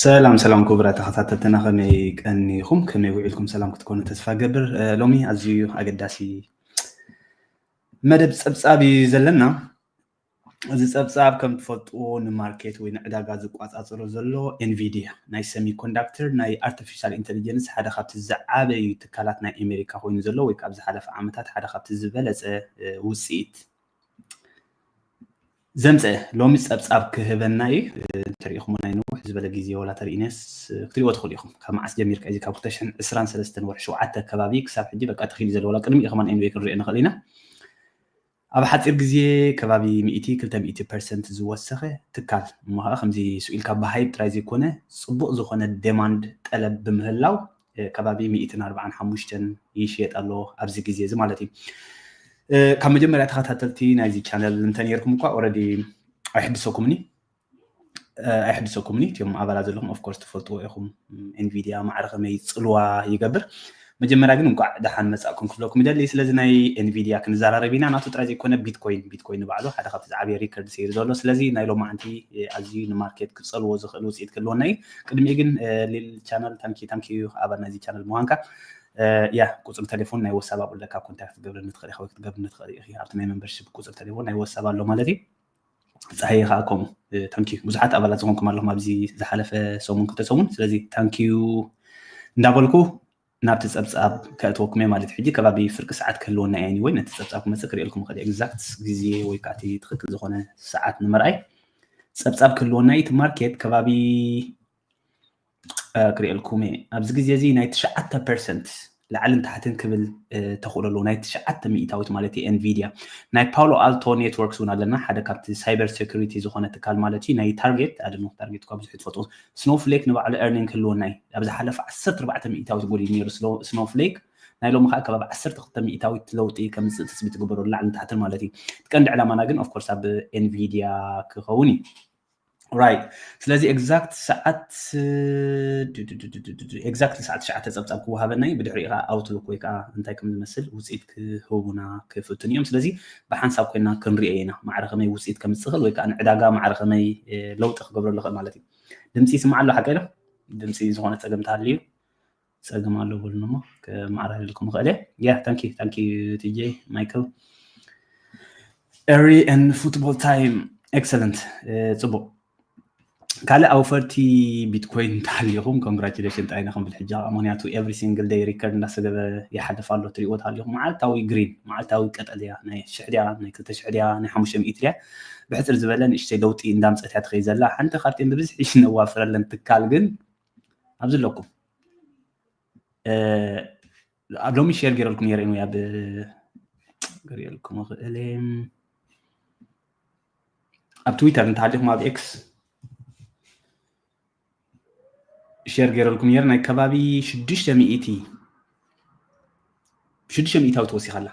ሰላም ሰላም ክቡራት ተኸታተልትና፣ ከመይ ቀኒኹም? ከመይ ውዒልኩም? ሰላም ክትኮኑ ተስፋ ገብር። እ፣ ሎሚ ኣዝዩ ኣገዳሲ መደብ ጸብጻብ እዩ ዘለና። እዚ ጸብጻብ ከም ትፈልጥዎ ንማርኬት ወይ ንዕዳጋ ዝቋጻጸሮ ዘሎ ኤንቪዲያ ናይ ሰሚኮንዳክተር ናይ ኣርቲፊሻል ኢንተሊጀንስ ሓደ ካብቲ ዝዓበዩ ትካላት ናይ ኣሜሪካ ኮይኑ ዘሎ ወይ ካብ ዝሓለፈ ዓመታት ሓደ ካብቲ ዝበለጸ እ፣ ውጽኢት ዘምፀ ሎሚ ጸብጻብ ክህበና እዩ። እ፣ እንተሪኢኹሞ ናይ ነዊሕ ዝበለ ግዜ ዋላ ተርኢነስ እ፣ ክትሪእዎ ትኽእሉ ኢኹም። ካብ መዓስ ጀሚርካ እዚ ካብ ክልተ ሽሕን ዕስራን ሰለስተን ወርሒ ሸውዓተ ከባቢ ክሳብ ሕጂ በቃ ተኺሉ ዘሎ ዋላ ቅድሚ ከማን ኤንዌ ክንሪኦ ንኽእል ኢና። ኣብ ሓፂር ግዜ ከባቢ ሚእቲ ክልተ ሚእቲ ፐርሰንት ዝወሰኸ ትካል እሞ ከዓ ከምዚ ስኢልካ ብሃይፕ ጥራይ ዘይኮነ ፅቡቕ ዝኾነ ዴማንድ ጠለብ ብምህላው እ፣ ከባቢ ሚእትን ኣርባዓን ሓሙሽተን ይሽየጥ ኣሎ ኣብዚ ግዜ እዚ ማለት እዩ። እ፣ ካብ መጀመርያ ተኸታተልቲ ናይዚ ቻነል እንተ ነርኩም እኳ ኦረዲ ኣይሕድሰኩምኒ እ፣ ኣይሕድሰኩምኒ እቲኦም ኣባላት ዘለኹም ኦፍኮርስ ትፈልጥዎ ኢኹም። ኤንቪዲያ ማዕረ ከመይ ፅልዋ ይገብር። መጀመርያ ግን እንቋዕ ደሓን መፃእኩም ክብለኩም ይደሊ። ስለዚ ናይ ኤንቪዲያ ክንዘራረብ ኢና። ናቱ ጥራይ ዘይኮነ ቢትኮይን ቢትኮይን ንባዕሉ ሓደ ካብቲ ዝዓበየ ሪከርድ ሰይሩ ዘሎ። ስለዚ ናይ ሎማዓንቲ እ፣ ኣዝዩ ንማርኬት ክፀልዎ ዝኽእል ውፅኢት ክህልወና እዩ። ቅድሚኡ ግን እ፣ ሊል ቻነል ታንኪ ታንኪ ዩ ኣባል ናይዚ ቻነል ምዃንካ። እ፣ ያ ቁፅሪ ቴሌፎን ናይ ወሳብ ኣብኡ ኣለካ ኮንታክት ክትገብረኒ ትኽእል ኢኻ ወይ ክትገብርኒ ትኽእል ኢኺ። ኣብቲ ናይ ሜምበርሺፕ ቁፅሪ ቴሌፎን ናይ ወሳብ ኣሎ ማለት እዩ። ፀሃየ ከዓ ከምኡ እ፣ ታንኪ ዩ ብዙሓት ኣባላት ዝኾንኩም ኣለኹም ኣብዚ ዝሓለፈ ሰሙን ክልተ ሰሙን። ስለዚ ታንኪ ዩ እንዳበልኩ ናብቲ ጸብጻብ ከእትወኩም እየ ማለት እዩ። ሕጂ ከባቢ ፍርቂ ሰዓት ክህልወና እየ ወይ ነቲ ጸብጻብ ክመጽእ ክርእየልኩም ይኽእል እየ። ኤግዛክት ግዜ ወይ ከዓ እቲ ትኽክል ዝኾነ ሰዓት ንምርኣይ ጸብጻብ ክህልወና እዩ። እቲ ማርኬት ከባቢ እ፣ ክርእየልኩም እየ። ኣብዚ ግዜ እዚ ናይ ትሽዓተ ፐርሰንት ላዕልን ታሕትን ክብል እ፣ ተኽእሎ ኣለዎ። ናይ ትሽዓተ ሚእታዊት ማለት እዩ ኤንቪዲያ። ናይ ፓሎ ኣልቶ ኔትወርክስ እውን ኣለና። ሓደ ካብቲ ሳይበር ሴኩሪቲ ዝኾነ ትካል ማለት እዩ። ናይ ታርጌት ኣደኖ ታርጌት እኳ ብዙሕ ትፈልጡ ስኖፍሌክ ንባዕሉ ኤርኒንግ ክህልወና እዩ። ኣብ ዝሓለፈ ዓሰርተ ኣርባዕተ ሚእታዊት ጎዲሉ ነይሩ ስኖፍሌክ። ናይ ሎሚ ከዓ ከባቢ ዓሰርተ ክልተ ሚእታዊት ለውጢ ከምፅእ ትፅቢት ትግበረሉ ላዕልን ታሕትን ማለት እዩ። እቲ ቀንዲ ዕላማና ግን ኦፍኮርስ ኣብ ኤንቪዲያ ክኸውን እዩ። ራይት። ስለዚ ኤግዛክት ሰዓት ኤግዛክት ሰዓት ትሽዓተ ፀብፃብ ክወሃበና እዩ። ብድሕሪኡ ከዓ ኣውትሉክ ወይ ከዓ እንታይ ከም ዝመስል ውፅኢት ክህቡና ክፍትን እዮም። ስለዚ ብሓንሳብ ኮይና ክንሪኦ ኢና ማዕረ ከመይ ውፅኢት ከም ዝኽእል ወይ ከዓ ንዕዳጋ ማዕረ ከመይ እ፣ ለውጢ ክገብረሉ ይኽእል ማለት እዩ። ድምፂ ይስማዕ ኣሎ ሓቀ ኢለ ድምፂ ዝኾነ ፀገም ተሃልዩ ፀገም ኣሎ በሉኒ እሞ ከማዕራረልኩም ይኽእል እየ። ያ ታንኪ ታንኪ ቲጄ ማይክል ኤሪ ን ፉትቦል ታይም ኤክሰለንት። ፅቡቕ ካልእ ኣውፈርቲ ቢትኮይን እንተሃልዩኹም ኮንግራቹሌሽን ጥራይ ኢና ክንብል ሕጂ ከዓ ምክንያቱ ኤቭሪ ሲንግል ደይ ሪከርድ እንዳሰገበ ይሓልፍ ኣሎ። ትሪእዎ ተሃልዩኹም መዓልታዊ ግሪን መዓልታዊ ቀጠልያ ናይ ሽሕ ድያ ናይ ክልተ ሽሕ ድያ ናይ ሓሙሽተ ሚእቲ ድያ ብሕፅር ዝበለ ንእሽተይ ለውጢ እንዳምፀት እያ ትኸይድ ዘላ። ሓንቲ ካብተን ብብዝሒ ነዋፍረለን ትካል ግን ኣብዚ ኣለኩም ኣብ ሎሚ ሼር ገይረልኩም ነይረ ወይ ኣብ ገርየልኩም እኽእል ኣብ ትዊተር እንተሃሊኹም ኣብ ኤክስ ሼር ገይረልኩም ነይረ ናይ ከባቢ ሽዱሽተ ሚእቲ ሽዱሽተ ሚእታዊ ተወሲኻላ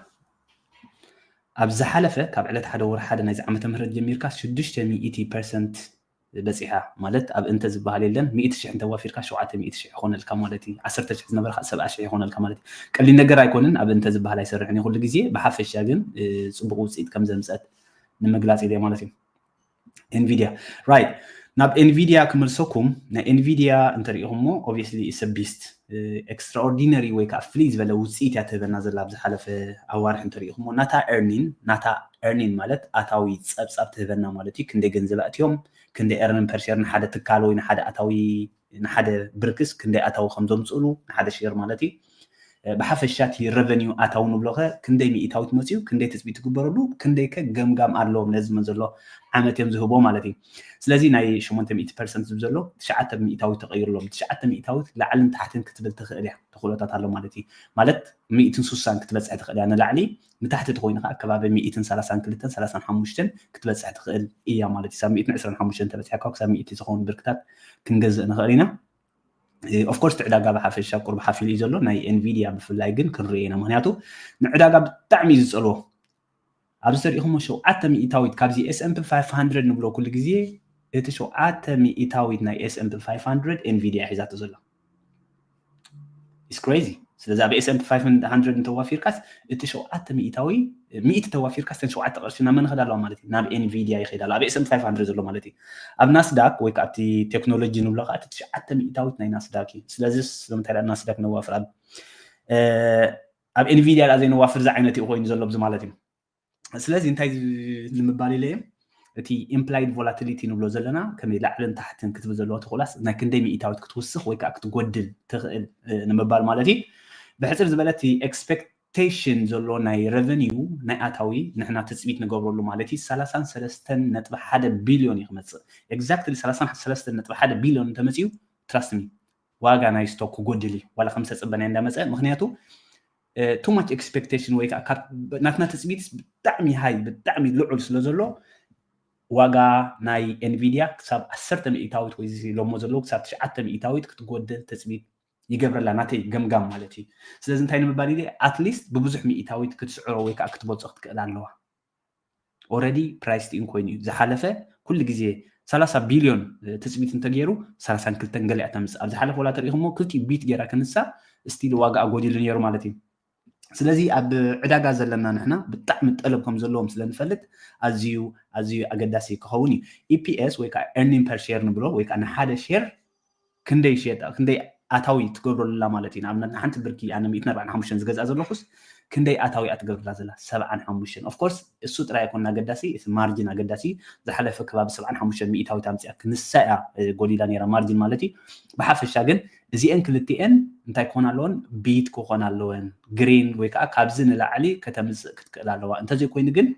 ኣብ ዝሓለፈ ካብ ዕለት ሓደ ወር ሓደ ናይዚ ዓመተ ምህረት ጀሚርካ ሽዱሽተ ሚእቲ ፐርሰንት በፂሓ ማለት ኣብ እንተ ዝበሃል የለን ሚእቲ ሽሕ እንተዋፊርካ ሸውዓተ ሚእቲ ሽሕ ይኾነልካ ማለት እዩ። ዓሰርተ ሽሕ ዝነበረ ከዓ ሰብዓ ሽሕ ይኾነልካ ማለት እዩ። ቀሊል ነገር ኣይኮንን። ኣብ እንተ ዝበሃል ኣይሰርሕን እዩ ኩሉ ግዜ። ብሓፈሻ ግን እ፣ ፅቡቕ ውፅኢት ከም ዘምፀት ንምግላፅ ኢለ ማለት እዩ። ኤንቪዲያ ራይት ናብ ኤንቪዲያ ክመልሰኩም ናይ ኤንቪዲያ እንተሪኢኹሞ ኦብቪየስሊ ኢስ ቢስት ኤክስትራኦርዲነሪ ወይ ከዓ ፍልይ ዝበለ ውፅኢት እያ ትህበና ዘላ ኣብ ዝሓለፈ ኣዋርሕ እንተሪኢኹሞ ናታ ኤርኒን ናታ ኤርኒን ማለት ኣታዊ ፀብፃብ ትህበና ማለት እዩ። ክንደይ ገንዘብ ኣእትዮም ክንደይ ኤርኒን ፐርሸር ንሓደ ትካል ወይ ንሓደ ኣታዊ ንሓደ ብርክስ ክንደይ ኣታዊ ከም ዘምፅእሉ ንሓደ ሼር ማለት እዩ። ብሓፈሻ እቲ ረቨኒው ኣታዊ ንብሎ ከ ክንደይ ሚእታዊት መፅኡ ክንደይ ትፅቢት ትግበረሉ ክንደይ ከ ገምጋም ኣለዎም ነዚ መን ዘሎ ዓመት እዮም ዝህቦ ማለት እዩ። ስለዚ ናይ ሸሞንተ ሚእቲ ፐርሰንት ዝብ ዘሎ ትሽዓተ ሚእታዊት ተቐይሩ ኣሎ። ትሽዓተ ሚእታዊት ላዕልን ታሕትን ክትብል ትኽእል እያ ተኽእሎታት ኣሎ ማለት እዩ። ማለት ሚእትን ሱሳን ክትበፅሕ ትኽእል እያ ንላዕሊ ንታሕቲ ተኮይኑ ከዓ ከባቢ ሚእትን ሰላሳን ክልተን ሰላሳን ሓሙሽተን ክትበፅሕ ትኽእል እያ ማለት እዩ። ሳብ ሚእትን ዕስራን ሓሙሽተን ተበፂሕካ ክሳብ ሚእቲ ዝኸውን ብርክታት ክንገዝእ ንኽእል ኢና። ኦፍኮርስ እቲ ዕዳጋ ብሓፈሻ ቁርብ ሓፍ ኢሉ እዩ ዘሎ ናይ ኤንቪዲያ ብፍላይ ግን ክንሪኦ ኢና ምክንያቱ ንዕዳጋ ብጣዕሚ እዩ ዝፀልዎ። ኣብዚ ተሪኢኹሞ ሸውዓተ ሚእታዊት ካብዚ ኤስኤምፒ ፋይቭ ሃንድረድ ንብሎ ኩሉ ግዜ እቲ ሸውዓተ ሚእታዊት ናይ ኤስኤምፒ ፋይቭ ሃንድረድ ኤንቪዲያ ሒዛቶ ዘሎ ኢስ ክሬዚ። ስለዚ ኣብ ኤስኤምፒ ፋይቭ ሃንድረድ እንተዋፊርካስ እቲ ሸውዓተ ሚእታዊ ሚእቲ ተዋፊርካ ስተን ሸውዓተ ቅርሺ ናብ መን ይኸዳ ኣለዋ ማለት እዩ? ናብ ኤንቪድያ ይኸዳ ኣሎ፣ ኣብ ኤስን ፋይቭ ሃንድረድ ዘሎ ማለት እዩ። ኣብ ናስዳክ ወይ ከዓ ኣብቲ ቴክኖሎጂ ንብሎ ከዓ እቲ ትሽዓተ ሚእታዊት ናይ ናስዳክ እዩ። ስለዚ ስለምንታይ ደኣ ናስዳክ ነዋፍር ኣብ ኣብ ኤንቪድያ ደኣ ዘይነዋፍር ዝዓይነት እዩ ኮይኑ ዘሎ ኣብዚ ማለት እዩ። ስለዚ እንታይ ንምባል ኢለ እየ እቲ ኢምፕላይድ ቮላቲሊቲ ንብሎ ዘለና ከመይ ላዕልን ታሕትን ክትብል ዘለዎ ተኽእላስ ናይ ክንደይ ሚእታዊት ክትውስኽ ወይ ከዓ ክትጎድል ትኽእል ንምባል ማለት እዩ። ብሕፅር ዝበለ እቲ ኤክስፔክቴሽን ዘሎ ናይ ረቨኒዩ ናይ ኣታዊ ንሕና ትፅቢት ንገብረሉ ማለት እዩ ሰላሳን ሰለስተን ነጥቢ ሓደ ቢልዮን እዩ ክመፅእ። ኤግዛክትሊ ሰላሳን ሰለስተን ነጥቢ ሓደ ቢልዮን እንተመፅኡ ትራስት ሚ ዋጋ ናይ ስቶክ ክጎድል እዩ ዋላ ከም ዝተፅበናዮ እንዳመፀ ምክንያቱ too much expectation ወይ ከዓ ናትና ትፅቢት ብጣዕሚ ሃይ ብጣዕሚ ልዑል ስለ ዘሎ ዋጋ ናይ ኤንቪድያ ክሳብ ዓሰርተ ሚእታዊት ወይ ሎሞ ዘለዉ ክሳብ ትሽዓተ ሚእታዊት ክትጎድል ትፅቢት ይገብረላ ናተይ ገምጋም ማለት እዩ። ስለዚ እንታይ ንምባል ኢለ ኣትሊስት ብብዙሕ ሚእታዊት ክትስዕሮ ወይ ከዓ ክትበልፆ ክትክእል ኣለዋ። ኦረዲ ፕራይስ ቲን ኮይኑ እዩ ዝሓለፈ ኩሉ ግዜ ሰላሳ ቢልዮን ትፅቢት እንተገይሩ ሰላሳን ክልተን ገሊኣ ተምፅእ ኣብ ዝሓለፈ ወላ ተሪኢኹሞ ክልቲኡ ቢት ገይራ ክንሳ ስቲል ዋጋኣ ጎዲሉ ነይሩ ማለት እዩ። ስለዚ ኣብ ዕዳጋ ዘለና ንሕና ብጣዕሚ ጠለብ ከም ዘለዎም ስለ ንፈልጥ ኣዝዩ ኣዝዩ ኣገዳሲ ክኸውን እዩ። ኢፒኤስ ወይ ከዓ ኤርኒንግ ፐር ሼር ንብሎ ወይ ከዓ ንሓደ ሼር ክንደይ ሸጣ ክንደይ ኣታዊ ትገብረሉላ ማለት እዩ። ንኣብነት ንሓንቲ ብርኪ ኣነ ሚእትን ኣርባዓን ሓሙሽተን ዝገዝኣ ዘለኹስ ክንደይ ኣታዊ እያ ትገብርላ ዘላ? ሰብዓን ሓሙሽተን። ኦፍኮርስ እሱ ጥራይ ኣይኮን ኣገዳሲ፣ እቲ ማርጅን ኣገዳሲ። ዝሓለፈ ከባቢ ሰብዓን ሓሙሽተን ሚእታዊት ኣምፅኣ ክንሳ እያ ጎዲላ ነይራ ማርጅን ማለት እዩ። ብሓፈሻ ግን እዚአን ክልቲአን እንታይ ክኾን ኣለወን? ቢት ክኾን ኣለወን። ግሪን ወይ ከዓ ካብዚ ንላዕሊ ከተምፅእ ክትክእል ኣለዋ። እንተዘይኮይኑ ግን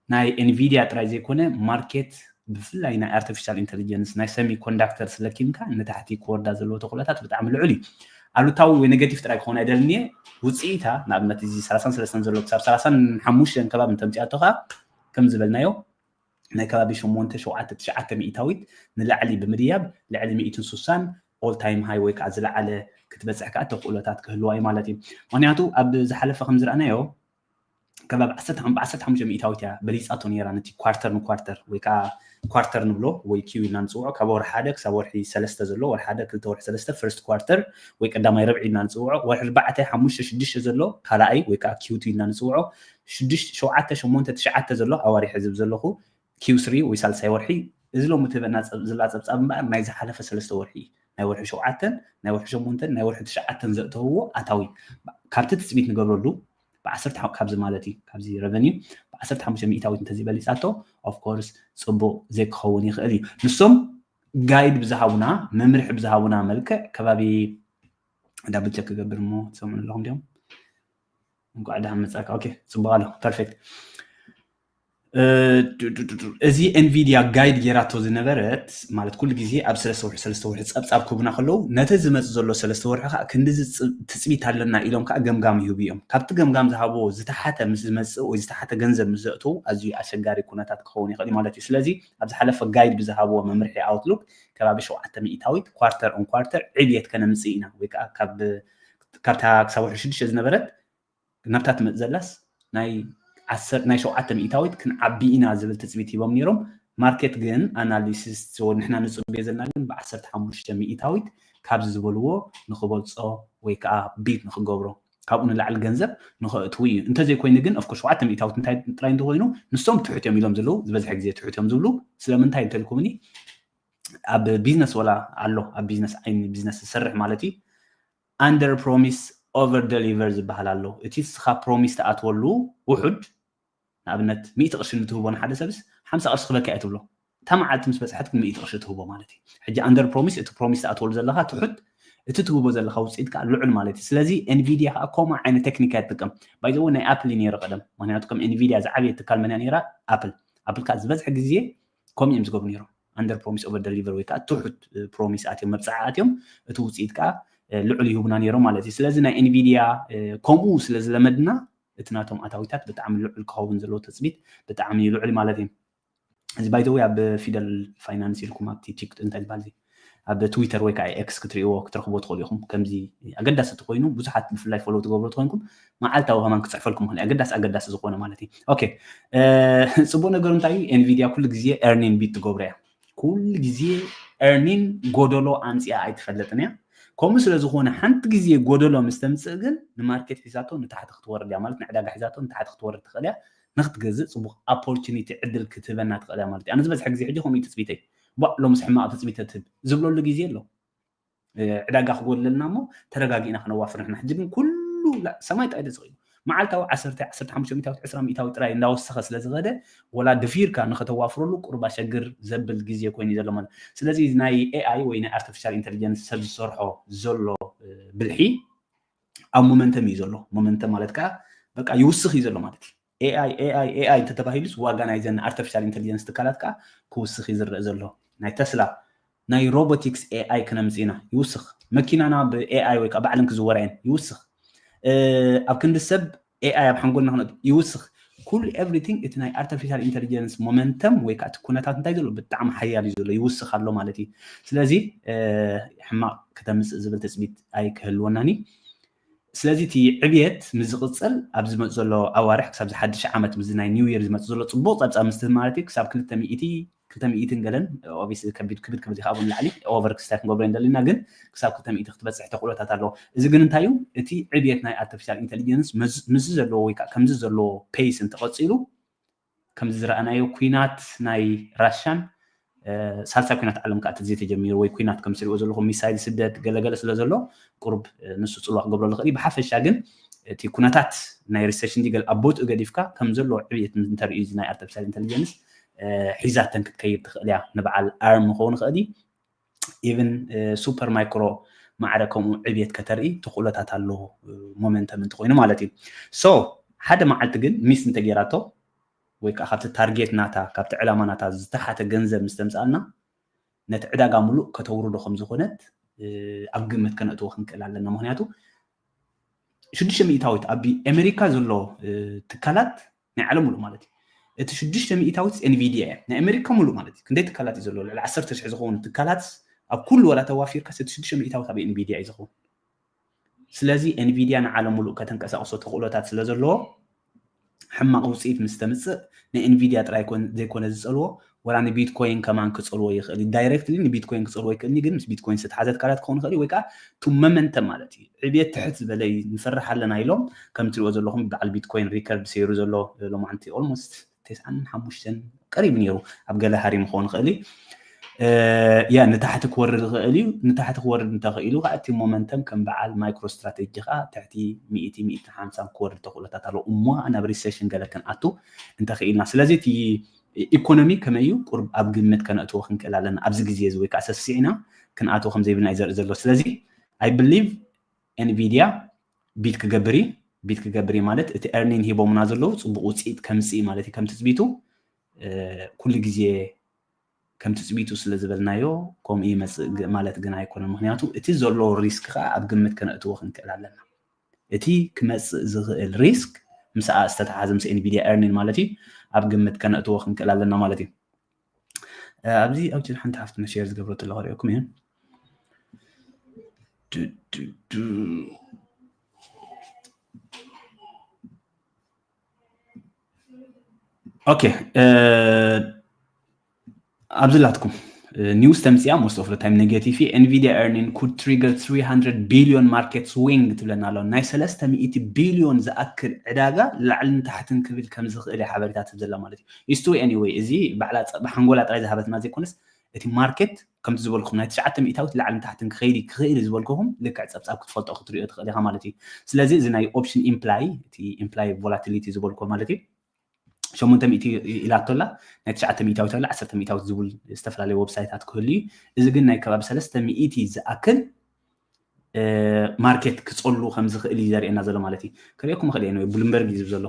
ናይ ኤንቪድያ ጥራይ ዘይኮነ ማርኬት ብፍላይ ናይ ኣርቲፊሻል ኢንተሊጀንስ ናይ ሰሚ ኮንዳክተር ስለኪምካ ንታሕቲ ክወርዳ ዘለዎ ተኽእሎታት ብጣዕሚ ልዑል እዩ። ኣሉታዊ ወይ ኔጋቲቭ ጥራይ ክኸውን ኣይደልን እየ። ውፅኢታ ንኣብነት እዚ ሰላሳን ሰለስተን ዘሎ ክሳብ ሰላሳን ሓሙሽተን ከባቢ እንተምፅኣቶ ከዓ ከም ዝበልናዮ ናይ ከባቢ ሸሞንተ ሸውዓተ ትሽዓተ ሚእታዊት ንላዕሊ ብምድያብ ልዕሊ ሚእትን ሱሳን ኦል ታይም ሃይ ወይ ከዓ ዝለዓለ ክትበፅሕ ከዓ ተኽእሎታት ክህልዋ እዩ ማለት እዩ። ምክንያቱ ኣብ ዝሓለፈ ከም ዝረኣናዮ ከባቢ ዓሰርተ ሓሙሽተ ሚእታዊት እያ በሊፃቶ ነይራ ነቲ ኳርተር ንኳርተር ወይ ከዓ ኳርተር ንብሎ ወይ ኪው ኢልና ንፅውዖ ካብ ወርሒ ሓደ ክሳብ ወርሒ ሰለስተ ዘሎ ወርሒ ሓደ ክልተ ወርሒ ሰለስተ ፈርስት ኳርተር ወይ ቀዳማይ ረብዒ ኢልና ንፅውዖ ወርሒ ኣርባዕተ ሓሙሽተ ሽዱሽተ ዘሎ ካልኣይ ወይ ከዓ ኪው ቱ ኢልና ንፅውዖ ሽዱሽተ ሸውዓተ ሸሞንተ ትሽዓተ ዘሎ ኣዋሪሕ ዝብ ዘለኹ ኪው ስሪ ወይ ሳልሳይ ወርሒ እዚ ሎም ትህበና ዘላ ፀብፃብ እምበኣር ናይ ዝሓለፈ ሰለስተ ወርሒ ናይ ወርሒ ሸውዓተን ናይ ወርሒ ሸሞንተን ናይ ወርሒ ትሽዓተን ዘእተውዎ ኣታዊ ካብቲ ትፅቢት ንገብረሉ ብዓሰርተ ካብዚ ማለት እዩ ካብዚ ረቨኒ ብዓሰርተ ሓሙሽተ ሚእታዊት እንተዘይበሊፃቶ ኦፍኮርስ ፅቡቅ ዘይክኸውን ይኽእል እዩ። ንሶም ጋይድ ብዝሃቡና መምርሒ ብዝሃቡና መልክዕ ከባቢ ዳብል ቸክ ክገብር እሞ ትሰምዑ ኣለኹም ዲም እንኳዕ ደሓን መፃካ። ኦኬ ፅቡቅ ኣሎ ፐርፌክት። እዚ ኤንቪድያ ጋይድ ጌራቶ ዝነበረት ማለት ኩሉ ግዜ ኣብ ሰለስተ ወርሒ ሰለስተ ወርሒ ፀብፃብ ክህቡና ከለዉ ነቲ ዝመፅ ዘሎ ሰለስተ ወርሒ ከዓ ክንዲዚ ትፅቢት ኣለና ኢሎም ከዓ ገምጋም ይህቡ እዮም። ካብቲ ገምጋም ዝሃብዎ ዝተሓተ ምስ ዝመፅእ ወይ ዝተሓተ ገንዘብ ምስ ዘእተዉ ኣዝዩ ኣሸጋሪ ኩነታት ክኸውን ይኽእል ማለት እዩ። ስለዚ ኣብ ዝሓለፈ ጋይድ ብዝሃብዎ መምርሒ ኣውትሉክ ከባቢ ሸውዓተ ሚእታዊት ኳርተር ኦን ኳርተር ዕብየት ከነምፅእ ኢና ወይ ከዓ ካብታ ክሳብ ወርሒ ሽዱሽተ ዝነበረት ናብታ ትመፅ ዘላስ ናይ ዓሰርተ ናይ ሸውዓተ ሚእታዊት ክንዓቢ ኢና ዝብል ትፅቢት ሂቦም ነይሮም። ማርኬት ግን ኣናሊሲስ ንሕና ንፅበዮ ዘለና ግን ብዓሰርተ ሓሙሽተ ሚእታዊት ካብዚ ዝበልዎ ንክበልፆ ወይ ከዓ ቢት ንክገብሮ ካብኡ ንላዕሊ ገንዘብ ንክእትዉ እዩ። እንተዘይኮይኑ ግን ኦፍኮርስ ሸውዓተ ሚእታዊት እንታይ ጥራይ እንተኮይኑ ንሶም ትሑት እዮም ኢሎም ዘለዉ ዝበዝሐ ግዜ ትሑት እዮም ዝብሉ። ስለምንታይ እንተልኩምኒ ኣብ ቢዝነስ ወላ ኣሎ ኣብ ቢዝነስ ዓይኒ ቢዝነስ ዝሰርሕ ማለት እዩ under promise over deliver ዝበሃል ኣሎ። እቲ ንስኻ ፕሮሚስ ትኣትወሉ ውሑድ ንኣብነት ሚእቲ ቅርሺ ንትህቦ ንሓደ ሰብስ ሓምሳ ቅርሺ ክበካ እያ ትብሎ። እታ መዓልቲ ምስ በፅሐት ግን ሚእቲ ቅርሺ ትህቦ ማለት እዩ። ሕጂ under promise እቲ ፕሮሚስ ትኣትወሉ ዘለኻ ትሑት እቲ ትህቦ ዘለኻ ውፅኢት ከዓ ልዑል ማለት እዩ። ስለዚ ኤንቪድያ ከዓ ከምኡ ዓይነት ቴክኒክ እያ ትጥቀም። ባይዘወ ናይ ኣፕል እዩ ነይሩ ቀደም። ምክንያቱ ከም ኤንቪድያ ዝዓበየ ትካል መን እያ ነይራ? ኣፕል። ኣፕል ከዓ ዝበዝሐ ግዜ ከምኡ እዮም ዝገብሩ ነይሮም። under promise over deliver ወይ ከዓ ትሑት ፕሮሚስ ኣትዮም መብፅዓ ኣትዮም እቲ ውፅኢት ከዓ ልዑል ይህቡና ነይሮም ማለት እዩ። ስለዚ ናይ ኤንቪድያ ከምኡ ስለ ዝለመድና እቲ ናቶም ኣታዊታት ብጣዕሚ ልዑል ክኸውን ዘለዎ ትፅቢት ብጣዕሚ ልዑል ማለት እዩ። እዚ ባይዘወይ ኣብ ፊደል ፋይናንስ ኢልኩም ኣብቲ ቲክ እንታይ ዝበሃል ኣብ ትዊተር ወይ ከዓ ኤክስ ክትሪእዎ ክትረኽቦ ትኽእሉ ኢኹም። ከምዚ ኣገዳሲ ተኮይኑ ብዙሓት ብፍላይ ፎሎ ትገብሩ ተኮይንኩም መዓልታዊ ከማን ክፅሕፈልኩም ይኽእል ኣገዳሲ ኣገዳሲ ዝኾነ ማለት እዩ። ኦኬ ፅቡቅ ነገሩ እንታይ እዩ? ኤንቪድያ ኩሉ ግዜ ኤርኒን ቢት ትገብሮ እያ። ኩሉ ግዜ ኤርኒን ጎደሎ ኣምፅኣ ኣይትፈልጥን እያ። ከምኡ ስለ ዝኾነ ሓንቲ ግዜ ጎደሎ ምስ ተምፅእ ግን ንማርኬት ሒዛቶ ንታሕቲ ክትወርድ እያ ማለት ንዕዳጋ ሒዛቶ ንታሕቲ ክትወርድ ትኽእል እያ። ንክትገዝእ ፅቡቅ ኦፖርቹኒቲ ዕድል ክትህበና ትኽእል እያ ማለት እዩ። ኣነ ዝበዝሐ ግዜ ሕጂ ከምኡ እዩ ትፅቢተይ። ቧዕ ሎምስ ሕማቕ ትፅቢት ትህብ ዝብለሉ ግዜ ኣሎ። ዕዳጋ ክጎድለልና እሞ ተረጋጊእና ክነዋፍር ንሕና ሕጂ ግን ኩሉ ሰማይ ጣይደ ዝኽእል መዓልታዊ ዓሰርተ ዓሰርተ ሓሙሽተ ሚእታዊት ዕስራ ሚእታዊት ጥራይ እንዳወሰኸ ስለ ዝኸደ ወላ ድፊርካ ንኸተዋፍረሉ ቁሩብ ኣሸግር ዘብል ግዜ ኮይኑ እዩ ዘሎ ማለት ስለዚ ናይ ኤኣይ ወይ ናይ ኣርቲፊሻል ኢንቴሊጀንስ ሰብ ዝሰርሖ ዘሎ ብልሒ ኣብ ሞመንተም እዩ ዘሎ ሞመንተም ማለት ከዓ በቃ ይውስኽ እዩ ዘሎ ማለት እዩ ኤኣይ ኤኣይ ኤኣይ እንተተባሂሉስ ዋጋ ናይዘን ኣርቲፊሻል ኢንቴሊጀንስ ትካላት ከዓ ክውስኽ እዩ ዝረአ ዘሎ ናይ ተስላ ናይ ሮቦቲክስ ኤኣይ ክነምፅእ ኢና ይውስኽ መኪናና ብኤኣይ ወይ ከዓ ባዕለን ክዝወራ እየን ይውስኽ ኣብ ክንዲ ሰብ ኤኣይ ኣብ ሓንጎልና ክነእቱ ይውስኽ ኩሉ everything እቲ ናይ artificial intelligence momentum ወይ ከዓ እቲ ኩነታት እንታይ ዘሎ ብጣዕሚ ሓያል እዩ ዘሎ ይውስኽ ኣሎ ማለት እዩ ስለዚ ሕማቕ ከተምፅእ ዝብል ትፅቢት ኣይክህልወናን እዩ ስለዚ እቲ ዕብየት ምስ ዝቕፅል ኣብ ዝመፅ ዘሎ ኣዋርሕ ክሳብ ዝሓድሽ ዓመት ምስ ናይ new year ዝመፅ ዘሎ ፅቡቕ ፀብፃብ ምስ ትህብ ማለት እዩ ክሳብ ክልተ ሚእቲ ክልተ ሚእትን ገለን obviously ከቢድ ክብድ ክብል ይኽኣቡ ንላዕሊ over ክስታይ ክንገብሮ እንደሊና ግን ክሳብ ክልተ ሚእቲ ክትበፅሕ ተኽእሎታት ኣለዎ እዚ ግን እንታይ እዩ እቲ ዕብየት ናይ artificial intelligence ምስዚ ዘለዎ ወይ ከዓ ከምዚ ዘለዎ pace እንተቐፂሉ ከምዚ ዝረኣናዮ ኩናት ናይ ራሻን ሳልሳይ ኩናት ዓለም ከዓ ተዘይተጀሚሩ ወይ ኩናት ከም ትሪእዎ ዘለኹም ሚሳይል ስደት ገለገለ ስለ ዘሎ ቁሩብ ንሱ ፅልዋ ክገብረሉ ክእል ብሓፈሻ ግን እቲ ኩነታት ናይ ሪሰሽን ዲገል ኣብ ቦትኡ ገዲፍካ ከም ዘሎ ዕብየት እንተርእዩ እዚ ናይ artificial intelligence ሒዛተን ክትከይድ ትኽእል እያ ንበዓል ኣርም ክኸውን ይኽእል እዩ even super micro ማዕረ ከምኡ ዕብየት ከተርኢ ተኽእሎታት ኣሎ momentum እንተኮይኑ ማለት እዩ so ሓደ መዓልቲ ግን miss እንተጌራቶ ወይ ከዓ ካብቲ ታርጌት ናታ ካብቲ ዕላማ ናታ ዝተሓተ ገንዘብ ምስ ተምፅኣልና ነቲ ዕዳጋ ሙሉእ ከተውርዶ ከም ዝኾነት ኣብ ግምት ከነእትዎ ክንክእል ኣለና ምክንያቱ ሽዱሽተ ሚእታዊት ኣብ ኣሜሪካ ዘሎ ትካላት ናይ ዓለም ሙሉእ ማለት እዩ እቲ ሽዱሽተ ሚእታዊት ኤንቪዲያ እያ ናይ ኣሜሪካ ሙሉእ ማለት እዩ ክንደይ ትካላት እዩ ዘሎ ልዕሊ ዓሰርተ ሽሕ ዝኾኑ ትካላት ኣብ ኩሉ ወላ ተዋፊርካ እቲ ሽዱሽተ ሚእታዊት ኣብ ኤንቪዲያ እዩ ዝኸውን ስለዚ ኤንቪዲያ ንዓለም ሙሉእ ከተንቀሳቅሶ ተኽእሎታት ስለ ዘለዎ ሕማቕ ውፅኢት ምስ ተምፅእ ንኤንቪዲያ ጥራይ ዘይኮነ ዝፀልዎ ወላ ንቢትኮይን ከማን ክፀልዎ ይኽእል እዩ ዳይሬክትሊ ንቢትኮይን ክፀልዎ ይክእልኒ ግን ምስ ቢትኮይን ዝተሓዘ ትካላት ክኸውን ይኽእል እዩ ወይ ከዓ ቱ መመንተ ማለት እዩ ዕብየት ትሕት ዝበለ እዩ ንፈርሕ ኣለና ኢሎም ከም ትሪኦ ዘለኹም በዓል ቢትኮይን ሪከርድ ሰይሩ ዘሎ ሎማዓንቲ ኦልሞስት ተስዓን ሓሙሽተን ቀሪቡ ነይሩ ኣብ ገለ ሃሪም ክኸውን ይኽእል እዩ ያ ንታሕቲ ክወርድ ይኽእል እዩ ንታሕቲ ክወርድ እንተኽኢሉ ከዓ እቲ ሞመንተም ከም በዓል ማይክሮ ስትራቴጂ ከዓ ትሕቲ ሚእቲ ሚእቲ ሓምሳን ክወርድ ተኽእሎታት ኣለዎ እሞ ናብ ሪሴሽን ገለ ክንኣቱ እንተኽኢልና ስለዚ እቲ ኢኮኖሚ ከመይ እዩ ቁርብ ኣብ ግምት ከነእትዎ ክንክእል ኣለና ኣብዚ ግዜ እዚ ወይ ከዓ ሰሲዕና ክንኣትዎ ከም ዘይብልና እዩ ዘርኢ ዘሎ ስለዚ I believe ኤንቪዲያ ቢት ክገብር እዩ ቢት ክገብር እዩ ማለት እቲ ኤርኒን ሂቦምና ዘለዉ ፅቡቅ ውፅኢት ከምፅእ ማለት እዩ ከም ትፅቢቱ ኩሉ ግዜ ከም ትፅቢቱ ስለ ዝበልናዮ ከምኡ ይመፅእ ማለት ግን ኣይኮነን ምክንያቱ እቲ ዘሎ ሪስክ ከዓ ኣብ ግምት ከነእትዎ ክንክእል ኣለና እቲ ክመፅእ ዝኽእል ሪስክ ምስኣ ዝተተሓዘ ምስ ኤንቪዲያ ኤርኒን ማለት እዩ ኣብ ግምት ከነእትዎ ክንክእል ኣለና ማለት እዩ ኣብዚ ኣብቲ ሓንቲ ሓፍትና ሼር ዝገብረቶ ኣለኹ ሪኦኩም እዩ ኦኬ ኣብዚ ላትኩም ኒውስ ተምፅያ most of the time negative Nvidia earning could trigger three hundred billion market swing ትብለና ኣሎ ናይ ሰለስተ ሚእቲ ቢልዮን ዝኣክል ዕዳጋ ላዕልን ታሕትን ክብል ከም ዝኽእል ሓበሬታ ትብ ዘላ ማለት እዩ is true anyway እዚ ባዕላ ብሓንጎላ ጥራይ ዝሃበትና ዘይኮነስ እቲ ማርኬት ከምቲ ዝበልኩም ናይ ትሽዓተ ሚእታዊት ላዕልን ታሕትን ክኸይድ ክኽእል ዝበልኩኹም ልክዕ ፀብፃብ ክትፈልጦ ክትሪኦ ትኽእል ኢኻ ማለት እዩ ስለዚ እዚ ናይ ኦፕሽን ኢምፕላይ እቲ ኢምፕላይ ቮላቲሊቲ ዝበልኩ ማለት እዩ ሸሞንተ ሚእቲ ኢላቶላ ናይ ትሽዓተ ሚእታዊት ኣላ ዓሰርተ ሚእታዊት ዝብል ዝተፈላለዩ ዌብሳይታት ክህሉ እዩ እዚ ግን ናይ ከባቢ ሰለስተ ሚእቲ ዝኣክል ማርኬት ክፀሉ ከም ዝኽእል እዩ ዘርእየና ዘሎ ማለት እዩ ከርእየኩም ክእል እየ ብሉምበርግ እዩ ዘሎ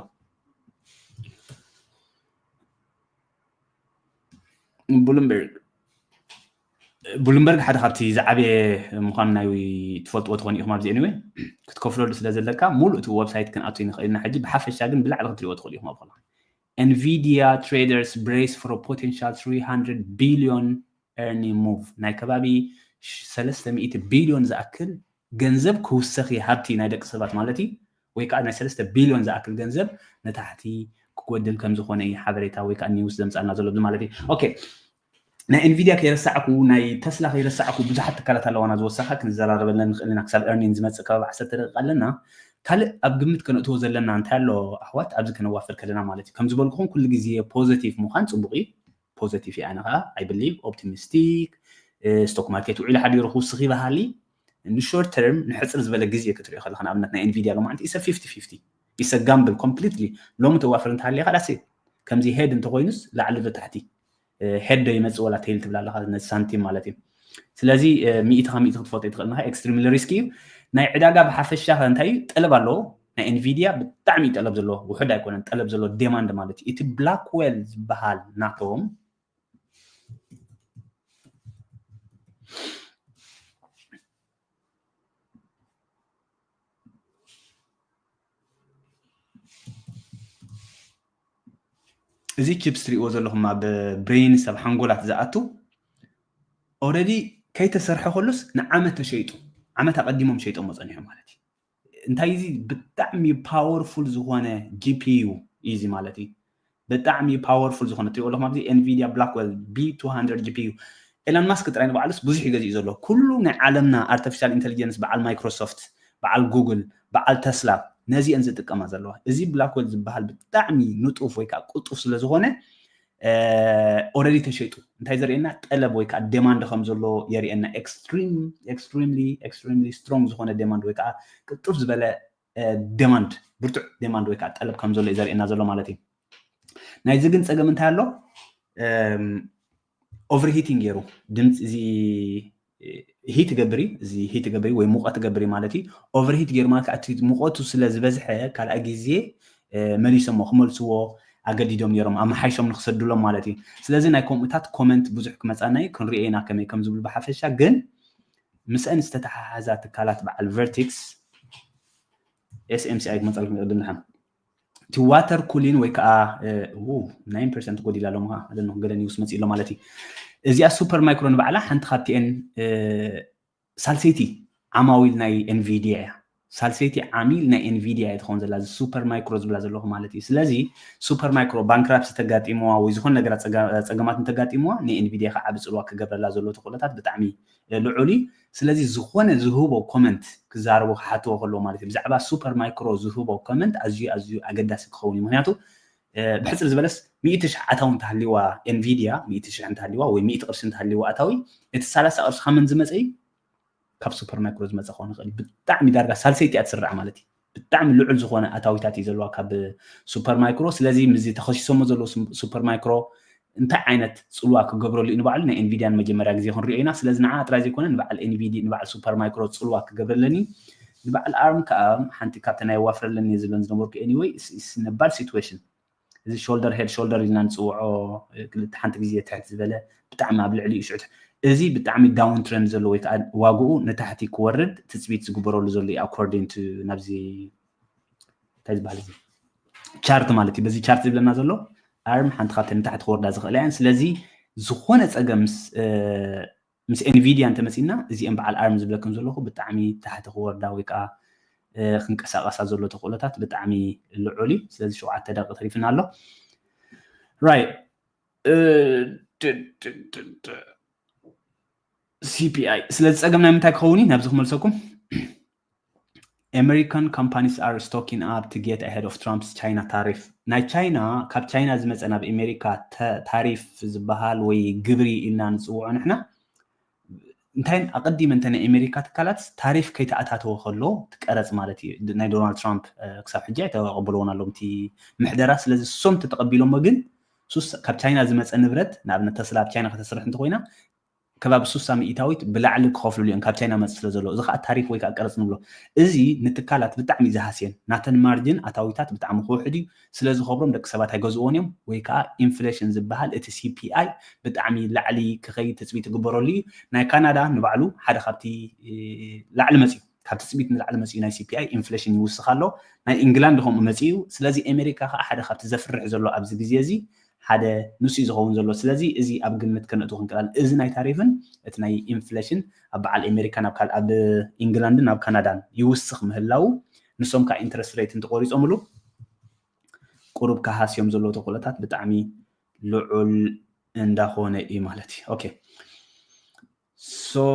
ብሉምበርግ ብሉምበርግ ሓደ ካብቲ ዝዓበየ ምኳኑ ናይ ትፈልጥዎ ትኾኑ ኢኹም ኣብዚ anyway ክትከፍለሉ ስለ ዘለካ ሙሉእ እቲ ዌብሳይት ክንኣቱ ንኽእል ኢና ሕጂ ብሓፈሻ ግን ብላዕሊ ክትሪእዎ ትኽእሉ ኢኹም ኣብ Nvidia traders brace for a potential three hundred billion earning move ናይ ከባቢ ሰለስተ ሚእቲ ቢልዮን ዝኣክል ገንዘብ ክውሰኽ ሃብቲ ናይ ደቂ ሰባት ማለት እዩ ወይ ከዓ ናይ ሰለስተ ቢልዮን ዝኣክል ገንዘብ ንታሕቲ ክጎድል ከም ዝኾነ እዩ ሓበሬታ ወይ ከዓ ኒውስ ዘምፃልና ዘሎ ማለት እዩ okay ናይ ኤንቪድያ ከይረሳዕኩ፣ ናይ ተስላ ከይረሳዕኩ፣ ብዙሓት ትካላት ኣለዋና ዝወሰኻ ክንዘራረበለን ንኽእል ኢና። ክሳብ ኤርኒን ዝመፅእ ከባቢ ዓሰርተ ደቂቃ ኣለና። ካልእ ኣብ ግምት ከነእትዎ ዘለና እንታይ ኣሎ ኣሕዋት፣ ኣብዚ ከነዋፍር ከለና ማለት እዩ። ከም ዝበልኩኹም ኩሉ ግዜ ፖዘቲቭ ምዃን ፅቡቕ እዩ። ፖዘቲቭ እየ ኣነ ከዓ፣ I believe፣ ኦፕቲሚስቲክ። ስቶክ ማርኬት ውዒሉ ሓዲሩ ክውስኽ ይበሃል። ንሾርት ተርም፣ ንሕፅር ዝበለ ግዜ ክትሪኦ ከለካ፣ ንኣብነት ናይ ኤንቪድያ ሎማዓንቲ ኢሰ ፊፍቲ ፊፍቲ፣ ኢሰ ጋምብል ኮምፕሊትሊ። ሎሚ ተዋፍር እንተሃሊኻ ዳሴ፣ ከምዚ ሄድ እንተኮይኑስ ላዕሊ ዶ ታሕቲ፣ ሄድ ዶ ይመፅእ ወላ ቴይል ትብል ኣለካ፣ ነቲ ሳንቲም ማለት እዩ። ስለዚ ሚእቲ ካብ ሚእቲ ክትፈልጦ ይትኽእል ኢኻ። ኤክስትሪምሊ ሪስኪ እዩ። ናይ ዕዳጋ ብሓፈሻ ከ እንታይ እዩ? ጠለብ ኣለዎ። ናይ ኤንቪድያ ብጣዕሚ እዩ ጠለብ ዘለዎ፣ ውሑድ ኣይኮነን፣ ጠለብ ዘለዎ፣ ዴማንድ ማለት እዩ። እቲ ብላክዌል ዝበሃል ናቶም እዚ ቺፕስ ትሪእዎ ዘለኹም ኣብ ብሬንስ፣ ኣብ ሓንጎላት ዝኣቱ፣ ኦረዲ ከይተሰርሐ ከሎስ ንዓመት ተሸይጡ፣ ዓመት ኣቐዲሞም ሸይጦሞ ጸኒሖም ማለት እዩ። እንታይ እዚ ብጣዕሚ ፓወርፉል ዝኾነ ጂፒዩ እዩ እዚ ማለት እዩ። ብጣዕሚ ፓወርፉል ዝኾነ ትሪእዎ ኣለኹም ኣብዚ ኤንቪድያ ብላክዌል ቢ ቱ ሃንድረድ ጂፒዩ። ኤሎን ማስክ ጥራይ ንባዕሉስ ብዙሕ እዩ ገዚኡ ዘሎ። ኩሉ ናይ ዓለምና ኣርቲፊሻል ኢንተሊጀንስ፣ በዓል ማይክሮሶፍት፣ በዓል ጉግል፣ በዓል ተስላ፣ ነዚአን ዝጥቀማ ዘለዋ። እዚ ብላክዌል ዝበሃል ብጣዕሚ ንጡፍ ወይ ከዓ ቅልጡፍ ስለ ዝኾነ፣ ኦረዲ ተሸይጡ። እንታይ ዘርእየና? ጠለብ ወይ ከዓ ዴማንድ ከም ዘሎ የርእየና። ኤክስትሪም፣ ኤክስትሪምሊ፣ ኤክስትሪምሊ ስትሮንግ ዝኾነ ዴማንድ ወይ ከዓ ቅልጡፍ ዝበለ ዴማንድ፣ ብርቱዕ ዴማንድ ወይ ከዓ ጠለብ ከም ዘሎ እዩ ዘርእየና ዘሎ ማለት እዩ። ናይዚ ግን ጸገም እንታይ ኣሎ? ኦቨርሂቲንግ ገይሩ ድምፂ፣ እዚ ሂት ገብሪ፣ እዚ ሂት ገብሪ ወይ ሙቐት ገብሪ ማለት እዩ። ኦቨርሂት ገይሩ ማለት ከዓ እቲ ሙቐቱ ስለ ዝበዝሐ ካልኣይ ግዜ፣ እ፣ መሊሶሞ ክመልስዎ ኣገዲዶም ነይሮም፣ ኣመሓይሾም ንክሰድሎም ማለት እዩ። ስለዚ ናይ ከምኡታት ኮመንት ብዙሕ ክመፃና እዩ፣ ክንሪኦ ኢና ከመይ ከም ዝብሉ። ብሓፈሻ ግን ምስአን ዝተተሓሓዛ ትካላት በዓል ቨርቲክስ፣ ኤስኤምሲኣይ ክመፀልኩም ይቕድም ንሓን። እቲ ዋተር ኩሊን ወይ ከዓ፣ እ፣ ው፣ ናይን ፐርሰንት ጎዲላ ኣለሞ ከዓ፣ ኣደነ ገለ ኒውስ መፂእ ኣሎ ማለት እዩ። እዚኣ ሱፐር ማይክሮ ንባዕላ ሓንቲ ካብቲኤን፣ እ፣ ሳልሰይቲ ዓማዊል ናይ ኤንቪዲያ እያ። ሳልሰይቲ ዓሚል ናይ ኤንቪዲያ እያ ትኸውን ዘላ፣ እዚ ሱፐር ማይክሮ ዝብላ ዘለኹ ማለት እዩ። ስለዚ ሱፐር ማይክሮ ባንክራፕሲ ተጋጢምዋ ወይ ዝኾነ ነገራት ጸጋ-፣ ጸገማት እንተጋጢምዋ፣ ንኤንቪዲያ ከዓ ዓቢ ጽልዋ ክገብረላ ዘሎ ተኽእሎታት ብጣዕሚ ልዑል እዩ። ስለዚ ዝኾነ ዝህቦ ኮመንት ክዛረቦ ክሓትዎ ከለዎ ማለት እዩ፣ ብዛዕባ ሱፐር ማይክሮ ዝህቦ ኮመንት ኣዝዩ፣ ኣዝዩ ኣገዳሲ ክኸውን እዩ። ምኽንያቱ፣ እ፣ ብሕጽር ዝበለስ ሚእቲ ሽሕ ኣታዊ እንተሃልይዋ ኤንቪዲያ፣ ሚእቲ ሽሕ እንተሃልይዋ ወይ ሚእቲ ቅርሺ እንተሃልይዋ ኣታዊ፣ እቲ ሰላሳ ቅርሺ ካብ መን ዝመጸ እዩ? ካብ ሱፐር ማይክሮ ዝመጸ ክኸውን ይኽእል እዩ። ብጣዕሚ ዳርጋ ሳልሰይቲ እያ ትስራዕ ማለት እዩ። ብጣዕሚ ልዑል ዝኾነ ኣታዊታት እዩ ዘለዋ ካብ ሱፐር ማይክሮ። ስለዚ ምስዚ ተኸሲሶሞ ዘለዉ ሱም-፣ ሱፐር ማይክሮ እንታይ ዓይነት ጽልዋ ክገብረሉ እዩ ንባዕሉ ናይ ኤንቪዲያ ንመጀመርያ ግዜ ክንሪኦ ኢና። ስለዚ ንዓ ጥራይ ዘይኮነ ንበዓል ኤንቪዲ-፣ ንበዓል ሱፐር ማይክሮ ጽልዋ ክገብረለኒ፣ ንበዓል ኣርም ከኣ ሓንቲ ካብተን ናይ ዋፍረለኒ ዝብለን ዝነበርኩ ኤኒወይ ስ-፣ ስ-፣ ነባል ሲትዌሽን፣ እዚ ሾልደር ሄድ ሾልደር ኢልና ንጽውዖ፣ ክልተ ሓንቲ ግዜ ትሕት ዝበለ ብጣዕሚ ኣብ ልዕሊኡ ሽዑ ትሕ-፣ እዚ ብጣዕሚ ዳውን ትረንድ ዘሎ ወይ ከዓ ዋግኡ ንታሕቲ ክወርድ ትጽቢት ዝግበረሉ ዘሎ እዩ፣ ኣኮርዲንግ ቱ ናብዚ እንታይ ዝበሃል እዚ ቻርት ማለት እዩ። በዚ ቻርት ዝብለና ዘሎ ኣርም ሓንቲ ካብተን ንታሕቲ ክወርዳ ዝኽእላ እየን። ስለዚ ዝኾነ ጸገም ምስ፣ እ፣ ምስ ኤንቪዲያ እንተመጺእና፣ እዚአን በዓል ኣርም ዝብለክን ዘለኹ ብጣዕሚ ታሕቲ ክወርዳ ወይ ከዓ፣ እ፣ ክንቀሳቐሳ ዘሎ ተኽእሎታት ብጣዕሚ ልዑል እዩ። ስለዚ ሸውዓተ ደቂቕ ተሪፍና ኣሎ። ራይት። እ፣ ድ-፣ ድ-፣ ድ-፣ ድ-፣ ሲፒኣይ። ስለዚ ጸገም ናይ ምንታይ ክኸውን እዩ? ናብዚ ክመልሰኩም። American companies are stocking up to get ahead of Trump's China tariff። ናይ ቻይና፣ ካብ ቻይና ዝመጸ ናብ ኣሜሪካ ተ-፣ ታሪፍ ዝበሃል ወይ ግብሪ ኢልና ንጽውዖ ንሕና፣ እንታይ ኣቐዲመ እንተ ናይ ኣሜሪካ ትካላት ታሪፍ ከይተኣታተወ ከሎ፣ እቲ ቀረጽ ማለት እዩ፣ ናይ ዶናልድ ትራምፕ፣ እ፣ ክሳብ ሕጂ ኣይተቐበልዎን ኣለዉ፣ እቲ ምሕደራ። ስለዚ እሶም ተተቐቢሎሞ ግን ሱስ-፣ ካብ ቻይና ዝመጸ ንብረት፣ ንኣብነት ተስላ ኣብ ቻይና ከተስርሕ እንተኾይና፣ ከባቢ ሱሳ ሚእታዊት ብላዕሊ ክኸፍልሉ እዮም፣ ካብ ቻይና መጽእ ስለ ዘሎ። እዚ ኸኣ ታሪፍ ወይ ከኣ ቀረጽ ንብሎ። እዚ ንትካላት ብጣዕሚ እዩ ዝሃስየን። ናተን ማርጅን ኣታዊታት ብጣዕሚ ክውሕድ እዩ። ስለ ዝኸብሮም ደቂ ሰባት ኣይገዝእዎን እዮም። ወይ ከኣ ኢንፍሌሽን ዝበሃል እቲ ሲፒኣይ ብጣዕሚ ላዕሊ ክኸይድ ትጽቢት ይግበረሉ እዩ። ናይ ካናዳ ንባዕሉ ሓደ ካብቲ፣ እ፣ ላዕሊ መጽዩ፣ ካብ ትጽቢት ንላዕሊ መጽዩ ናይ ሲፒኣይ ኢንፍሌሽን ይውስኽ ኣሎ። ናይ ኢንግላንድ ከምኡ መጽዩ። ስለዚ ኣሜሪካ ከኣ ሓደ ካብቲ ዘፍርሕ ዘሎ ኣብዚ ግዜ እዚ ሓደ ንሱ እዩ ዝኸውን ዘሎ። ስለዚ እዚ ኣብ ግምት ከነእትዎ ክንክእል ኣለና። እዚ ናይ ታሪፍን እቲ ናይ ኢንፍሌሽን ኣብ በዓል ኣሜሪካ ናብ ካል-፣ ኣብ ኢንግላንድን ኣብ ካናዳን ይውስኽ ምህላው፣ ንሶም ከዓ ኢንትረስት ሬት እንተቆሪጾምሉ ቁሩብ ክሃስዮም ዘለዎ ተኽእሎታት ብጣዕሚ ልዑል እንዳኾነ እዩ ማለት እዩ። ኦኬ። So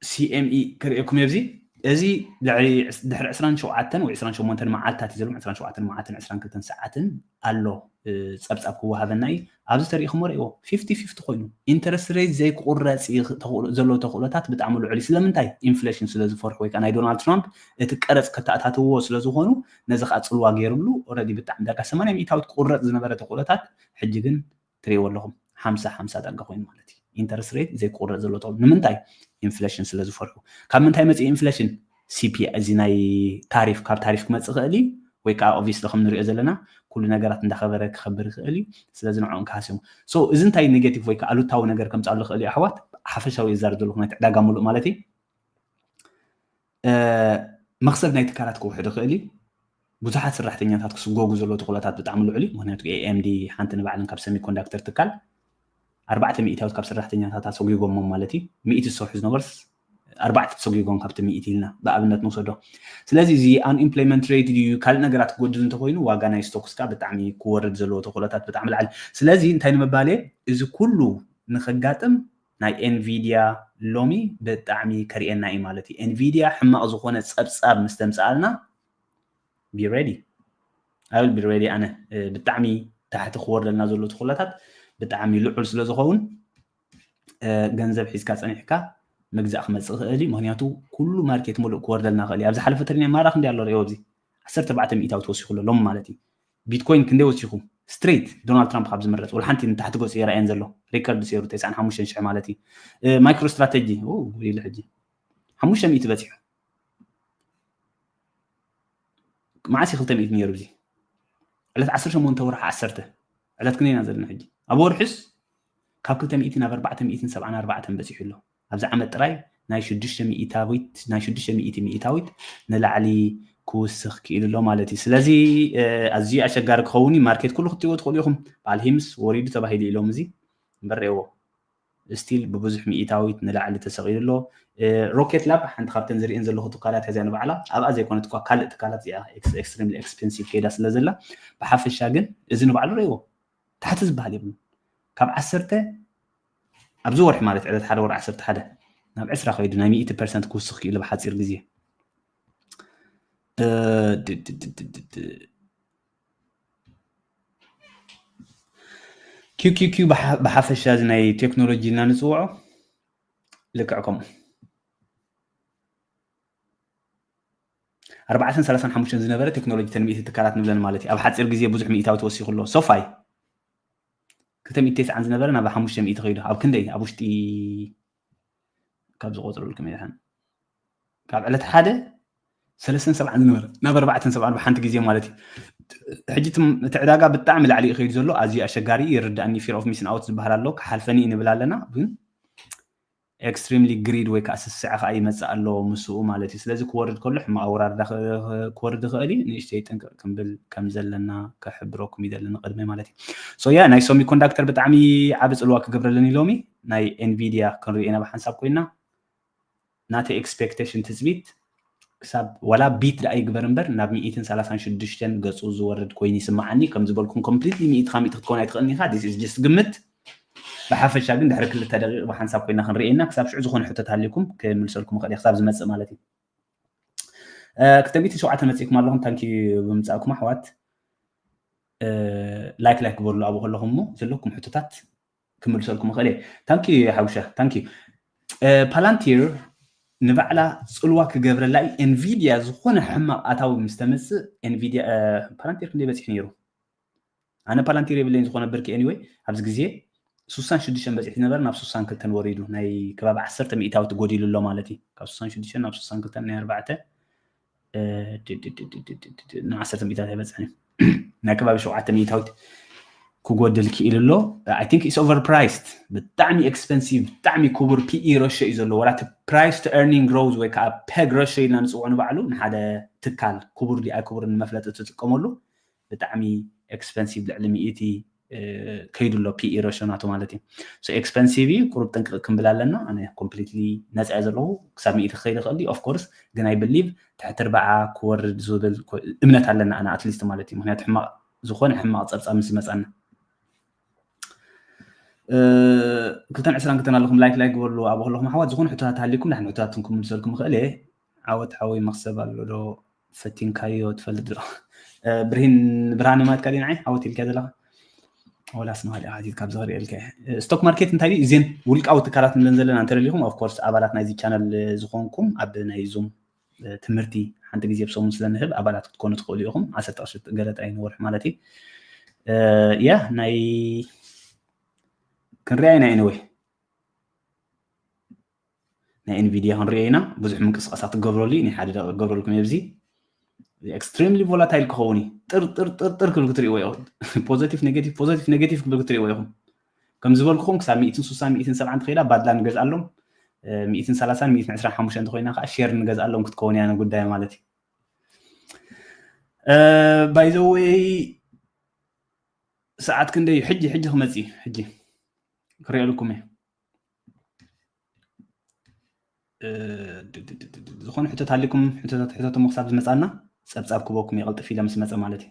CME ክርእየኩም ኣብዚ። እዚ ድሕሪ ዕስራን ሸውዓተን ወይ ዕስራን ሸሞንተን መዓልታት እዩ ዘሎ። ዕስራን ሸውዓተን መዓልትን ዕስራን ክልተን ሰዓትን ኣሎ ጸብጻብ ክወሃበና እዩ። ኣብዚ ተሪኢኹሞ ርእይዎ፣ ፊፍቲ ፊፍቲ ኮይኑ። ኢንተረስት ሬት ዘይክቑረጽ ዘሎ ተኽእሎታት ብጣዕሚ ልዑል እዩ። ስለምንታይ? ኢንፍሌሽን ስለ ዝፈርሑ ወይ ከዓ ናይ ዶናልድ ትራምፕ እቲ ቀረጽ ከተኣታትዎ ስለ ዝኾኑ፣ ነዚ ከዓ ጽልዋ ገይርሉ። ኦረዲ ብጣዕሚ ዳርጋ ሰማንያ ሚእታዊት ክቑረጽ ዝነበረ ተኽእሎታት ሕጂ ግን ትሪእዎ ኣለኹም ሓምሳ ሓምሳ ዳርጋ ኮይኑ ማለት እዩ። ኢንተረስት ሬት ዘይክቑረጽ ዘሎ ተኽእሎ። ንምንታይ? ኢንፍሌሽን ስለ ዝፈርሑ። ካብ ምንታይ መፅእ ኢንፍሌሽን? CPI፣ እዚ ናይ ታሪፍ፣ ካብ ታሪፍ ክመፅእ ይኽእል እዩ ወይ ከዓ ኦብቪስሊ ከም ንሪኦ ዘለና ኩሉ ነገራት እንዳኸበረ ክኸብር ይኽእል እዩ። ስለዚ ንዕኦም ክሃስዮም። So እዚ እንታይ ኔጌቲቭ ወይ ከዓ ኣሉታዊ ነገር ከምፅኣሉ ይኽእል እዩ ኣሕዋት? ሓፈሻዊ ይዛረብ ዘለኹ ናይቲ ዕዳጋ ሙሉእ ማለት እዩ። መኽሰብ ናይ ትካላት ክውሕድ ይኽእል እዩ። ብዙሓት ሰራሕተኛታት ክስጎጉ ዘሎ ተኽእሎታት ብጣዕሚ ልዑል እዩ። ምክንያቱ AMD ሓንቲ ንባዕለን ካብ ሰሚኮንዳክተር ትካል ኣርባዕተ ሚእታዊት ካብ ሰራሕተኛታት ኣሰጒጎሞም ማለት እዩ። ሚእቲ ዝሰርሑ ዝነበርስ ኣርባዕተ ተሰጒጎም ካብቲ ሚእቲ ኢልና ብኣብነት ንውሰዶ። ስለዚ እዚ ኣንኢምፕሎይመንት ሬት ድዩ ካልእ ነገራት ክጎድል እንተኮይኑ ዋጋ ናይ ስቶክስ ከዓ ብጣዕሚ ክወርድ ዘለዎ ተኽእሎታት ብጣዕሚ ላዕሊ። ስለዚ እንታይ ንምባል እየ፣ እዚ ኩሉ ንኸጋጥም ናይ ኤንቪድያ ሎሚ ብጣዕሚ ከርእየና እዩ ማለት እዩ። ኤንቪድያ ሕማቕ ዝኾነ ጸብጻብ ምስ ተምጽኣልና be ready። I will be ready። ኣነ ብጣዕሚ ታሕቲ ክወርደልና ዘሎ ተኽእሎታት ብጣዕሚ ልዑል ስለ ዝኸውን ገንዘብ ሒዝካ ጸኒሕካ ምግዛእ ክመጽእ ይኽእል እዩ። ምክንያቱ ኩሉ ማርኬት ሙሉእ ክወርደልና ይኽእል እዩ። ኣብ ዝሓለፈ ትሪናይ ማራ ክንደይ ኣሎ ርእዮ ኣብዚ ዓሰርተ ኣርባዕተ ሚእታዊ ተወሲኹ ኣሎ ሎሚ ማለት እዩ። ቢትኮይን ክንደይ ወሲኹ? ስትሬት ዶናልድ ትራምፕ ካብ ዝምረጽ ወላ ሓንቲ ንታሕቲ ገጹ የርኣየን ዘሎ ሪከርድ ሰይሩ ተስዓን ሓሙሽተን ሽሕ ማለት እዩ። ማይክሮ ስትራተጂ ኢሉ ሕጂ ሓሙሽተ ሚእቲ በጺሑ። መዓስ እዩ ክልተ ሚእቲ ነይሩ? እዚ ዕለት ዓሰርተ ሸሞንተ ወርሒ ዓሰርተ ዕለት ክንደይ ኢና ዘለና ሕጂ? ኣብ ወርሒስ ካብ ክልተ ሚእቲ ናብ ኣርባዕተ ሚእትን ሰብዓን ኣርባዕተን በጺሑ ኣሎ። ኣብዚ ዓመት ጥራይ ናይ ሽዱሽተ ሚእታዊት ናይ ሽዱሽተ ሚእቲ ሚእታዊት ንላዕሊ ክውስኽ ክኢሉ ኣሎ ማለት እዩ። ስለዚ ኣዝዩ ኣሸጋሪ ክኸውን እዩ። ማርኬት ኩሉ ክትሪእዎ ትኽእሉ ኢኹም። በዓል ሂምስ ወሪዱ ተባሂሉ ኢሎም እዚ እምበር ርእዎ ስቲል ብብዙሕ ሚእታዊት ንላዕሊ ተሰቒሉ ኣሎ። ሮኬት ላብ ሓንቲ ካብተን ዝርእን ዘለኹ ትካላት ሕዚያ ንባዕላ ኣብኣ ዘይኮነት እኳ ካልእ ትካላት እዚኣ ኤክስትሪምሊ ኤክስፔንሲቭ ከይዳ ስለ ዘላ ብሓፈሻ ግን እዚ ንባዕሉ ርእዎ ታሕቲ ዝበሃል የብሉ። ካብ ዓሰርተ ኣብዚ ወርሒ ማለት ዕለት ሓደ ወርሒ ዓሰርተ ሓደ ናብ ዕስራ ከይዱ ናይ ሚእቲ ፐርሰንት ክውስኽ ክኢሉ ብሓፂር ግዜ። ኪውኪውኪው ብሓፈሻ እዚ ናይ ቴክኖሎጂ ኢልና ንፅውዖ ልክዕ ከምኡ ኣርባዕተን ሰላሳን ሓሙሽተን ዝነበረ ቴክኖሎጂ ተን ሚእቲ ትካላት ንብለን ማለት እዩ። ኣብ ሓፂር ግዜ ብዙሕ ሚእታዊ ተወሲኹ ኣሎ። ሶፋይ ክልተ ሚእቲ ተስዓን ዝነበረ ናብ ሓሙሽተ ሚእቲ ከይዱ ኣብ ክንደይ ኣብ ውሽጢ ካብ ዝቆፅረልኩም ይድሓን ካብ ዕለት ሓደ ሰለስተን ሰብዓን ዝነበረ ናብ ኣርባዕተን ሰብዓን ብሓንቲ ግዜ ማለት እዩ። ሕጂ እቲ ዕዳጋ ብጣዕሚ ላዕሊ እዩ ከይዱ ዘሎ። ኣዝዩ ኣሸጋሪ ይርዳእኒ። ፊር ኦፍ ሚስን ኣውት ዝበሃል ኣሎ። ክሓልፈኒ እዩ ንብል ኣለና ግን ኤክስትሪምሊ ግሪድ ወይ ከዓ ስስዐ ከዓ ይመፅእ ኣሎ ምስኡ ማለት እዩ። ስለዚ ክወርድ ከሎ ሕማቕ ኣወራርዳ ክወርድ ይኽእል እዩ። ንእሽተይ ጥንቅቕ ክንብል ከም ዘለና ክሕብረኩም ይደሊ ንቕድመ ማለት እዩ። ሶ ያ ናይ ሶሚኮንዳክተር ብጣዕሚ ዓቢ ፅልዋ ክገብረልን እዩ ሎሚ ናይ ኤንቪድያ ክንሪኦ ኢና ብሓንሳብ ኮይና ናተ ኤክስፔክቴሽን ትፅቢት ክሳብ ዋላ ቢት ደኣ ይግበር እምበር ናብ ሚእትን ሰላሳን ሽዱሽተን ገፁ ዝወርድ ኮይኑ ይስምዓኒ። ከም ዝበልኩም ኮምፕሊትሊ ሚእቲ ካብ ሚእቲ ክትከውን ኣይትኽእልን ኢኻ። ዲስ ኢዝ ጀስት ግምት። ብሓፈሻ ግን ድሕሪ ክልተ ደቂቕ ብሓንሳብ ኮይና ክንርእየና ክሳብ ሽዑ ዝኾነ ሕቶት ሃልዩኩም ክምልሰልኩም ይኽእል እየ ክሳብ ዝመፅእ ማለት እዩ። ክልተ ሚእቲ ሸውዓተ መፂእኩም ኣለኹም። ታንኪ ብምፃእኩም ኣሕዋት ላይክ ላይክ ግበሩሉ ኣብኡ ከለኹም እሞ ዘለኩም ሕቶታት ክምልሰልኩም እኽእል እየ። ታንኪ ሓውሻ ታንኪ ፓላንቲር ንባዕላ ፅልዋ ክገብረላ እዩ። ኤንቪድያ ዝኾነ ሕማቕ ኣታዊ ምስ ተምፅእ ኤንቪድያ ፓላንቲር ክንደይ በፂሑ ነይሩ? ኣነ ፓላንቲር የብለይን ዝኾነ ብርኪ ኤኒወይ ኣብዚ ግዜ ሱሳን ሽዱሽተን በፂሑ ዝነበረ ናብ ሱሳን ክልተን ወሪዱ ናይ ከባቢ ዓሰርተ ሚእታዊት ጎዲሉ ኣሎ ማለት እዩ። ካብ ሱሳን ሽዱሽተን ናብ ሱሳን ክልተን ናይ ኣርባዕተ ንዓሰርተ ሚእታዊት ኣይበፅሕን እዩ ናይ ከባቢ ሸውዓተ ሚእታዊት ክጎድል ክኢሉ ኣሎ። I think it's overpriced። ብጣዕሚ ኤክስፐንሲቭ ብጣዕሚ ክቡር ፒኢ ረሾ እዩ ዘለዎ። ዋላ እቲ ፕራይስ ቱ ኤርኒንግ ሮዝ ወይ ከዓ ፔግ ረሾ ኢልና ንፅውዖ ንባዕሉ ንሓደ ትካል ክቡር ድዩ ኣይክቡርን ንመፍለጢ ትጥቀመሉ ብጣዕሚ ኤክስፐንሲቭ ልዕሊ ሚእቲ ከይዱ ኣሎ ፒኢ ረሾ ናቱ ማለት እዩ። ኤክስፐንሲቭ እዩ ቁሩብ ጥንቅቕ ክንብል ኣለና። ኣነ ኮምፕሊትሊ ነፃ እየ ዘለኹ ክሳብ ሚእቲ ክኸይድ ይኽእል እዩ ኦፍኮርስ ግን I believe ትሕቲ ኣርባዓ ክወርድ ዝብል እምነት ኣለና ኣነ ኣትሊስት ማለት እዩ። ምክንያቱ ሕማቕ ዝኾነ ሕማቕ ፀብፃብ ምስ ዝመፃና ክልተን ዕስራን ክልተን ኣለኹም፣ ላይክ ላይክ ግበሩ። ኣብ ከለኹም ኣሕዋት ዝኾነ ሕቶታት ሃልይኩም፣ ንሕን ሕቶታትኩም ክምልሰልኩም እኽእል እየ። ዓወት ሓወይ፣ መኽሰብ ኣሎ ዶ? ፈቲንካዮ ትፈልጥ ዶ? ብርሂን፣ ብርሃነ ማትካ ድዩ ንዓይ ዓወት ኢልካ ዘለኻ? ወላስ መኻሊኣ ሓቲት ካብ ዝኽሪኤልካ እየ። ስቶክ ማርኬት እንታይ ድዩ? እዜን ውልቃዊ ትካላት ንብለን ዘለና እንተደሊኹም፣ ኦፍኮርስ ኣባላት ናይዚ ቻነል ዝኾንኩም ኣብ ናይ ዙም ትምህርቲ ሓንቲ ግዜ ብሰሙን ስለ ንህብ ኣባላት ክትኮኑ ትኽእሉ ኢኹም። ዓሰርተ ቅርሺ ገለ ጥራይ ንወርሒ ማለት እዩ። ያ ናይ ክንሪኣ ኢና። ኤኒወይ ናይ ኤንቪዲያ ክንሪኦ ኢና። ብዙሕ ምንቅስቃሳት ትገብረሉ እዩ። ናይ ሓደ ደቂቕ ክገብረልኩም እየ። እዚ ኤክስትሪምሊ ቮላታይል ክኸውን እዩ። ጥር ጥር ጥር ጥር ክብል ክትሪእዎ ኢኹም። ፖዘቲቭ ኔጌቲቭ፣ ፖዘቲቭ ኔጌቲቭ ክብል ክትሪእዎ ኢኹም። ከም ዝበልኩኹም ክሳብ ሚእትን ስሳን ሚእትን ሰብዓን ተኸይዳ ባድላ ንገዝኣሎም። ሚእትን ሰላሳን ሚእትን ዕስራን ሓሙሽተን እንተኾይና ከዓ ሼር ንገዝኣሎም ክትከውን እያ ንጉዳይ ማለት እዩ። ባይ ዘ ዌይ ሰዓት ክንደይ እዩ? ሕጂ ሕጂ ክመፅእ እዩ። ሕጂ ክሪኤልኩም እየ። ዝኾነ ሕቶታት ኣሊኩም ሕቶታት ሕቶቶም ክሳብ ዝመፃና ፀብፃብ ክበኩም እየ፣ ቅልጥፍ ኢለ ምስ መፀ ማለት እዩ።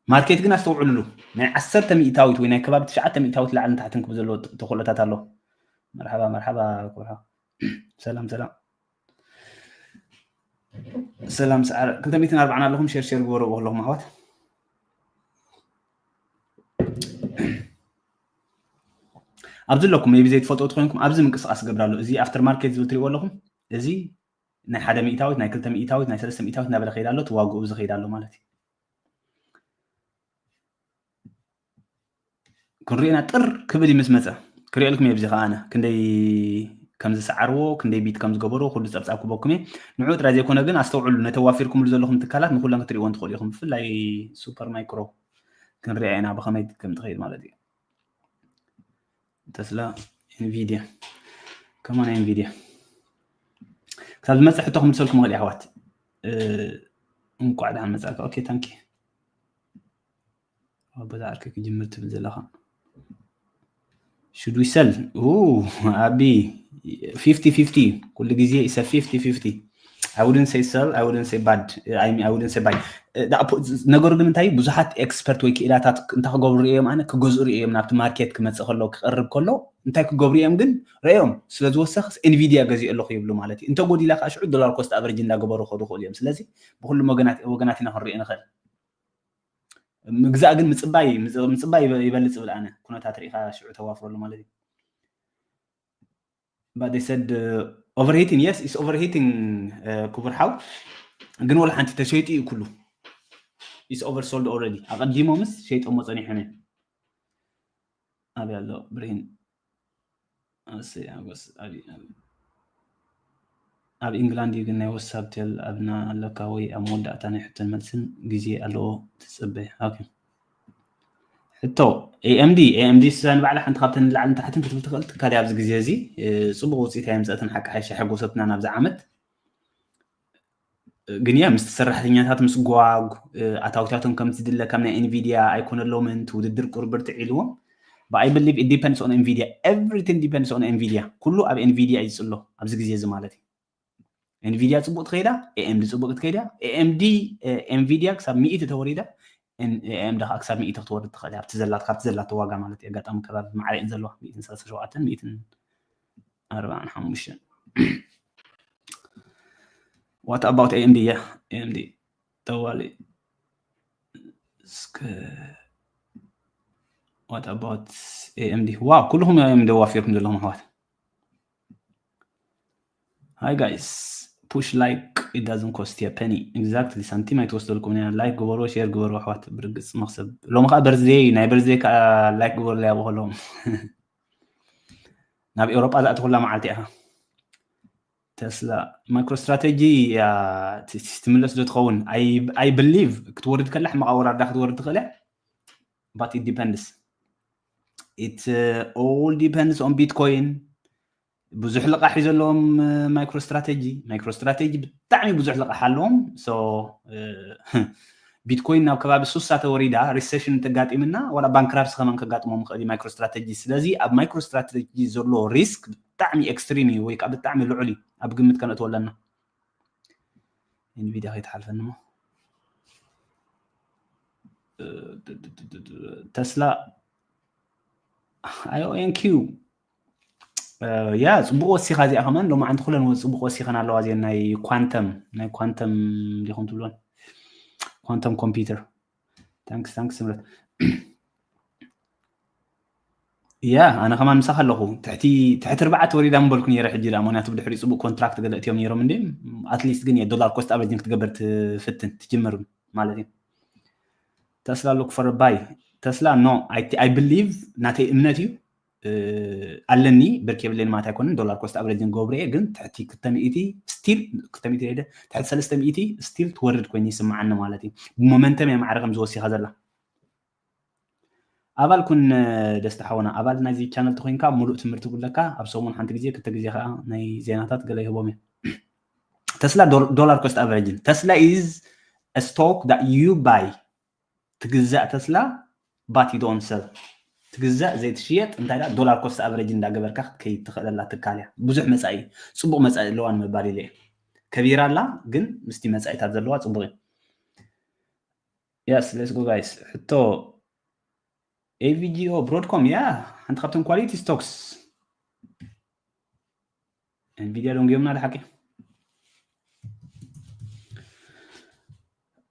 ማርኬት ግን ኣስተውዕሉሉ፣ ናይ ዓሰርተ ሚእታዊት ወይ ናይ ከባቢ ትሽዓተ ሚእታዊት ላዕልን ታሕትን ክብል ዘለዎ ተኽእሎታት ኣሎ። መርሓባ መርሓባ ክብርኻ። ሰላም ሰላም ሰላም ሰዓረ ክልተ ሚእትን ኣርባዓን ኣለኹም። ሼር ሼር ግበሩ ከለኹም ኣሕዋት። ኣብዚ ኣለኩም ቢ ዘይትፈልጡ ትኮይንኩም ኣብዚ ምንቅስቃስ ገብር ኣሎ። እዚ ኣፍተር ማርኬት ዝብል ትሪእዎ ኣለኹም። እዚ ናይ ሓደ ሚእታዊት ናይ ክልተ ሚእታዊት ናይ ሰለስተ ሚእታዊት እናበለ ከይድ ኣሎ። ትዋግኡ ብዚ ከይድ ኣሎ ማለት እዩ። ክንሪኤና ጥር ክብል ምስ መፀ ክሪኤልኩም እየ። ብዚ ከዓ ኣነ ክንደይ ከም ዝሰዓርዎ ክንደይ ቢት ከም ዝገበርዎ ኩሉ ፀብፃብ ክበኩም እየ። ንዑ ጥራይ ዘይኮነ ግን ኣስተውዕሉ፣ ነተዋፊርኩምሉ ዘለኹም ትካላት ንኩለን ክትሪእዎ እንትኽእሉ ኢኹም። ብፍላይ ሱፐር ማይክሮ ክንሪኣ ኢና ብኸመይ ከም ትኸይድ ማለት እዩ። ተስላ፣ ኤንቪዲያ፣ ከማን ኤንቪዲያ ክሳብ ዝመፅእ ሕቶ ክምልሰልኩም ይኽእል ኣሕዋት። እንኳዕ ደሓን መፃእካ። ኦኬ ታንኪ። በዛ ዓርከይ ክጅምር ትብል ዘለኻ። Should we sell? Ooh, ኣቢ ፊፍቲ ፊፍቲ ኩሉ ግዜ is a fifty fifty. I wouldn't say sell, I wouldn't say bad, I mean, I wouldn't say buy. ነገሩ ግን እንታይ ብዙሓት ኤክስፐርት ወይ ክኢላታት እንታይ ክገብሩ ርእዮም ኣነ ክገዝኡ ርእዮም ናብቲ ማርኬት ክመፅእ ከሎ ክቐርብ ከሎ እንታይ ክገብሩ እዮም ግን ርእዮም ስለ ዝወሰኽስ ኤንቪዲያ ገዚኦ ኣለኹ ይብሉ ማለት እዩ። እንተ ጎዲላ ከዓ ሽዑ ዶላር ኮስት ኣቨሬጅ እንዳገበሩ ክኸዱ ይኽእሉ እዮም። ስለዚ ብኩሉም ወገናት ኢና ክንሪኦ ንኽእል። ምግዛእ ግን ምፅባይ ምፅባይ ይበልፅ ብል ኣነ ኩነታት ሪኢካ ሽዑ ተዋፍረሉ ማለት እዩ። But they said overheating, yes, it's overheating. ክቡር ሓው ግን ወላ ሓንቲ ተሸይጡ እዩ ኩሉ is oversold already። ኣቐዲሞምስ ሸይጦሞ ፀኒሖም እዮም። ኣበይ ኣሎ ብርሂን? ኣሰይ ሓጎስ ኣብ ኢንግላንድ እዩ ግን ናይ ወሳብ ቴል ኣብና ኣለካ ወይ ኣብ መወዳእታ ናይ ሕቶን መልስን ግዜ ኣለዎ ትፅበ። ኦኬ ሕቶ ኤኤምዲ ኤኤምዲ ስሳ ንባዕላ ሓንቲ ካብተን ንላዕልን ታሕትን ክትብል ትኽእል ትካል ኣብዚ ግዜ እዚ ፅቡቅ ውፅኢት ኣየምፀእትን ሓቂ ሓይሻ ሓጎሰትና ናብዚ ዓመት ግን እያ ምስቲ ሰራሕተኛታት ምስ ጓጉ ኣታዊታቶም ከም ዝድለ ከም ናይ ኤንቪዲያ ኣይኮነሎምን። እቲ ውድድር ቁርብር ትዒልዎም። But I believe it depends on ኤንቪዲያ። Everything depends on ኤንቪዲያ። ኩሉ ኣብ ኤንቪዲያ እዩ ዝፅሎ ኣብዚ ግዜ እዚ ማለት እዩ። ኤንቪዲያ ፅቡቅ ትኸይዳ ኤኤምዲ ፅቡቅ ትኸይዳ። ኤኤምዲ ኤንቪዲያ ክሳብ ሚእቲ ተወሪዳ ኤኤምዲ ከዓ ክሳብ ሚእቲ ክትወርድ ትኽእል ኣብቲ ዘላት ካብቲ ዘላቶ ዋጋ ማለት እዩ። ኣጋጣሚ ከባቢ ማዕረ እየን ዘለዋ ሚእትን ሰላሳ ሸውዓተን ሚእትን ኣርባዓን ሓሙሽተን። What about ኤኤምዲ? Yeah, ኤኤምዲ ጠዋሊ እስከ what about ኤኤምዲ? ዋው ኩልኹም ኤኤምዲ ዋፊርኩም ዘለኹም ኣሕዋት። Hi guys, push like, it doesn't cost you a penny. Exactly፣ ሳንቲም ኣይትወስደልኩም እያ። ላይክ ግበሩ፣ ሼር ግበሩ ኣሕዋት። ብርግፅ መክሰብ ሎሚ ከዓ በርዝደይ ናይ በርዝደይ ከዓ ላይክ ግበሩ ላይ ኣብኸሎም ናብ ኤውሮጳ ዝኣተኹላ መዓልቲ ኢኻ። ተስላ ማይክሮ ስትራቴጂ ትምለስ ዶ ትኸውን? I believe ክትወርድ ከላ ሕማቕ ኣወራርዳ ክትወርድ ትኽእል እያ። But it depends, it all depends on ቢትኮይን። ብዙሕ ልቓሕ እዩ ዘለዎም ማይክሮ ስትራቴጂ። ማይክሮ ስትራቴጂ ብጣዕሚ ብዙሕ ልቓሕ ኣለዎም። ቢትኮይን ናብ ከባቢ ሱሳ ተወሪዳ ሪሴሽን እንተጋጢምና ዋላ ባንክራፕሲ ከማን ከጋጥሞም ይኽእል እዩ ማይክሮ ስትራቴጂ። ስለዚ ኣብ ማይክሮ ስትራቴጂ ዘሎ ሪስክ ብጣዕሚ ኤክስትሪም እዩ ወይ ከዓ ብጣዕሚ ልዑል እዩ። ኣብ ግምት ከነእትዎ ኣለና። ኤንቪዲያ ከይትሓልፈኒ ሞ ተስላ I O N Q. ያ፣ ጽቡቕ ወሲኻ እዚኣ ከማን። ሎማዓንቲ ኩለን ጽቡቕ ወሲኸን ኣለዋ እዚአን ናይ ኳንተም፣ ናይ ኳንተም ዲኹም ትብሎን? ኳንተም ኮምፒውተር። ታንክስ፣ ታንክስ ስምረት። ያ፣ ኣነ ከማን ምሳኻ ኣለኹ። ትሕቲ፣ ትሕቲ ኣርባዕተ ወሪዳ ምበልኩ ነይረ ሕጂ ደኣ፣ ምኽንያቱ ብድሕሪ ጽቡቕ ኮንትራክት ገለ እትዮም ነይሮም እንዴ? ኣትሊስት ግን የዶላር ኮስት ኣቨሬጅን ክትገበር ትፍትን፣ ትጅምር ማለት እዩ። ተስላ look for a buy። ተስላ፣ no፣ I believe፣ ናተይ እምነት እዩ። እ፣ ኣለኒ፣ ብርክ የብለይን ማለት ኣይኮነን። ዶላር ኮስት ኣቨሬጅን ገብረ እየ፣ ግን ትሕቲ ክልተ ሚእቲ ስቲል፣ ክልተ ሚእቲ ሄደ፣ ትሕቲ ሰለስተ ሚእቲ ስቲል ትወርድ ኮይኑ ይስምዓኒ ማለት እዩ። ብሞመንተም እያ ማዕረ ከም ዝወሲኻ ዘላ። ኣባል ኩን፣ እ፣ ደስታ ሓወና፣ ኣባል ናይዚ ቻነል ተኮይንካ ሙሉእ ትምህርቲ ይብለካ። ኣብ ሰሙን ሓንቲ ግዜ፣ ክልተ ግዜ ከዓ ናይ ዜናታት ገለ ይህቦም እየ። ተስላ ዶል-፣ ዶላር ኮስት ኣቨሬጅን። ተስላ is a stock that you buy። ትግዛእ ተስላ፣ but you don't sell። ትግዛእ ዘይትሽየጥ፣ እንታይ ደኣ ዶላር ኮስት ኣቨሬጅ እንዳገበርካ ክትከይድ ትኽእለላ ትካል እያ። ብዙሕ መጻኢ፣ ጽቡቕ መጻኢ ኣለዋ ንምባል ኢለ እየ። ከቢራ ኣላ፣ ግን ምስቲ መጻኢታት ዘለዋ ጽቡቕ እዩ። Yes, let's go guys። ሕቶ፣ A V G O፣ ብሮድኮም፣ ያ፣ ሓንቲ ካብተን ኳሊቲ ስቶክስ። ኤንቪዲያ ደንጉዮምና ድሓቂ።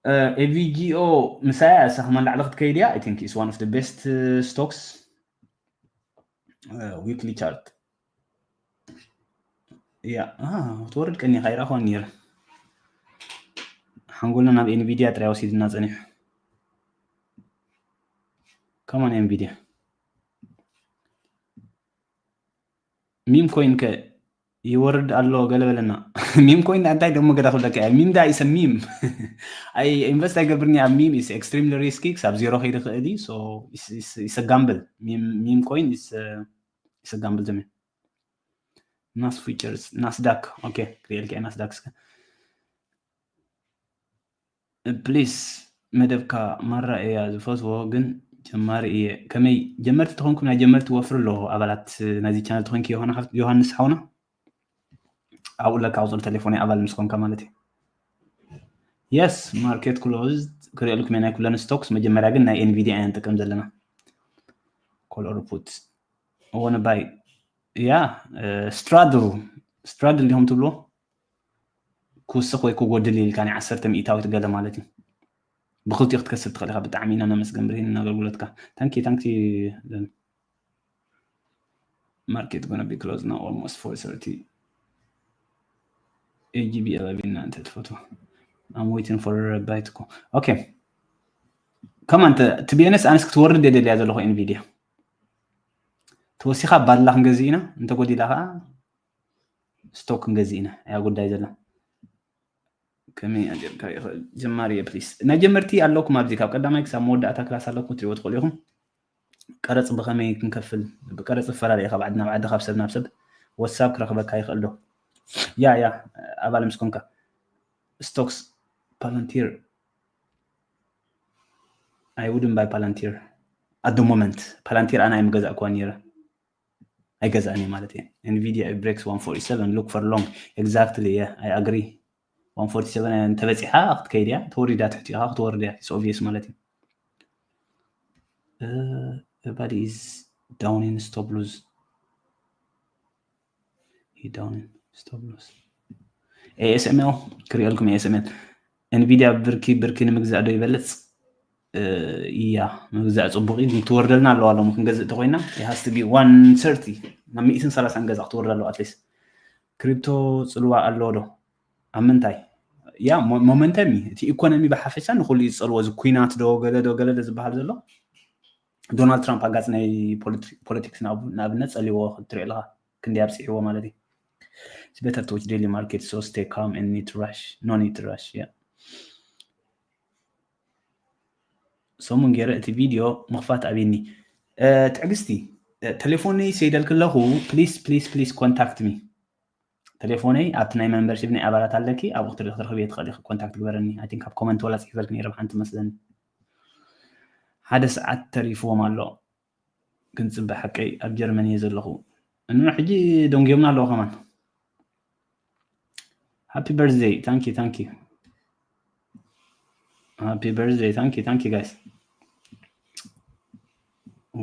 እ፣ A V G O ምሳያ እሳ ከማን ላዕሊ ክትከይድ እያ። I think it's one of the best, እ፣ stocks። እ፣ weekly chart። ያ፣ አ፣ ትወርድ ቀኒ ካይራ ኾን ነይረ። ሓንጎልና ናብ ኤንቪዲያ ጥራይ ወሲድና ጸኒሑ። ከማን ኤንቪዲያ። ሚም ኮይን ከ ይወርድ ኣሎ ገለ በለና። ሚም ኮይን እንታይ ደሞ ገዳ ክብለካ እያ? ሚም ዳ is a meme። ኣይ ኢንቨስት ኣይገብርኒ ኣብ ሚም። Is extremely risky፣ ክሳብ ዜሮ ከይድ ይኽእል እዩ። So is a gamble። ሚም ኮይን is a gamble to me። ናስ ፊቸርስ፣ ናስዳክ። ኦኬ፣ ክሪኤልካ ናስዳክ እስከ። ፕሊስ፣ መደብካ ማራ እያ ዝፈትዎ፣ ግን ጀማሪ እየ። ከመይ ጀመርቲ ተኾንኩም፣ ናይ ጀመርቲ ወፍሪ ኣለዎ። ኣባላት ናይዚ ቻነል ተኾንኪ፣ ዮሃና ሓፍ-፣ ዮሃንስ ሓውና፣ ኣብኡ ለካ ቁፅሪ ቴሌፎን ኣባል ምስ ኮንካ ማለት እዩ። የስ፣ ማርኬት ክሎዝድ ክሪኤልኩም ናይ ኩለን ስቶክስ። መጀመርያ ግን ናይ ኤንቪዲያ ኢና ንጥቀም ዘለና። ኮል ኦር ፑት። እወ ንባይ፣ ያ፣ ስትራድል፣ ስትራድል ዲኹም ትብልዎ? ክውስኽ ወይ ክጎድል ኢልካ ናይ ዓሰርተ ሚእታዊት ገለ ማለት እዩ። ብኽልቲኡ ክትከስብ ትኽእል ኢኻ። ብጣዕሚ ኢና ነመስገን ብርሂን ንኣገልግሎትካ። ታንኪ፣ ታንኪ። Market gonna be closed now, almost four thirty። A G B eleven እናንተ ትፈትዎ። I'm waiting for a bite እኮ። ኦኬ። ከማን ተ-፣ to be honest፣ ኣነስ ክትወርድ እየ ደልያ ዘለኹ ኤንቪዲያ። ተወሲኻ ባላ ክንገዝእ ኢና፣ እንተጎዲላ ከዓ ስቶክ ክንገዝእ ኢና። እያ ጉዳይ ዘላ። ከመይ ኣጀርካ ይኽእል? ጀማሪ እየ፣ ፕሊስ። ናይ ጀመርቲ ኣለኩም ኣብዚ፣ ካብ ቀዳማይ ክሳብ መወዳእታ ክላስ ኣለኩም፣ ትሪእዎ ትኽእሉ ኢኹም። ቀረጽ ብኸመይ ክንከፍል? ብቀረጽ ይፈላለ እዩ፣ ካብ ዓዲ ናብ ዓዲ፣ ካብ ሰብ ናብ ሰብ። ወሳብ ክረኽበካ ይኽእል ዶ? ያ፣ ያ፣ ኣባል ምስ ኮንካ። ስቶክስ፣ ፓላንቲር። I wouldn't buy Palantir at the moment። ፓላንቲር ኣነ ኣይምገዛእኩዋን ነይረ። ኣይገዛእን እየ ማለት እየ። Nvidia breaks one forty-seven, look for long። Exactly, yeah, I agree። One forty-seven እንተበፂሓ ክትከይድ እያ፣ ተወሪዳ ትሕቲ ኢኻ ክትወርድ እያ። It's obvious ማለት እዩ። Uh, everybody is down in stop loss። He down in stop loss። A S M L ክሪኤልኩም፣ A S M L። Nvidia ብርኪ ብርኪ ንምግዛእ ዶ ይበልፅ? እ፣ እያ፣ ምግዛእ ፅቡቅ እዩ፣ ግን ትወርደልና ኣለዋ ሎሚ ክንገዝእ ተኮይና። It has to be one thirty፣ ናብ ሚእትን ሰላሳን ገዛ ክትወርድ ኣለዋ ኣትሊስት። ክሪፕቶ ፅልዋ ኣለዎ ዶ? ኣብ ምንታይ? ያ፣ ሞ-፣ ሞመንተም እዩ። እቲ ኢኮኖሚ ብሓፈሻ ንኩሉ እዩ ዝፀልዎ። እዚ ኩናት ዶ ገለ ዶ ገለ ዶ ዝበሃል ዘሎ፣ ዶናልድ ትራምፕ ኣጋፅ ናይ ፖለቲ-፣ ፖለቲክስ ንኣብ-፣ ንኣብነት ፀልዎ ክትሪኦ ኣለኻ፣ ክንደይ ኣብፅሕዎ ማለት እዩ። It's better to watch daily market, so stay calm and need to rush, no need to rush, yeah። ሰሙን ገይረ እቲ ቪድዮ ምኽፋት ኣብኒ። እ፣ ትዕግስቲ፣ እ፣ ቴሌፎነይ ሰይደልክ ኣለኹ፣ ፕሊስ፣ ፕሊስ፣ ፕሊስ ኮንታክት ሚ። ቴሌፎነይ ኣብቲ ናይ ሜምበርሺፕ ናይ ኣባላት ኣለኪ፣ ኣብኡ ክትር-፣ ክትረኽብዮ ትኽእሊ ኢኺ፣ ኮንታክት ግበረኒ። I think ኣብ ኮመንት ወላ ጽሒፈልክ ነይረ ብሓንቲ መስለኒ። ሓደ ሰዓት ተሪፍዎም ኣሎ። ክንጽበ ሓቀይ ኣብ ጀርመን እየ ዘለኹ። እኖ ሕጂ ደንጉዮምና ኣለዉ ከማን። Happy birthday. Thank you, thank you. Happy birthday. Thank you, thank you, guys.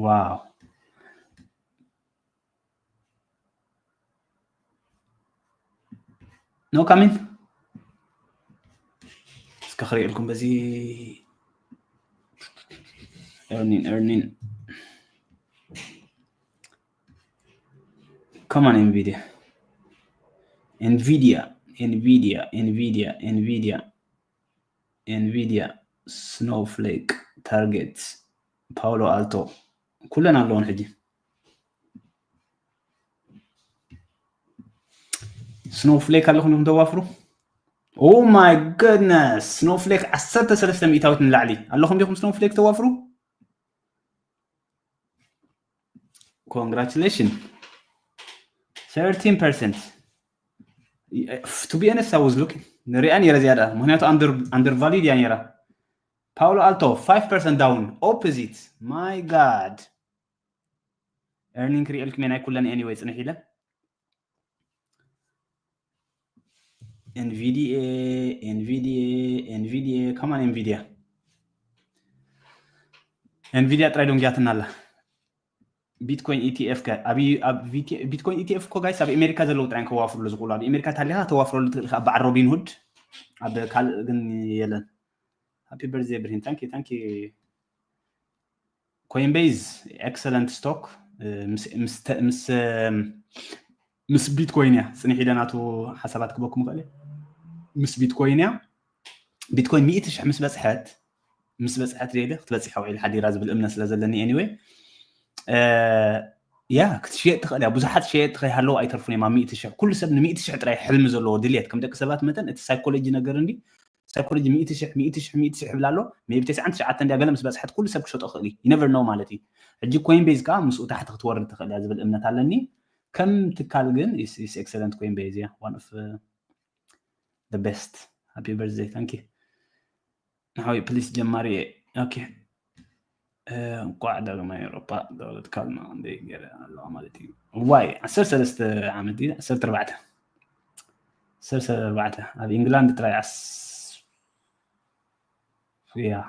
Wow. No coming እስከ ክሪእልኩም በዚ earning earning come on Nvidia Nvidia Nvidia Nvidia Nvidia Nvidia Snowflake Target Palo Alto ኩለን ኣለውን ሕጂ Snowflake ኣለኹም ዲኹም ተዋፍሩ Oh my goodness Snowflake ዓሰርተ ሰለስተ ሚእታዊት ንላዕሊ ኣለኹም ዲኹም Snowflake ተዋፍሩ Congratulations thirteen percent to be honest I was looking ንሪኣ ነይረ ዝያዳ ምክንያቱ undervalued እያ ነይራ Palo Alto five percent down opposite my god earning ክሪኤልኩም ናይ ኩለን anyway ፅንሕ ኢለ Nvidia Nvidia Nvidia come on Nvidia Nvidia ጥራይ ደንጊያትና ኣላ Bitcoin E T F ከ ኣብ Bitcoin E T F እኮ guys ኣብ ኣሜሪካ ዘለዉ ጥራይ ከዋፍርሉ ዝኽእሉ ኣብ ኣሜሪካ ታሊኻ ተዋፍረሉ ትኽእል ኢኻ በዓል Robinhood ኣብ ካልእ ግን የለን Happy birthday ብርሂን thank you thank you Coinbase excellent stock ምስ ምስ Bitcoin እያ ፅንሕ ኢለ ናቱ ሓሳባት ክበኩም ይኽእል ምስ Bitcoin እያ Bitcoin ሚእቲ ሽሕ ምስ በፅሐት ምስ በፅሐት ደለ ክትበፅሕ ውዒል ሓዲራ ዝብል እምነት ስለ ዘለኒ anyway ያ ክትሽየጥ ትኽእል እያ ብዙሓት ሸየጥ ከይሃለዉ ኣይተርፉን እዮም ኣብ ሚእቲ ሽሕ ኩሉ ሰብ ንሚእቲ ሽሕ ጥራይ ሕልሚ ዘለዎ ድልየት ከም ደቂ ሰባት መጠን እቲ psychology ነገር እንዲ psychology ሚእቲ ሽሕ ሚእቲ ሽሕ ሚእቲ ሽሕ ይብል ኣሎ maybe ተስዓን ትሽዓተን እንዲያ ገለ ምስ በፅሐት ኩሉ ሰብ ክሸጦ ክእል እዩ you never know ማለት እዩ ሕጂ Coinbase ከዓ ምስኡ ታሕቲ ክትወርድ ትኽእል እያ ዝብል እምነት ኣለኒ ከም ትካል ግን is excellent Coinbase እያ one of the best happy birthday thank you ንሓወይ please ጀማሪ እየ okay እንኳዕ ዳግማይ ኤውሮጳ ዳውለት ካልማ እንደ ገለ ኣለዋ ማለት እዩ ዋይ ዓሰርተ ሰለስተ ዓመት ድዩ ዓሰርተ ኣርባዕተ ዓሰርተ ኣርባዕተ ኣብ ኢንግላንድ ጥራይ ዓስ yeah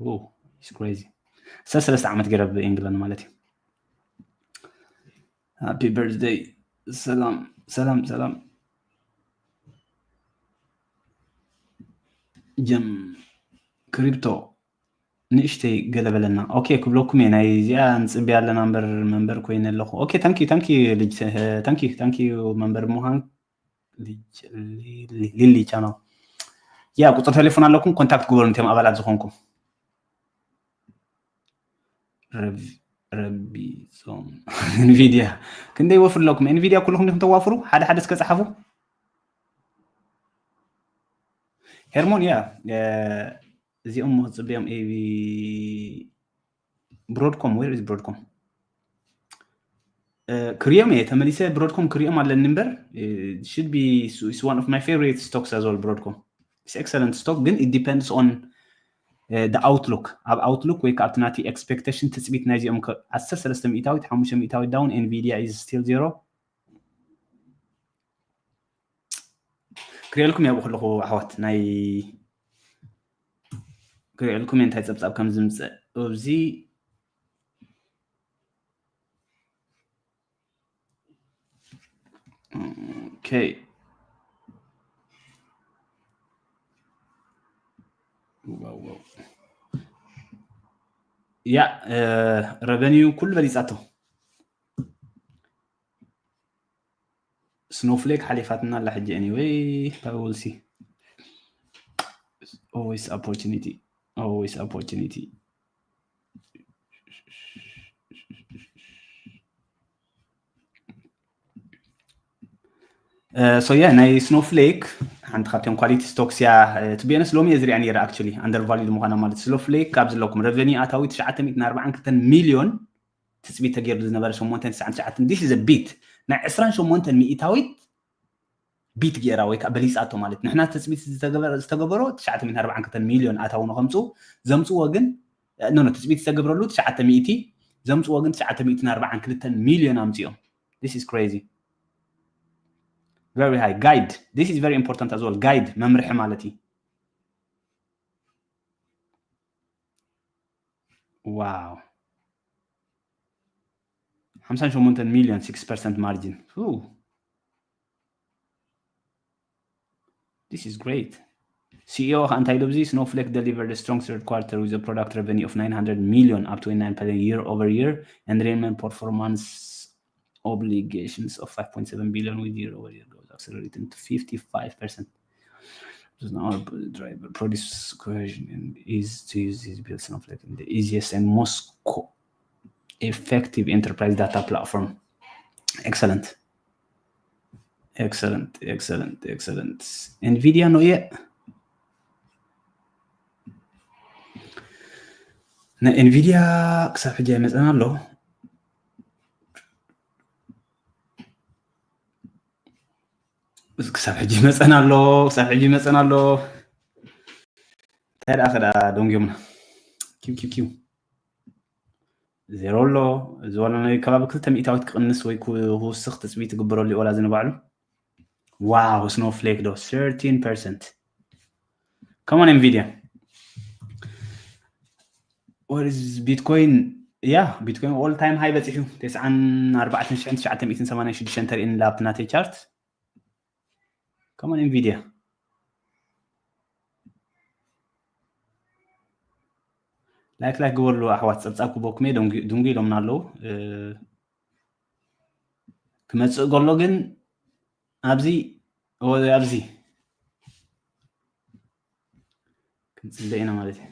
oh it's crazy ዓሰርተ ሰለስተ ዓመት ገይረ ኣብ ኢንግላንድ ማለት እዩ happy birthday ሰላም ሰላም ሰላም ጀም ክሪፕቶ ንእሽተይ ገለ በለና okay ክብለኩም እየ ናይ እዚኣ ንፅብያ ኣለና እምበር መንበር ኮይነ ኣለኹ okay thank you thank you ልጅ thank you thank you መንበር ምዃን ልጅ ሊሊ ቻናል ያ ቁፅሪ ቴሌፎን ኣለኩም contact ግበሩ እንቶም ኣባላት ዝኾንኩም ረቢዞም Nvidia ክንደይ ወፍር ኣለኩም Nvidia ኩልኹም ዲኹም ተዋፍሩ ሓደ ሓደ እስከ ፀሓፉ ሄርሞን ያ እዚኦም ክፅብዮም ኤቢ Broadcom where is Broadcom ክሪኦም እየ ተመሊሰ Broadcom ክሪኦም ኣለኒ እምበር should be one of my favorite stocks as well Broadcom it's excellent stock ግን it depends on the outlook ኣብ outlook ወይ ከዓ ኣብቲ ናቲ expectation ትፅቢት ናይዚኦም ዓሰርተ ሰለስተ ሚእታዊት ሓሙሽተ ሚእታዊት down Nvidia is still zero ክሪኤልኩም እየ ከለኹ ኣሕዋት ናይ ክሪኤልኩም እየ እንታይ ፀብፃብ ከም ዝምፅእ ኣብዚ okay ያ revenue ኩሉ በሊፃቶ Snowflake ሓሊፋትና ኣላ ሕጂ anyway we will see always opportunity always opportunity so yeah ናይ Snowflake ሓንቲ ካብቶም quality stocks እያ to be honest ሎሚ እየ ዝሪኣ ነይረ actually undervalued ምዃና ማለት Snowflake ካብ ዘለኩም revenue ኣታዊ ትሽዓተ ሚእትን ኣርባዓን ክልተን ሚልዮን ትፅቢት ተገይሩ ዝነበረ ሸሞንተ ትስዓን ትሽዓተን this is a beat ናይ ዕስራን ሸሞንተን ሚእታዊት beat ገይራ ወይ ከዓ በሊፃቶ ማለት ንሕና ትፅቢት ዝተገበሮ ትሽዓተ ሚእትን ኣርባዓን ክልተን ሚልዮን ኣታዊ ንኸምፅኡ ዘምፅዎ ግን no no ትፅቢት ዝተገብረሉ ትሽዓተ ሚእቲ ዘምፅዎ ግን ትሽዓተ ሚእትን ኣርባዓን ክልተን ሚልዮን ኣምፅኦም this is crazy very high guide this is very important as well guide መምርሒ ማለት እዩ wow ሓምሳን ሸሞንተን ሚልዮን six percent margin This is great. C E O ከኣ እንታይ ኢሉ ኣብዚ? Snowflake delivered a strong third quarter with a product revenue of nine hundred million, up twenty-nine percent year over year, and remaining performance obligations of five point seven billion with year over year growth accelerating to fifty-five percent. Our driver produce cohesion and ease to use his build Snowflake in the easiest and most co- effective enterprise data platform. Excellent. Excellent, excellent, excellent. Nvidia ነው የ ንኤንቪዲያ ክሳብ ሕጂ ኣይመፀን ኣሎ። ክሳብ ሕጂ ይመፀን ኣሎ፣ ክሳብ ሕጂ ይመፀን ኣሎ። እንታይ ደኣ ከዳ ደንጊዮምና። ኪው ኪው ኪው ዜሮ ኣሎ። እዚ ዋላ ናይ ከባቢ ክልተ ሚእታዊት ክቕንስ ወይ ክውስኽ ትፅቢት ትግበረሉ እዩ ዋላ እዚ ንባዕሉ። ዋው፣ ስኖፍሌክ ዶ thirteen percent። Come on Nvidia። What is Bitcoin? Yeah, Bitcoin all time high በፂሑ። ተስዓን ኣርባዕተን ሽሕን ትሽዓተ ሚእትን ሰማንያን ሽዱሽተን ተርእየኒ ኣብቲ ናተይ ቻርት። Come on Nvidia። ላይክ ላይክ ግበርሉ ኣሕዋት፣ ፀብፃብ ክበኩም እየ። ድንጉ ኢሎምና ኣለዉ። ክመፅእ ከሎ ግን ኣብዚ ኣብዚ ክንፅበ ኢና ማለት እዩ።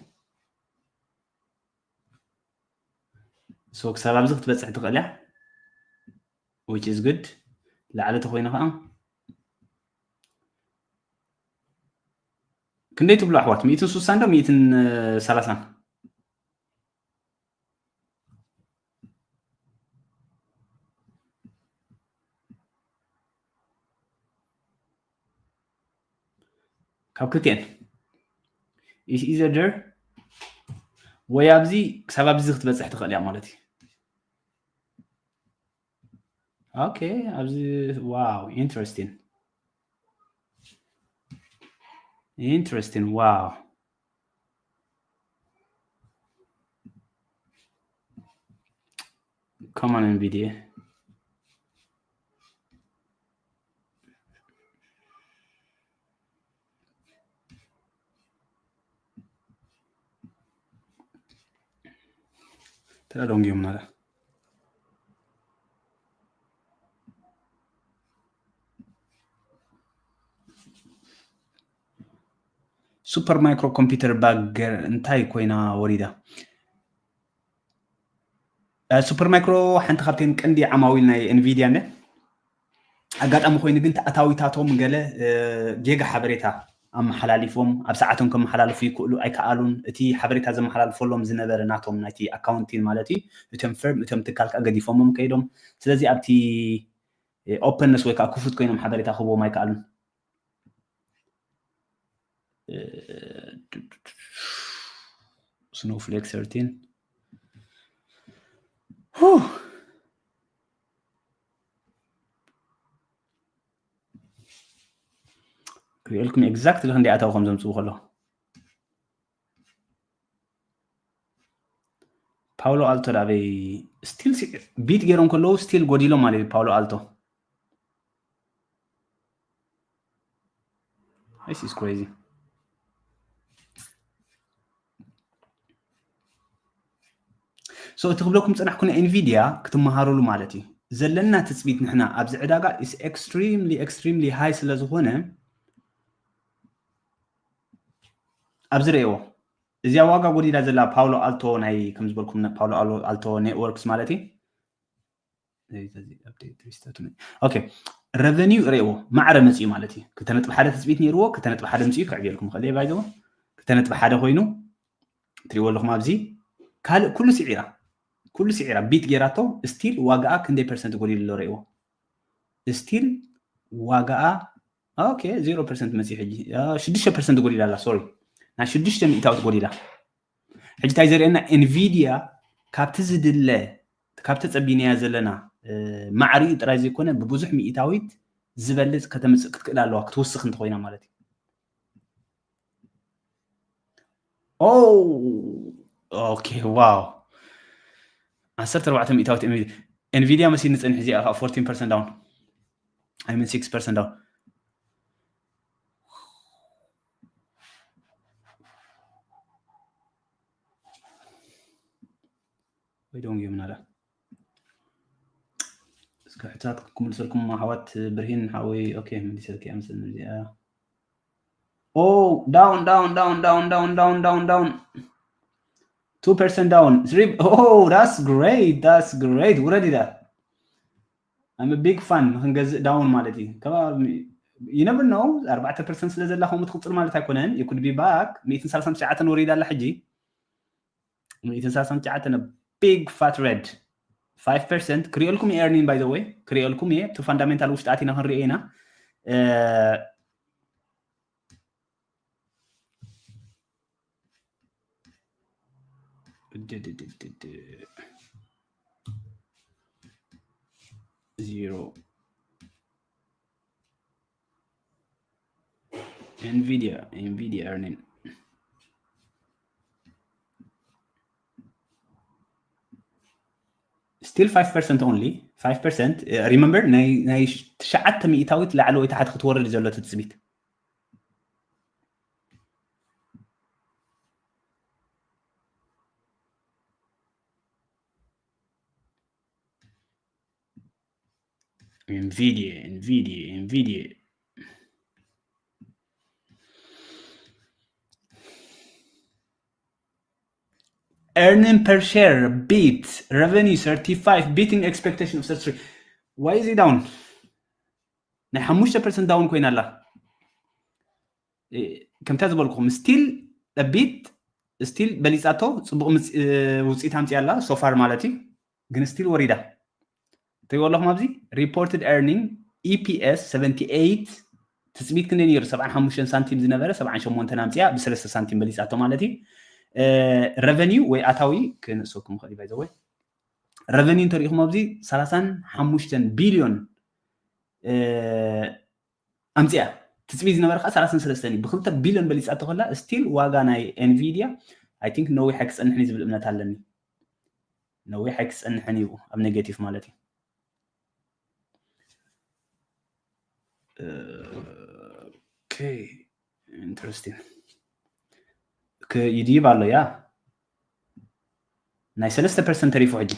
So ክሳብ ኣብዚ ክትበፅሕ ትኽእል እያ፣ which is good። ላዕሊ ተኮይኑ ከዓ ክንደይ ትብሉ ኣሕዋት? ሚእትን ሱሳን ዶ ሚእትን ሰላሳን? ካብ ክልቲኤን is either there ወይ ኣብዚ ክሳብ ኣብዚ ክትበፅሕ ትኽእል እያ ማለት እዩ። ኦኬ፣ ኣብዚ ዋው፣ interesting interesting። ዋው፣ come on Nvidia። ተዳደንጉ እዮም ናዳ። ሱፐር ማይክሮ ኮምፒውተር ባገር እንታይ ኮይና ወሪዳ? ሱፐር ማይክሮ ሓንቲ ካብተን ቀንዲ ዓማዊል ናይ ኤንቪዲያ እነ። ኣጋጣሚ ኮይኑ ግን ተኣታዊታቶም ገለ ጌጋ ሓበሬታ ኣመሓላሊፎም፣ ኣብ ሰዓቶም ከመሓላልፉ ይክእሉ ኣይከኣሉን። እቲ ሓበሬታ ዘመሓላልፈሎም ዝነበረ ናቶም ናይቲ ኣካውንቲን ማለት እዩ፣ እቶም ፈርም እቶም ትካል ከኣ ገዲፎሞም ከይዶም። ስለዚ ኣብቲ ኦፐንነስ ወይ ከዓ ክፉት ኮይኖም ሓበሬታ ክህብዎም ኣይከኣሉን። Snowflake thirteen ክሪኤልኩም exactly ክንደይ ኣታዊ ከም ዘምፅኡ ከሎ። ፓውሎ ኣልቶ ዳበይ ስቲል ቢት ገይሮም ከለዉ ስቲል ጎዲሎም ማለት እዩ። ፓውሎ ኣልቶ This is crazy። So እቲ ክብለኩም ፅናሕኩ ንኤንቪዲያ ክትመሃሩሉ ማለት እዩ። ዘለና ትፅቢት ንሕና ኣብዚ ዕዳጋ is extremely extremely high ስለ ዝኾነ ኣብዚ ርእይዎ። እዚኣ ዋጋ ጎዲላ ዘላ ፓውሎ ኣልቶ ናይ ከም ዝበልኩም ፓውሎ ኣልቶ ኔትወርክስ ማለት እዩ። ኦኬ፣ ረቨኒው ርእይዎ ማዕረ መፅኡ ማለት እዩ። ክልተ ነጥቢ ሓደ ትፅቢት ነይርዎ፣ ክልተ ነጥቢ ሓደ ምፅኡ ክዕብየልኩም ክእል ባይዘው ክልተ ነጥቢ ሓደ ኮይኑ ትሪእዎ ኣለኹም ኣብዚ። ካልእ ኩሉ ስዒራ ኩሉ ስዒራ ቢት ጌራቶ ስቲል ዋጋኣ ክንደይ ፐርሰንት ጎዲሉ ኣሎ ርእይዎ። ስቲል ዋጋኣ ኦኬ ዜሮ ፐርሰንት መፅኡ ሕጂ ሽዱሽተ ፐርሰንት ጎዲላ ኣላ። ሶሪ ናይ ሽዱሽተ ሚእታዊት ጎዲላ። ሕጂ እንታይ ዘርእየና? ኤንቪዲያ ካብቲ ዝድለ ካብ ተፀቢናያ ዘለና ማዕሪኡ ጥራይ ዘይኮነ ብብዙሕ ሚእታዊት ዝበልፅ ከተምፅእ ክትክእል ኣለዋ ክትውስኽ እንተኮይና ማለት እዩ። ኦኬ ዋው ዓሰርተ ኣርባዕተ ሚእታዊት ኤንቪዲያ መሲልኒ ፀኒሑ እዚኣ ከዓ fourteen percent down I mean six percent down። ወይ ደንጉዮምና ዳ? እስከ ሕታት ክምልሰልኩም ኣሕዋት ብርሂን ሓወይ። ኦኬ፣ መሊሰልኪ እያ መሰለኒ እዚኣ። Oh, down, down, down, down, down, down, down, down. Two percent down. Three. Oh, that's great. That's great. ውረድ ኢዳ። I'm a big fan. ንክንገዝእ ዳውን ማለት እዩ። ከባቢ you never know. ኣርባዕተ ፐርሰንት ስለ ዘላ ከምኡ ትቕፅል ማለት ኣይኮነን። You could be back. ሚእትን ሰላሳን ትሽዓተን ወሪዳ ኣላ ሕጂ። ሚእትን ሰላሳን ትሽዓተን big fat red. Five percent ክሪኦልኩም እየ earning, by the way ክሪኦልኩም እየ። እቲ ፋንዳሜንታል ውሽጢ ኣቲና ክንሪኦ ኢና። Zero. Nvidia, Nvidia earning. Still five percent only, five percent. Uh, remember, ናይ ናይ ትሽዓተ ሚእታዊት ላዕሊ ወይ ታሕቲ ክትወርድ ዘሎ ትጽቢት። Nvidia, Nvidia, Nvidia. Earning per share beat revenue thirty-five, beating expectation of thirty-three. Why is it down? ናይ ሓሙሽተ ፐርሰንት ዳውን ኮይና ኣላ። ከምታ ዝበልኩም still a bit, still በሊፃቶ። ፅቡቅ ውፅኢት ኣምፅያ ኣላ so far ማለት እዩ። ግን still ወሪዳ ትሪእዎ ኣለኹም ኣብዚ reported earning E P S seventy eight ትፅቢት ክንደይ ነይሩ? ሰብዓን ሓሙሽተን ሳንቲም ዝነበረ ሰብዓን ሸሞንተን ኣምፅያ ብሰለስተ ሳንቲም በሊፃቶ ማለት እዩ። Revenue ወይ ኣታዊ ክንእሰኩም ይኽእል እዩ። By the way revenue እንተሪኢኹም ኣብዚ ሰላሳን ሓሙሽተን ቢልዮን ኣምፅያ። ትፅቢት ዝነበረ ከዓ ሰላሳን ሰለስተን እዩ። ብክልተ ቢልዮን በሊፃቶ ከላ still ዋጋ ናይ Nvidia I think ነዊሕ ኣይክፀንሕን እዩ ዝብል እምነት ኣለኒ። ነዊሕ ኣይክፀንሕን እዩ ኣብ negative ማለት እዩ። Okay, interesting. ይድይብ ኣሎ ያ። ናይ ሰለስተ ፐርሰንት ተሪፉ ሕጂ።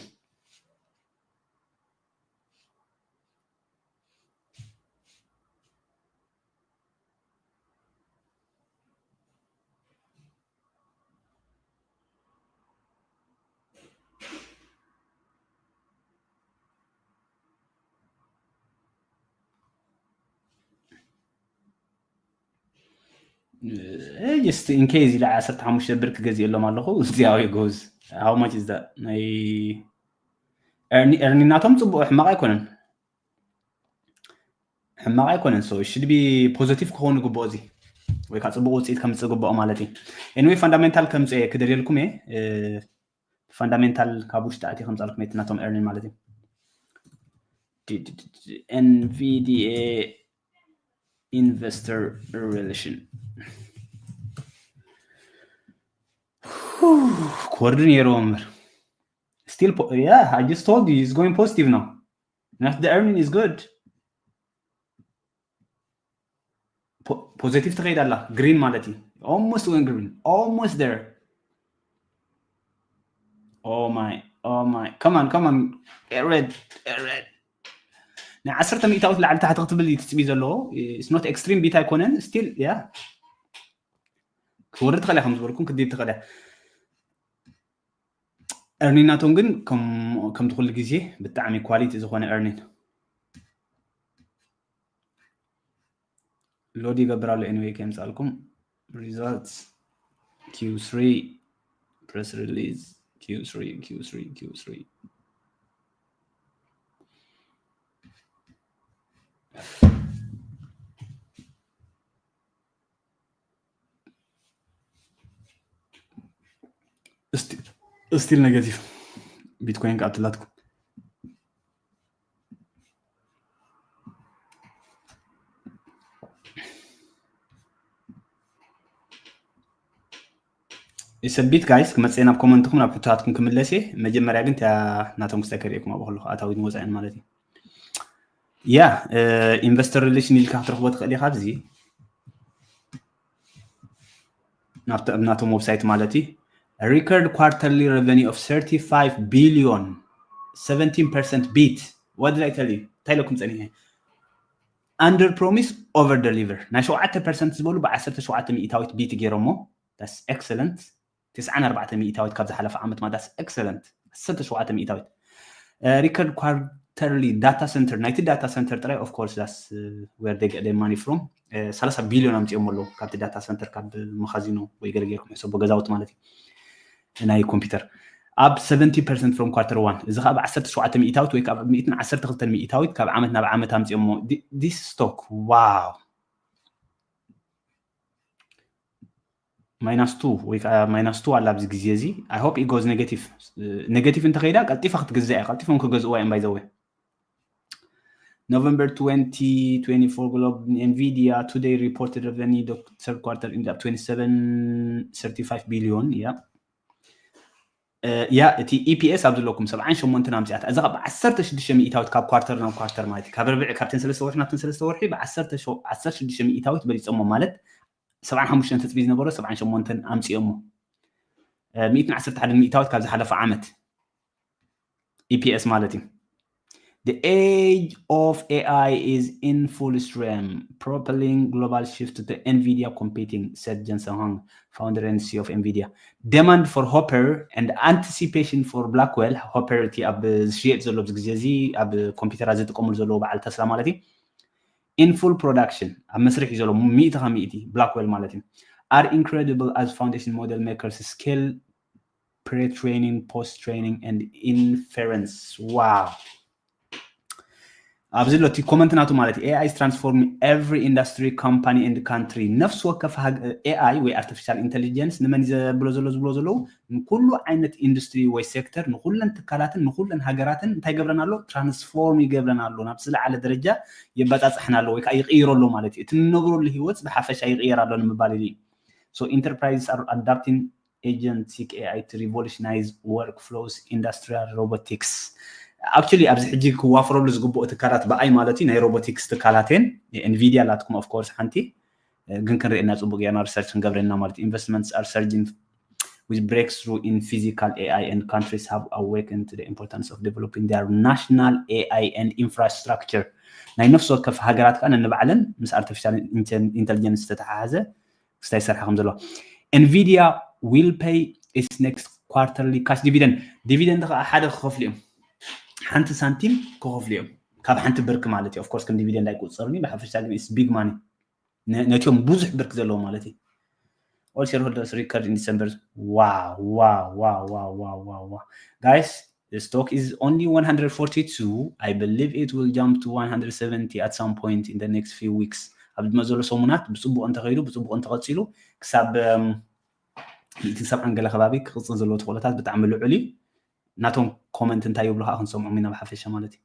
Just in case ኢለ ዓሰርተ ሓሙሽተ ብር ክገዝእ የሎም ኣለኹ። እዚኣ ወይ ጎዝ how much is that? ናይ earning ናቶም ፅቡቅ ሕማቅ ኣይኮነን። ሕማቅ ኣይኮነን። So should be positive ክኸውን ግብኦ እዚ ወይ ከዓ ፅቡቅ ውፅኢት ከምፅእ ግብኦ ማለት እዩ። Anyway fundamental ከምፅእ ክደልየልኩም እየ። Fundamental ካብ ውሽጢ ኣትየ ከምፃልኩም እየ ናቶም earning ማለት እዩ። Nvidia investor relation ክወርድ ነይርዎ እምበር still yeah, I just told you it's going positive now. Not the earning is good. Positive ትኸይድ ኣላ green ማለት እዩ። Almost went green, almost there. Oh my, oh my, come on, come on, get red, get red. ናይ ዓሰርተ ሚእታዊት ላዕሊ ታሕቲ ክትብል እዩ ትፅቢ ዘለዎ። It's not extreme beat ኣይኮነን። Still yeah ክወርድ ትኽእል እያ ከም ዝበልኩም ክድይብ ትኽእል እያ። Earning ናቶም ግን ከምቲ ኩሉ ግዜ ብጣዕሚ quality ዝኾነ earning load ይገብር ኣሎ። Anyway ከምፃልኩም results Q three press release Q three Q three Q three Still negative Bitcoin ቀጥላትኩም። It's a bit guys ክመፅእ ናብ ኮመንትኩም ናብ ሕቶታትኩም ክምለስ እየ። መጀመርያ ግን እቲኣ ናቶም ክስታይ ከርእየኩም ኣብኡ ከለኹ ኣታዊን ወፃኢን ማለት እዩ። Yeah investor relation ኢልካ ክትረኽቦ ትኽእል ኢኻ ኣብዚ ናቶም website ማለት እዩ። A record quarterly revenue of thirty-five billion, seventeen percent beat. What did I tell you? እንታይ ኢለኩም ጸኒሐ? Under promise, over deliver። ናይ ሸውዓተ ፐርሰንት ዝበሉ ብ ዓሰርተ ሸውዓተ ሚእታዊት ቢት ገይሮሞ። That's excellent። ትስዓን ኣርባዕተ ሚእታዊት ካብ ዝሓለፈ ዓመት ማለት፣ that's excellent። ዓሰርተ ሸውዓተ ሚእታዊት። Record quarterly data center፣ ናይቲ data center ጥራይ፣ of course, that's where they get their money from። ሰላሳ ቢልዮን ኣምጺኦም ኣለዉ ካብቲ data center፣ ካብ መኻዚኖ ወይ ገለ ገይርኩም ሕሰቦ፣ ገዛውቲ ማለት እዩ፣ ናይ ኮምፒውተር። Up seventy percent from quarter one። እዚ ከዓ ብ ዓሰርተ ሸውዓተ ሚእታዊት ወይ ከዓ ብ ሚእትን ዓሰርተ ክልተን ሚእታዊት ካብ ዓመት ናብ ዓመት ኣምጺኦሞ። This stock, wow። Minus two ወይ ከዓ minus two ኣላ ኣብዚ ግዜ እዚ። I hope it goes negative። Negative እንተኸይዳ ቀልጢፋ ክትግዛእ እያ፣ ቀልጢፎም ክገዝእዋ እዮም። By the way, November twenty twenty-four, Globe, Nvidia today reported revenue, the third quarter ended up twenty-seven thirty-five billion. Yeah. ያ፣ እቲ ኢፒኤስ ኣብ ዘለኩም ሰብዓን ሸሞንተን ኣምፅኣት። እዚ ካብ ዓሰርተ ሽዱሽተ ሚእታዊት ካብ ኳርተር ናብ ኳርተር ማለት እዩ። ካብ ርብዒ፣ ካብተን ሰለስተ ወርሒ ናብተን ሰለስተ ወርሒ ብ ዓሰርተ ሸ-፣ ዓሰርተ ሽዱሽተ ሚእታዊት በሊፆሞ ማለት ሰብዓን ሓሙሽተን ትፅቢ ዝነበሮ ሰብዓን ሸሞንተን ኣምፅኦሞ። ሚእትን ዓሰርተ ሓደ ሚእታዊት ካብ ዝሓለፈ ዓመት ኢፒኤስ ማለት እዩ። The age of A I is in full swing, propelling global shift to the Nvidia competing, said Jensen Huang, founder and C E O of Nvidia. Demand for Hopper and anticipation for Blackwell. Hopper እቲ ኣብ ዝሽየጥ ዘሎ ኣብዚ ግዜ እዚ ኣብ ኮምፒውተራት ዝጥቀሙሉ ዘለዉ በዓል ተስላ ማለት እዩ። In full production፣ ኣብ መስርሕ እዩ ዘሎ፣ ሚእቲ ካብ ሚእቲ፣ ብላክዌል ማለት እዩ። Are incredible as foundation model makers scale pre-training, post-training, and inference. Wow። ኣብዚ ኣሎ እቲ ኮመንት ናቱ ማለት እዩ። A I is transforming every industry, company, and country። ነፍሲ ወከፍ ሃገ-፣ ኤ ኣይ ወይ ኣርቲፊሻል ኢንተሊጀንስ ንመን እዩ ዘብሎ ዘሎ፣ ዝብሎ ዘለዉ? ንኩሉ ዓይነት ኢንዱስትሪ ወይ ሴክተር፣ ንኩለን ትካላትን ንኩለን ሃገራትን እንታይ ይገብረን ኣሎ? ትራንስፎርም ይገብረን ኣሎ። ናብ ዝለዓለ ደረጃ የበጻጽሐን ኣሎ ወይ ከዓ ይቕይሮ ኣሎ ማለት እዩ። እቲ ንነብረሉ ህይወት ብሓፈሻ ይቕየር ኣሎ ንምባል ኢሉ እዩ። So enterprises are adapting agentic A I to revolutionize workflows, industrial robotics። Actually ኣብዚ ሕጂ ክዋፍረሉ ዝግብኦ ትካላት ብኣይ ማለት እዩ ናይ ሮቦቲክስ ትካላት እየን። ኤንቪዲያ ኣላትኩም of course ሓንቲ፣ ግን ክንርእየና ጽቡቅ ጌርና ሪሰርች ክንገብረና ማለት እዩ። Investments are surging with breakthrough in physical A I and countries have awakened to the importance of developing their national A I and infrastructure። ናይ ነፍሲ ወከፍ ሃገራት ከዓ ነንባዕለን ምስ ኣርቲፊሻል ኢንተሊጀንስ ዝተተሓሓዘ ክስታይ ይሰርሓ ከም ዘለዋ። Nvidia will pay its next quarterly cash dividend። ዲቪደንድ ከዓ ሓደ ክኸፍሉ እዮም። ሓንቲ ሳንቲም ክኸፍሉ እዮም ካብ ሓንቲ ብርክ ማለት እዩ። Of course ከም ዲቪደንድ ኣይቁፀርን እዩ፣ ብሓፈሻ ግን it's big money። ነ-፣ ነቲኦም ብዙሕ ብርክ ዘለዎ ማለት እዩ። All shareholders record in December። Wow, wow, wow, wow, wow, wow. Guys, the stock is only one hundred forty-two. I believe it will jump to one hundred seventy at some point in the next few weeks. ኣብ ዝመ-፣ ዘሎ ሰሙናት ብፅቡቅ እንተኸይዱ፣ ብፅቡቅ እንተቐፂሉ ክሳብ፣ እም፣ ሚእትን ሰብዓን ገለ ከባቢ ክቕፅል ዘለዎ ተኽእሎታት ብጣዕሚ ልዑል እዩ። ናቶም ኮመንት እንታይ ይብሉ ከዓ ክንሰምዖም ኢና ብሓፈሻ ማለት እዩ።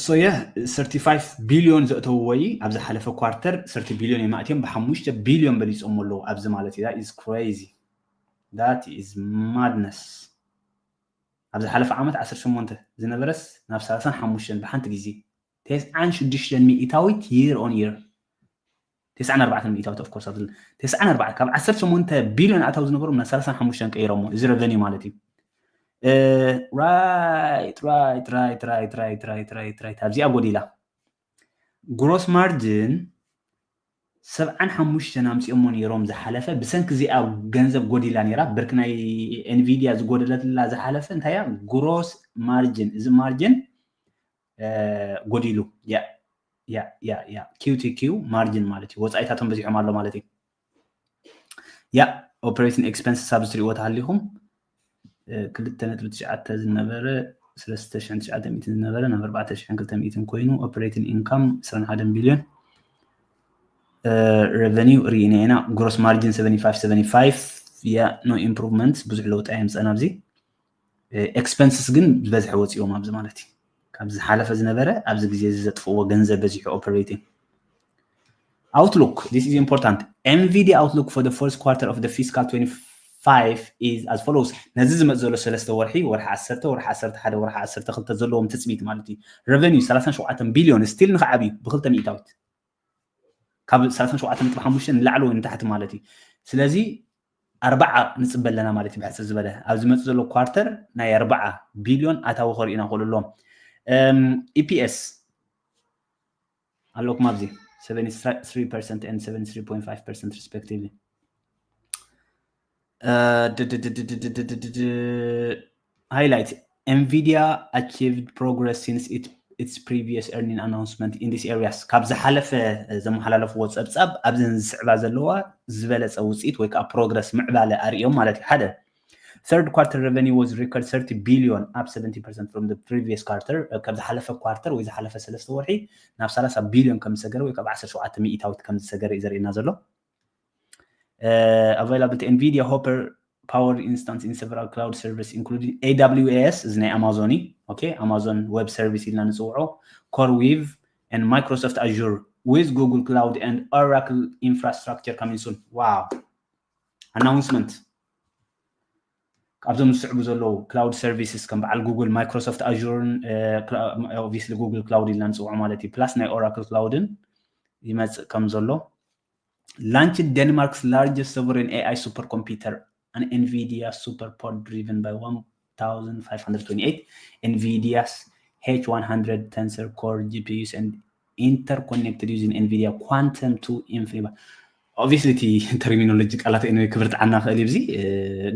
ሶ የ፣ ሰርቲፋይቭ ቢልዮን ዘእተውዎ እዩ። ኣብ ዝሓለፈ ኳርተር ሰርቲ ቢልዮን እዮም ኣእትዮም፣ ብሓሙሽተ ቢልዮን በሊፆም ኣለዉ ኣብዚ ማለት እዩ። That is crazy. That is madness. ኣብ ዝሓለፈ ዓመት ዓሰርተ ሸሞንተ ዝነበረስ ናብ ሰላሳን ሓሙሽተን ብሓንቲ ግዜ፣ ተስዓን ሽዱሽተን ሚእታዊት year on year። ተስዓን ኣርባዕተን ሚእታዊት፣ of course፣ ኣብዚ ተስዓን ኣርባዕተን፣ ካብ ዓሰርተ ሸሞንተ ቢልዮን ኣታዊ ዝነበሮም ናብ ሰላሳን ሓሙሽተን ቀይሮሞ። እዚ ረቨኒው ማለት እዩ። ራይት፣ ራይት፣ ራይት። ኣብዚኣ ጎዲላ። ግሮስ ማርጅን ሰብዓን ሓሙሽተን ኣምፂኦሞ ነይሮም ዝሓለፈ። ብሰንኪ እዚኣ ገንዘብ ጎዲላ ነይራ። ብርክ ናይ ኤንቪዲያ ዝጎደለትላ ዝሓለፈ እንታይ እያ? ግሮስ ማርጅን። እዚ ማርጅን፣ እ፣ ጎዲሉ። ያ፣ ያ፣ ያ፣ ያ። ኪው ቲ ኪው ማርጅን ማለት እዩ። ወፃኢታቶም በዚሖም ኣሎ ማለት እዩ። ያ፣ ኦፐሬቲንግ ኤክስፐንስስ ኣብዚ ትሪእዎ ተሃሊኹም፣ እ፣ ክልተ ነጥቢ ትሽዓተ ዝነበረ፣ ሰለስተ ሽሕን ትሽዓተ ሚእትን ዝነበረ ናብ ኣርባዕተ ሽሕን ክልተ ሚእትን ኮይኑ፣ ኦፐሬቲንግ ኢንካም ዕስራን ሓደን ቢልዮን፣ እ፣ ሬቨኒው ርኢና ኢና። ግሮስ ማርጅን ሰቨንቲ ፋይቭ ሰቨንቲ ፋይቭ፣ ያ፣ ኖ ኢምፕሩቭመንት፣ ብዙሕ ለውጢ ኣየምፀን ኣብዚ። እ፣ ኤክስፐንስስ ግን ዝበዝሐ ወፂኦም ኣብዚ ማለት እዩ። ካብ ዝሓለፈ ዝነበረ ኣብዚ ግዜ እዚ ዘጥፍእዎ ገንዘብ በዚሑ ኦፐሬቲንግ። Outlook, this is important. Nvidia outlook for the first quarter of the fiscal twenty-five is as follows. ነዚ ዝመጽእ ዘሎ ሰለስተ ወርሒ፣ ወርሒ ዓሰርተ፣ ወርሒ ዓሰርተ ሓደ፣ ወርሒ ዓሰርተ ክልተ ዘለዎም ትጽቢት ማለት እዩ። ረቨኒው ሰላሳን ሸውዓተን ቢልዮን፣ ስቲል ንኽዓብዩ ብክልተ ሚእታዊት። ካብ ሰላሳን ሸውዓተን ነጥቢ ሓሙሽተ ንላዕሊ ወይ ንታሕቲ ማለት እዩ። ስለዚ ኣርባዓ ንፅበ ኣለና ማለት እዩ። ብሕፅር ዝበለ ኣብ ዝመፅእ ዘሎ quarter ናይ ኣርባዓ ቢልዮን ኣታዊ ከርእዩና ክእሉ ኣለዎም። ኢፒኤስ ኣለኩም ኣብዚ seventy-three percent and seventy-three point five percent respectively. Highlight, Nvidia achieved progress since it, its previous earning announcement in these areas. ካብ ዝሓለፈ ዘመሓላለፍዎ ፀብፃብ ኣብዘን ዝስዕባ ዘለዋ ዝበለፀ ውፅኢት ወይ ከዓ ፕሮግረስ ምዕባለ ኣርእዮም ማለት እዩ። ሓደ third quarter revenue was record thirty billion, up seventy percent from the previous quarter. ካብ ዝሓለፈ ኳርተር ወይ ዝሓለፈ ሰለስተ ወርሒ ናብ ሰላሳ ቢልዮን ከም ዝሰገረ ወይ ካብ ዓሰርተ ሸውዓተ ሚእታዊት ከም ዝሰገረ እዩ ዘርእየና ዘሎ። Availability, Nvidia Hopper power instance in several cloud service including AWS, እዚ ናይ ኣማዞን እዩ። Okay, Amazon Web Service ኢልና ንፅውዖ፣ CoreWeave and Microsoft Azure with Google Cloud and Oracle infrastructure coming soon. Wow, announcement ካብዞም ዝስዕቡ ዘለዉ cloud services ከም በዓል Google፣ Microsoft Azure፣ obviously Google Cloud ኢልና ንፅውዖ ማለት እዩ፣ plus ናይ Oracle Cloud ን ይመፅእ ከም ዘሎ። Launched Denmark's largest sovereign A I supercomputer, an Nvidia superpod driven by one thousand five hundred twenty-eight Nvidia's H one hundred Tensor Core G P Us and interconnected using Nvidia Quantum two Infinity. Obviously እቲ terminology ቃላት ክብርትዓና ክእል እዩ።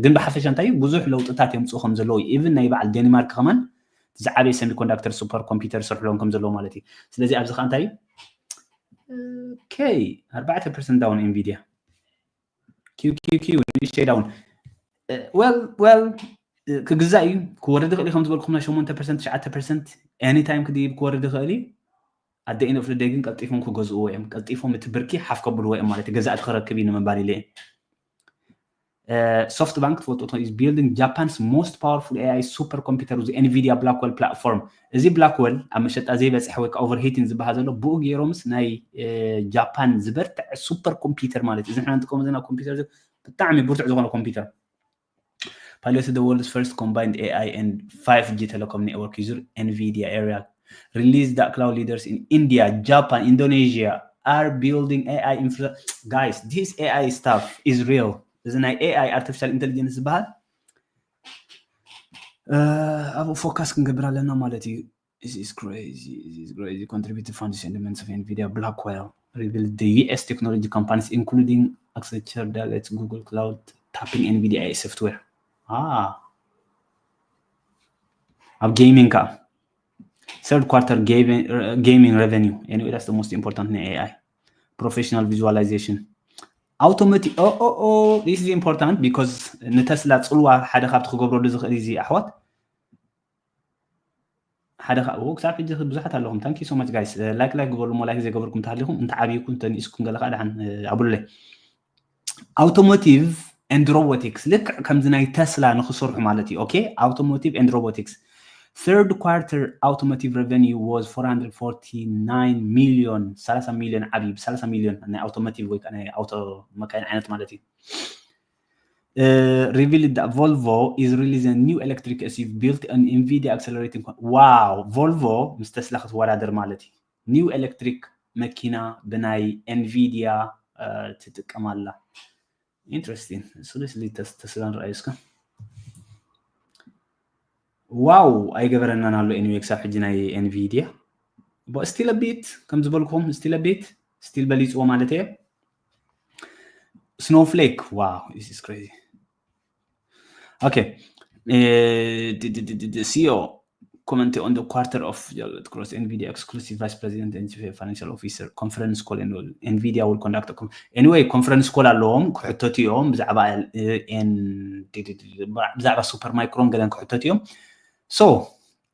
ግን ብሓፈሻ እንታይ ብዙሕ ለውጥታት የምፅኡ ከም ዘለዉ፣ even ናይ በዓል ዴንማርክ ከማን ዝዓበየ semiconductor super computer ዝሰርሕሎም ከም ዘለዉ ማለት እዩ። ስለዚ ኣብዚ ከዓ እንታይ okay ኣርባዕተ percent down Nvidia QQQ ንእሽተይ down። Well well ክግዛእ እዩ፣ ክወርድ ይኽእል እዩ። ከም ዝበልኩም ናይ ሸሞንተ percent ትሽዓተ percent anytime ክድይብ ክወርድ ይኽእል እዩ። At the end of the day ግን ቀልጢፎም ክገዝእዎ እዮም። ቀልጢፎም እቲ ብርኪ ሓፍ ከብልዎ እዮም ማለት እዩ። ገዛእቲ ክረክብ እዩ ንምባል ኢለ እየ። SoftBank ትፈልጡ is building Japan's most powerful A I supercomputer with Nvidia Blackwell platform። እዚ Blackwell ኣብ መሸጣ ዘይበፅሐ ወይ ከዓ overheating ዝበሃል ዘሎ ብኡ ገይሮምስ ናይ ጃፓን ዝበርትዐ super computer ማለት እዩ። እዚ ንሕና ንጥቀሞ ዘለና ኮምፒውተር ብጣዕሚ ብርቱዕ ዝኾነ ኮምፒውተር። Piloted the world's first combined A I and five G telecom network using Nvidia Aerial. Release that cloud leaders in India, Japan, Indonesia are building A I infra. Guys, this A I stuff is real. እዚ ናይ A I artificial intelligence ዝበሃል ኣብኡ focus ክንገብር ኣለና ማለት እዩ። This is crazy. This is crazy. Contributed founders and members of Nvidia Blackwell revealed the U S technology companies including Accenture, Deloitte, Google Cloud, tapping Nvidia A I software. Ah. ኣብ gaming ከዓ third quarter gaming revenue. Anyway, that's the most important ናይ A I. Professional visualization. Automotive. Oh, oh, oh, this is important because ንተስላ ፅልዋ ሓደ ካብቲ ክገብረሉ ዝኽእል እዚ ኣሕዋት ሓደ ክሳብ ሕጂ ብዙሓት ኣለኹም። Thank you so much guys. Like like ግበሩ፣ like ዘይገበርኩም እንተሃሊኹም እንተዓብይኩም እንተንእስኩም ገለ ከዓ ደሓን ኣብሉለይ። Automotive and robotics ልክዕ ከምዚ ናይ ተስላ ንክሰርሑ ማለት እዩ። Okay, automotive and robotics third quarter automotive revenue was four hundred forty-nine million. ሰላሳ ሚልዮን ዓብዩ፣ ብ ሰላሳ ሚልዮን ናይ automotive ወይ ናይ ኣውቶ መካይን ዓይነት ማለት እዩ። Revealed that Volvo is releasing a new electric S U V built on Nvidia accelerating. Wow, Volvo ምስ ተስላ ክትወዳደር ማለት እዩ። New electric መኪና ብናይ Nvidia ትጥቀም ኣላ። Interesting. ስለዚ ተስላ ንርኣዩ እስከ። ዋው ኣይገበረናን ኣሎ። Anyway ክሳብ ሕጂ ናይ Nvidia but still a bit ከም ዝበልኩም still a bit still በሊፅዎ ማለት እየ። Snowflake, wow, this is crazy. Okay. CEO comment on the quarter of cross Nvidia exclusive vice president and chief financial officer conference call and Nvidia will conduct. Anyway conference call ኣለዎም ክሕተቱ እዮም ብዛዕባ ብዛዕባ Supermicro ን ገለን ክሕተቱ እዮም። So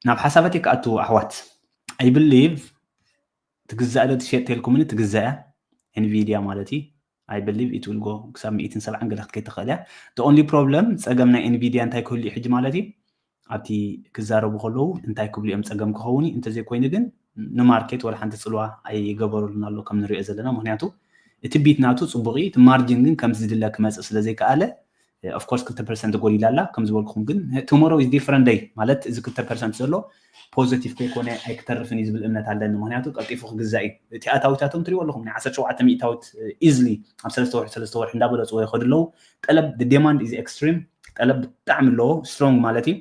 ናብ ሓሳባተይ ክኣትዉ ኣሕዋት፣ I believe ትግዛእ ዶ ትሸጥ ተልኩምኒ ትግዛእ Nvidia ማለት እዩ። I believe it will go ክሳብ ሚእትን ሰብዓን ገለ ክትከይድ ትኽእል እያ። The only problem ፀገም ናይ Nvidia እንታይ ክህሉ እዩ ሕጂ ማለት እዩ ኣብቲ ክዛረቡ ከለዉ እንታይ ክብሉ እዮም ፀገም ክኸውን እዩ። እንተዘይኮይኑ ግን ንማርኬት ወላ ሓንቲ ፅልዋ ኣይገበሩሉን ኣሎ ከም ንሪኦ ዘለና። ምክንያቱ እቲ ቢት ናቱ ፅቡቕ እዩ፣ እቲ ማርጅን ግን ከምዚ ዝድለ ክመፅእ ስለ ዘይከኣለ of course ክልተ ፐርሰንት ጎዲላ ኣላ። ከም ዝበልኩኹም ግን tomorrow is different day ማለት እዚ ክልተ ፐርሰንት ዘሎ positive ከይኮነ ኣይክተርፍን እዩ ዝብል እምነት ኣለኒ። ምክንያቱ ቀልጢፉ ክግዛእ እዩ። እቲ ኣታዊታቶም ትሪእዎ ኣለኹም ናይ ዓሰርተ ሸውዓተ ሚእታዊት easily ኣብ ሰለስተ ወርሒ ሰለስተ ወርሒ እንዳበለፅዎ ይኸዱ ኣለዉ። ጠለብ demand is extreme፣ ጠለብ ብጣዕሚ ኣለዎ፣ strong ማለት እዩ።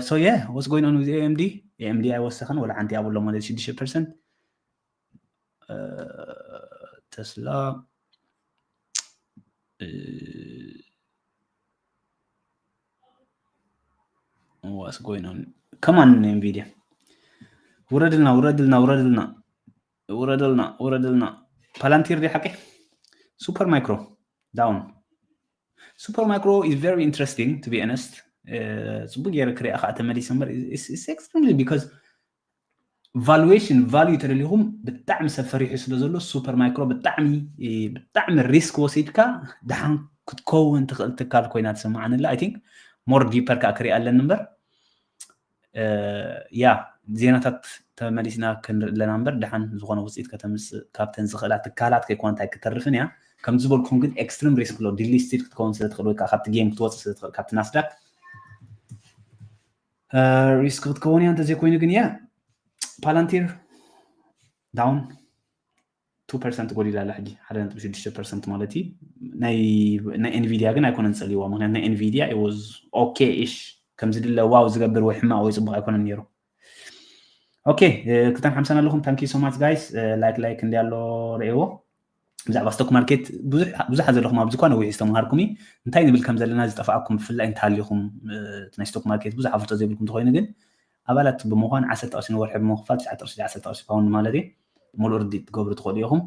So yeah, what's going on with A M D? A M D ኣይወሰኸን ወላ ሓንቲ ኣብሎ ማለት ሽዱሽተ ፐርሰንት። ተስላ what's going on? Come on Nvidia፣ ውረድልና ውረድልና ውረድልና ውረድልና ውረድልና። ፓላንቲር ዲ ሓቂ? Super Micro down። Super Micro is very interesting to be honest። ጽቡቅ ገይረ ክሪኣ ከዓ ተመሊሰ እምበር extremely because valuation value ተደሊኹም ብጣዕሚ ሰብ ፈሪሑ ስለ ዘሎ Super Micro ብጣዕሚ ብጣዕሚ risk ወሲድካ ደሓን ክትከውን ትኽእል ትካል ኮይና ትስምዓኒ ኣላ። I think more deeper ከዓ ክሪኣ ኣለኒ እምበር ያ ዜናታት ተመሊስና ክንርኢ ኣለና እምበር ደሓን ዝኾነ ውፅኢት ከተምፅእ ካብተን ዝኽእላ ትካላት ከይኮነ እንታይ ክተርፍን እያ። ከምዚ ዝበልኩም ግን extreme risk ኣሎ። Delisted ክትከውን ስለ ትኽእል ወይ ከዓ ካብቲ game ክትወፅእ ስለ ትኽእል ካብቲ ናስዳክ risk ክትከውን እያ። እንተዘይኮይኑ ግን እያ Palantir down two percent ጎዲላ ኣላ ሕጂ ሓደ ነጥቢ ሽዱሽተ ፐርሰንት ማለት እዩ። ናይ Nvidia ግን ኣይኮነን ፀሊዋ፣ ምክንያቱ ናይ Nvidia was okay ish ከምዚ ድለ ዋው ዝገብር ወይ ሕማቅ ወይ ፅቡቅ ኣይኮነን ነይሩ። Okay ክልተን ሓምሳን ኣለኹም። Thank you so much guys። Like like እንዲ ኣሎ ረእዎ ብዛዕባ stock market ብዙሓት ዘለኹም ኣብዚ እኳ ነዊሕ ዝተምሃርኩም እዩ። እንታይ ንብል ከም ዘለና ዝጠፍኣኩም ብፍላይ እንተሃሊኹም ናይ stock market ብዙሕ ኣፍልጦ ዘይብልኩም እንተኮይኑ ግን ኣባላት ብምዃን ዓሰርተ ቅርሺ ንወርሒ ብምኽፋል ትሽዓተ ቅርሺ ዓሰርተ ቅርሺ ፓውንድ ማለት እዩ። ሙሉእ ርድኢት ትገብሩ ትኽእሉ ኢኹም።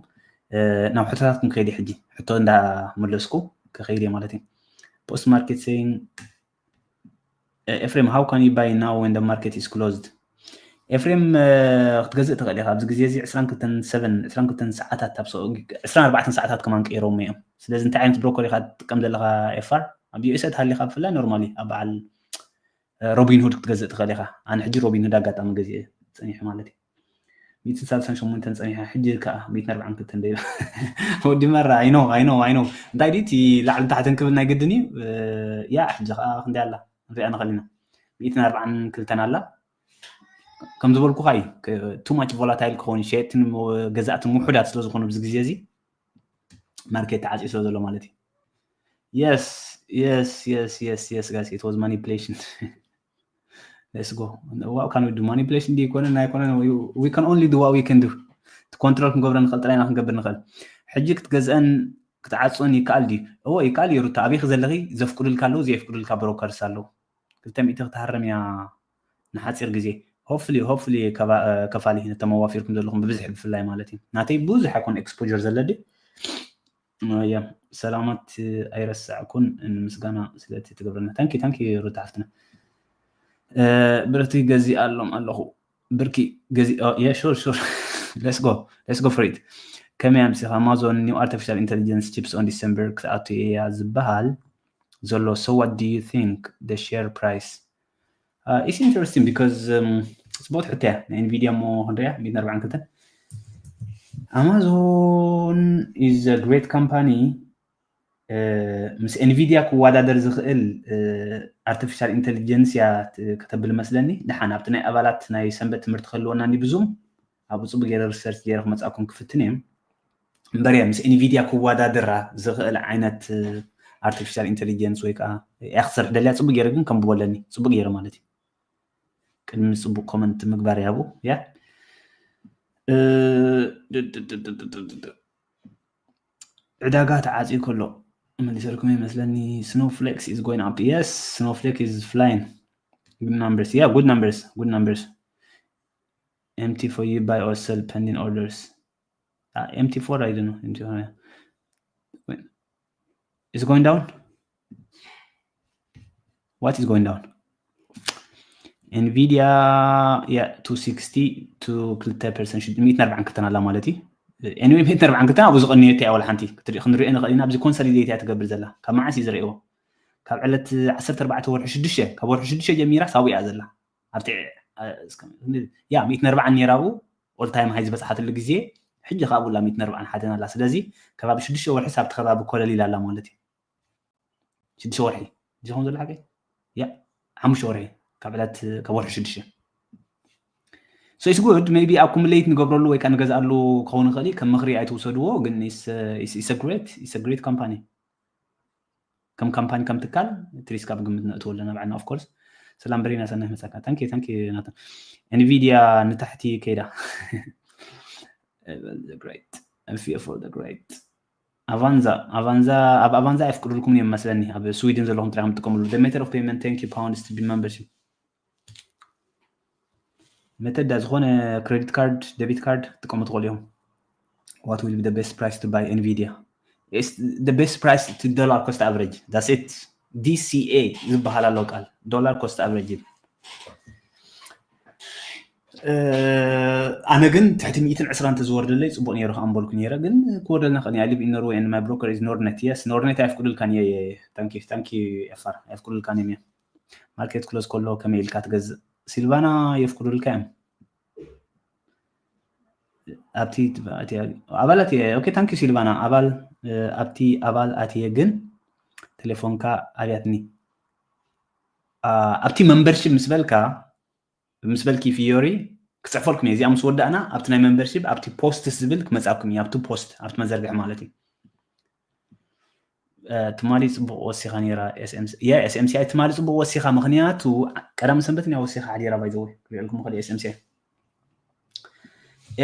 ናብ ሕቶታትኩም ከይደ ሕጂ ሕቶ እንዳመለስኩ ከኸይደ ማለት እዩ። Post market saying ኤፍሬም how can you buy now when the market is closed? ኤፍሬም ክትገዝእ ትኽእል ኢኻ ኣብዚ ግዜ እዚ ዕስራን ክልተን ሰዓታት ኣብ ዕስራን ኣርባዕተን ሰዓታት ከማን ቀይሮም እዮም። ስለዚ እንታይ ዓይነት ብሮከር ኢኻ ትጥቀም ዘለኻ ኤፋር ኣብ ዩኤስኤ ተሃሊኻ ብፍላይ normally ኣብ በዓል ሮቢንሁድ ክትገዝእ ትኽእል ኢኻ። ኣነ ሕጂ ሮቢንሁድ ኣጋጣሚ ገዚአ ፀኒሐ ማለት እዩ። ሚእትን ሳልሳን ሸሞንተን ፀኒሐ ሕጂ ከዓ ሚእትን ኣርባዓን ክልተን ደይባ ወዲ መራ I know I know I know እንታይ ድዩ እቲ ላዕሊ ታሕትን ክብል ናይ ግድን እዩ። ያ ሕጂ ከዓ ክንደይ ኣላ ንሪኣ ንኽእል ኢና። ሚእትን ኣርባዓን ክልተን ኣላ ከም ዝበልኩኻ እዩ። Too much volatile ክኸውን ሸየጥትን ገዛእትን ውሑዳት ስለ ዝኾኑ ኣብዚ ግዜ እዚ ማርኬት ተዓፅዩ ስለ ዘሎ ማለት እዩ። Yes yes yes yes yes guys it was manipulation። Let's go. What can we do? Manipulation ድዩ ይኮነን ኣይኮነን we can only do what we can do። እቲ ኮንትሮል ክንገብሮ ንኽእል ጥራይና ክንገብር ንኽእል። ሕጂ ክትገዝአን ክትዓፅኦን ይከኣል ድዩ? እዎ ይከኣል እዩ ሩታ። ኣበይክ ዘለኺ ዘፍቅዱልካ ኣለዉ ዘየፍቅዱልካ ብሮከርስ ኣለዉ። ክልተ ሚእቲ ክትሃርም እያ ንሓፂር ግዜ። Hopefully hopefully ከፋሊ ነቶም ኣዋፊርኩም ዘለኹም ብብዝሒ ብፍላይ ማለት እዩ። ናተይ ብዙሕ ኣይኮን exposure ዘለኒ እያ። ሰላማት ኣይረሳዕኩን ንምስጋና ስለቲ ትገብረና። Thank you thank you ሩታ ሓፍትና። ብርኪ ገዚኣሎም ኣለኹ። ብርኪ ገዚ yeah sure sure let's go let's go for it። ከመይ ኣምሲኻ Amazon new artificial intelligence chips on December ክትኣቱ እያ ዝበሃል ዘሎ so what do you think the share price? It's interesting because ፅቡቅ ሕቶ እያ ናይ Nvidia እሞ ክንሪኣ ሚእትን ኣርባዓን ክልተን። Amazon is a great company። ምስ Nvidia ክወዳደር ዝኽእል artificial intelligence እያ ከተብል መስለኒ። ደሓን ኣብቲ ናይ ኣባላት ናይ ሰንበት ትምህርቲ ክህልወና ኒ ብዙም ኣብኡ ፅቡቅ ገይረ research ገይረ ክመፅኣኩም ክፍትን እየ። እምበር እያ ምስ Nvidia ክወዳደራ ዝኽእል ዓይነት artificial intelligence ወይ ከዓ እያ ክሰርሕ ደልያ ፅቡቅ ገይረ ግን ከንብቦ ኣለኒ ፅቡቅ ገይረ ማለት እዩ። ቅድሚ ፅቡቅ comment ምግባር ያቡ ያ ዕዳጋ ተዓፅዩ ከሎ መሊሰልኩም ይመስለኒ። Snowflakes is going up. Yes Snowflake is flying. Good numbers. Yeah good numbers. Good numbers. M T four you buy or sell pending orders. Uh, M T four I don't know. M T four, yeah. Wait. It's going down. What is going down? Nvidia yeah two sixty to ክልተ ፐርሰንት ሚእትን ኣርባዓን ክልተን ኣላ ማለት እዩ። Anyway ሚእትን ኣርባዓን ክልተን ኣብኡ ዝቐንየት እያ ወላ ሓንቲ ክትርኢ ክንሪኦ ንኽእል ኢና። ኣብዚ consolidate እያ ትገብር ዘላ ካብ መዓስ እዩ ዝርእዎ? ካብ ዕለት ዓሰርተ ኣርባዕተ ወርሒ ሽዱሽተ ካብ ወርሒ ሽዱሽተ ጀሚራ ሳቡ እያ ዘላ። ኣብቲ ያ ሚእትን ኣርባዓን ነይራ ኣብኡ all time high ዝበፅሓትሉ ግዜ ሕጂ ካብኡ ላ ሚእትን ኣርባዓን ሓደን ኣላ። ስለዚ ከባቢ ሽዱሽተ ወርሒ ሳብቲ ከባቢ ኮለል ኢላ ኣላ ማለት እዩ። ሽዱሽተ ወርሒ ዝኸውን ዘሎ ሓቂ ያ ሓሙሽተ ወርሒ ካብ ዕለት ካብ ወርሒ ሽዱሽተ so it's good maybe accumulate ንገብረሉ ወይ ከዓ ንገዝኣሉ ክኸውን ይኽእል ከም ምኽሪ ኣይትውሰድዎ ግን it's a great company ከም ካምፓኒ ከም ትካል ትሪስካ ብግምት ነእትዎ ኣለና ባዕልና of course ሰላም ብሬና ሰናይ መጻካ thank you thank you ናተ Nvidia ንታሕቲ ከይዳ great F for the great Avanza Avanza ኣብ Avanza ኣይፍቅዱልኩም እዮም መስለኒ ኣብ ስዊድን ዘለኹም ጥራይ ትጥቀምሉ the method of payment thank you pounds to be membership method ዝኾነ credit card debit card ትጥቀሙ ትኽእሉ እዮም what will be the best price to buy Nvidia it's the best price to dollar cost average that's it DCA ዝበሃል ኣሎ ቃል dollar cost average ኣነ ግን ትሕቲ ሚእትን ዕስራን ተዝወርደለይ ፅቡቅ ነይሩ ከኣ ምበልኩ ነይረ ግን ክወርደልና ከ I live in Norway and my broker is Nordnet yes Nordnet ኣይፍቅዱልካን እየ thank you thank you ኤፋር ኣይፍቅዱልካን እዮም market close ከሎ ከመይ ኢልካ ትገዝእ ሲልቫና የፍቅዱልካ እዮም ኣብቲ ኣባላት okay thank you ሲልቫና ኣባል ኣብቲ ኣባል ኣትየ ግን ቴሌፎንካ ኣብያትኒ ኣብቲ membership ምስ በልካ ምስ በልኪ ፊዮሪ ክፅሕፈልኩም እየ እዚኣ ምስ ወዳእና ኣብቲ ናይ membership ኣብቲ post ዝብል ክመፃኩም እዩ ኣብቲ post ኣብቲ መዘርግሒ ማለት እዩ ትማሊ ፅቡቅ ወሲኻ ነራ SMCI ትማሊ ፅቡቅ ወሲኻ ምክንያቱ ቀዳም ሰንበት ያ ወሲኻ ሓዲራ ባይዘወ ክሪእልኩም ክእል SMCI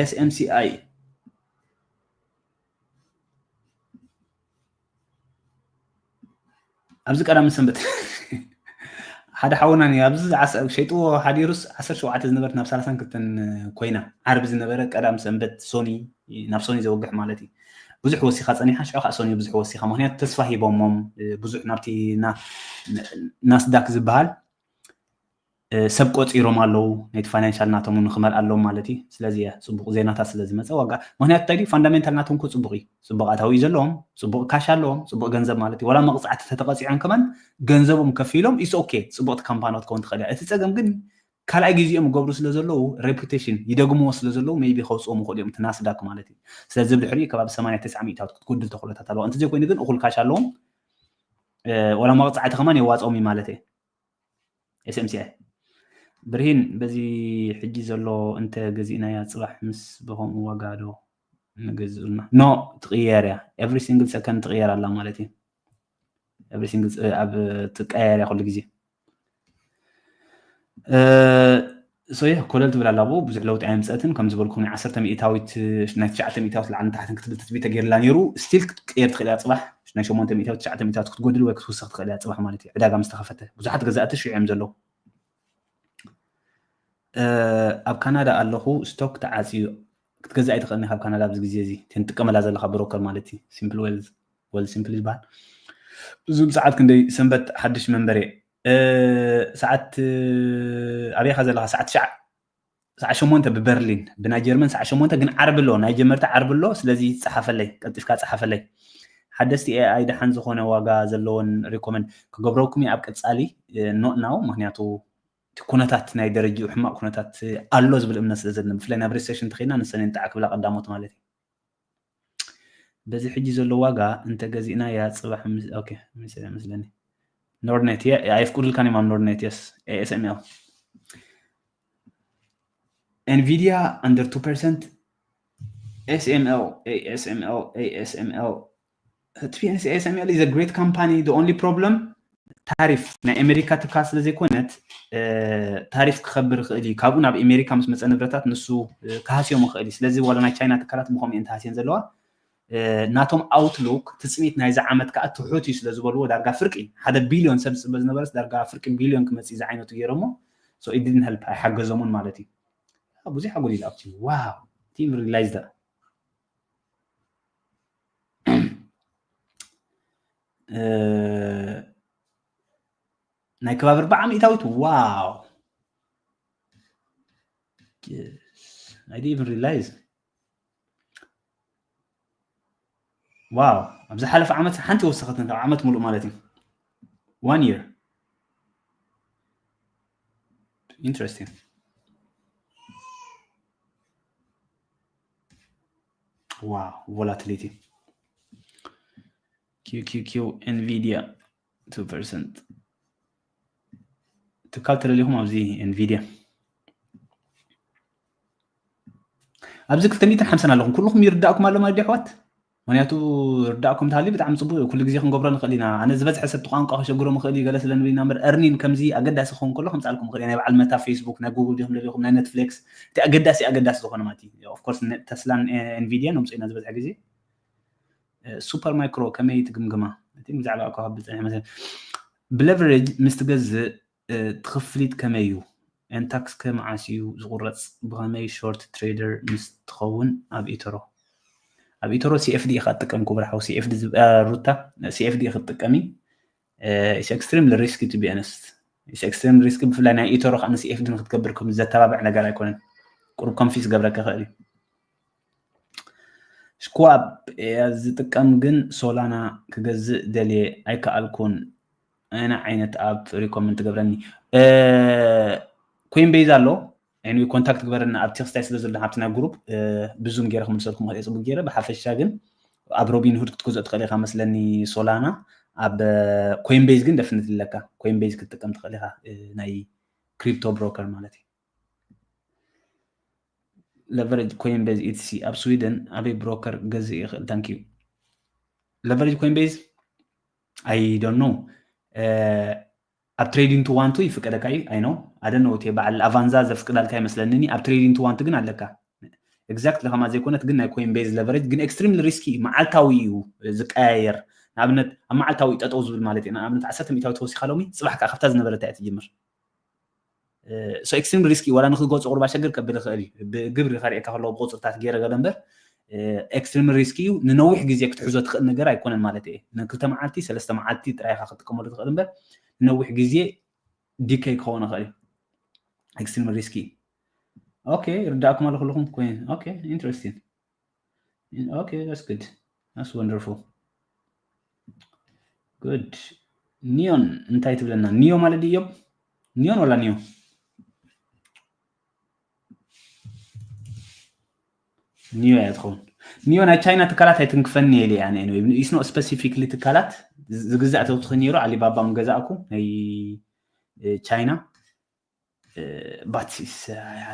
SMCI ኣብዚ ቀዳም ሰንበት ሓደ ሓውና ኣብዚ ሸይጥዎ ሓዲሩስ ዓሰርተ ሸውዓተ ዝነበረት ናብ ሰላሳን ክልተን ኮይና ዓርቢ ዝነበረ ቀዳም ሰንበት ሶኒ ናብ ሶኒ ዘወግሕ ማለት እዩ ብዙሕ ወሲኻ ጸኒሓ ሽዑ ከዓ ሶኒ ብዙሕ ወሲኻ ምክንያቱ ተስፋ ሂቦሞም ብዙሕ ናብቲ ናስዳክ ዝበሃል ሰብ ቆፂሮም ኣለዉ ነቲ ፋይናንሻል ናቶም ንክመልኣሎም ማለት እዩ ስለዚ እያ ፅቡቅ ዜናታት ስለ ዝመፀ ዋጋ ምክንያቱ እንታይ ድዩ ፋንዳሜንታል ናቶም ኮ ፅቡቅ እዩ ፅቡቅ ኣታዊ እዩ ዘለዎም ፅቡቅ ካሽ ኣለዎም ፅቡቅ ገንዘብ ማለት እዩ ዋላ መቅፃዕቲ ተተቀፂዖም ከማን ገንዘቦም ከፊሎም ኢስ ኦኬ ፅቡቅቲ ካምፓኒ ክትከውን ትኽእል እያ እቲ ፀገም ግን ካልኣይ ግዜኦም ይገብሩ ስለ ዘለዉ ሬፑቴሽን ይደግምዎ ስለ ዘለዉ ሜይቢ ከውፅኦም ይኽእሉ እዮም እቲ ናስዳክ ማለት እዩ ስለዚ ብድሕሪኡ ከባቢ ሰማንያ ተስዓ ሚእታዊት ክትጎድል ተኽእሎታት ኣለዋ እንተዘይኮይኑ ግን እኹል ካሽ ኣለዎም ዋላ መቕፃዕቲ ከማን የዋፅኦም እዩ ማለት እየ SMCI ብርሂን በዚ ሕጂ ዘሎ እንተ ገዚእናያ ፅባሕ ምስ ብኸምኡ ዋጋ ዶ ንገዝኡልና no ትቕየር እያ every single second ትቕየር ኣላ ማለት እዩ every single ኣብ ትቀያየር እያ ኩሉ ግዜ so yeah ኮለል ትብል ኣላ ብኡ ብዙሕ ለውጢ ኣየምፀእትን ከም ዝበልኩም ናይ ዓሰርተ ሚእታዊት ናይ ትሽዓተ ሚእታዊት ላዕልን ታሕትን ክትብል ትፅቢት ተገይርላ ነይሩ still ክትቅየር ትኽእል እያ ፅባሕ ናይ ሸሞንተ ሚእታዊት ትሽዓተ ሚእታዊት ክትጎድል ወይ ክትውስኽ ትኽእል እያ ፅባሕ ማለት እዩ ዕዳጋ ምስ ተኸፈተ ብዙሓት ገዛእቲ ሽዑ እዮም ዘለዉ ኣብ ካናዳ ኣለኹ ስቶክ ተዓፅዩ ክትገዝእ ኣይትኽእልን ካብ ካናዳ ኣብዚ ግዜ እዚ ትንጥቀመላ ዘለካ ብሮከር ማለት እዩ simple wealth well simple ይበሃል ዙም ሰዓት ክንደይ ሰንበት ሓድሽ መንበሬ ሰዓት ኣበይካ ዘለካ ሰዓት ትሽዓ ሰዓት ሸሞንተ ብበርሊን ብናይ ጀርመን ሰዓት ሸሞንተ ግን ዓርቢ ኣሎ ናይ ጀመርቲ ዓርቢ ኣሎ ስለዚ ፀሓፈለይ ቀልጢፍካ ፀሓፈለይ ሓደስቲ AI ደሓን ዝኾነ ዋጋ ዘለዎን recommend ክገብረኩም ኣብ ቀፃሊ not now ምክንያቱ ኩነታት ናይ ደረጅኡ ሕማቅ ኩነታት ኣሎ ዝብል እምነት ስለ ዘለና ብፍላይ ናብ recession ተኸድና ንሰን ንጣዕ ክብላ ቀዳሞት ማለት እዩ በዚ ሕጂ ዘሎ ዋጋ እንተገዚእናያ ፅባሕ መስለኒ Nordnet ኣየፍቅዱልካን እዮም ኣብ Nordnet yes ASML Nvidia under two percent ASML ASML ASML ASML is a great company the only problem ታሪፍ ናይ ኣሜሪካ ትካል ስለ ዘይኮነት ታሪፍ ክኸብር ይኽእል እዩ ካብኡ ናብ ኣሜሪካ ምስ መፀ ንብረታት ንሱ ክሃስዮም ይኽእል እዩ ስለዚ ዋላ ናይ ቻይና ትካላት ብኸምኡ እየን ተሃስየን ዘለዋ ናቶም ኣውትሉክ ትፅቢት ናይዚ ዓመት ከዓ ትሑት እዩ ስለ ዝበልዎ ዳርጋ ፍርቂ ሓደ ቢልዮን ሰብ ዝፅበ ዝነበረስ ዳርጋ ፍርቂ ቢልዮን ክመፅእ ዝዓይነቱ ገይሮሞ so it didn't help ኣይሓገዞምን ማለት እዩ ብዙሕ ኣጎዲል ኣብቲ wow team realize that ናይ ከባቢ ኣርባዓ ሚእታዊት wow I didn't even realize wow ኣብ ዝሓለፈ ዓመት ሓንቲ ወሰኸትን ካብ ዓመት ሙሉእ ማለት እዩ one year interesting wow volatility QQQ Nvidia two percent ትካል ተደሊኹም ኣብዚ ኤንቪድያ ኣብዚ ክልተ ሚእትን ሓምሳን ኣለኹም። ኩልኹም ይርዳእኩም ኣሎ ማለት ኣሕዋት? ምክንያቱ ርዳእኩም እንተሃልዩ ብጣዕሚ ፅቡቅ እዩ። ኩሉ ግዜ ክንገብሮ ንኽእል ኢና። ኣነ ዝበዝሐ ሰብ ቋንቋ ከሸግሮ ምኽእል እዩ ገለ ስለ ንብል ኢና እምበር፣ earning ከምዚ ኣገዳሲ ክኸውን ከሎ ከምፅኣልኩም ምኽእል እየ። ናይ በዓል መታ ፌስቡክ፣ ናይ ጉግል ዲኹም ደሊኹም፣ ናይ ኔትፍሊክስ፣ እቲ ኣገዳሲ ኣገዳሲ ዝኾነ ማለት እዩ። Of course ተስላን ኤንቪድያ ነምፅኦ ኢና ዝበዝሐ ግዜ። ሱፐር ማይክሮ ከመይ ትግምግማ? እቲ ብዛዕባ እኳ ከብል ፀኒሐ መሰለኝ። ብለቨሬጅ ምስ ትገዝእ ትኽፍሊት ከመይ እዩ? ኤንታክስ ከ መዓስ እዩ ዝቑረፅ? ብኸመይ ሾርት ትሬደር ምስ ትኸውን ኣብ ኢተሮ? ኣብ ኢተሮ ሲኤፍዲ ኢኻ ትጥቀም ክቡር ሓው። ሲኤፍዲ ሩታ ሲኤፍዲ ክትጥቀሚ is extremely risky to be honest. Is extremely risky ብፍላይ ናይ ኢተሮ ከዓ ንሲኤፍዲ ንክትገብር ከም ዘተባብዕ ነገር ኣይኮነን። ቁሩብ ኮንፊዝ ገብረካ ይኽእል እዩ። ሽኳብ እያ ዝጥቀም ግን ሶላና ክገዝእ ደልየ ኣይከኣልኩን። ኣነ ዓይነት ኣፕ ሪኮመንድ ትገብረኒ ኮይንቤዝ ኣሎ። Anyway ኮንታክት ግበረና ኣብ ቴክስታይ ስለ ዘሎ ኣብቲ ናይ ግሩፕ ብዙም ገይረ ክምልሰልኩም ክእል ፅቡቅ ገይረ። ብሓፈሻ ግን ኣብ ሮቢን ሁድ ክትገዝኦ ትኽእል ኢኻ መስለኒ ሶላና። ኣብ ኮይንቤዝ ግን ደፍነት ኣለካ። ኮይንቤዝ ክትጥቀም ትኽእል ኢኻ ናይ ክሪፕቶ ብሮከር ማለት እዩ። Leverage ኮይንቤዝ ኢቲሲ ኣብ ስዊድን ኣበይ ብሮከር ገዝእ ይኽእል? Thank you። Leverage ኮይንቤዝ I don't know ኣብ ትሬዲንግ ቱ ዋን ቱ ይፍቀደካ እዩ። I know I don't know እቲ በዓል ኣቫንዛ ዘፍቅዳልካ ይመስለኒ። ኣብ ትሬዲንግ ቱ ዋን ቱ ግን ኣለካ። ኤግዛክትሊ ከማ ዘይኮነት ግን ናይ ኮይንቤዝ ለቨሬጅ ግን ኤክስትሪምሊ ሪስኪ እዩ። መዓልታዊ እዩ ዝቀያየር። ንኣብነት ኣብ መዓልታዊ ጠጠው ዝብል ማለት እዩ። ንኣብነት ዓሰርተ ሚእታዊ ተወሲኻ ሎሚ ፅባሕ ከዓ ካብታ ዝነበረት እያ ትጅምር። So ኤክስትሪም ሪስክ እዩ። ዋላ ንክትገልፆ ቁሩብ ኣሸግር ከብል ይኽእል እዩ። ብግብሪ ከርእየካ ከለዎ ብቁፅርታት ገይረ ገለ እምበር ኤክስትሪም ሪስክ እዩ። ንነዊሕ ግዜ ክትሕዞ ትኽእል ነገር ኣይኮነን ማለት እየ። ንክልተ መዓልቲ ሰለስተ መዓልቲ ጥራይ ኢኻ ክትጥቀመሉ ትኽእል እምበር ንነዊሕ ግዜ ዲከይ ክኸውን ይኽእል እዩ። ኤክስትሪም ሪስክ እዩ። ኦኬ ይርዳእኩም ኣሎ ኩልኹም ኮይን። ኦኬ ኢንትረስቲንግ። Okay, that's good. That's wonderful. Good. ኒዮን እንታይ ትብለና? ኒዮ ማለት ድዮ ኒዮን ወላ ኒዮ ኒዮ እያ ትኸውን። ኒዮ ናይ ቻይና ትካላት ኣይትንክፈኒ ኢለ እያ። Anyway it's not specifically ትካላት ዝግዛእ ተውትኺ ነይሩ። ኣሊባባ ምገዛእኩ ናይ ቻይና ባትሲስ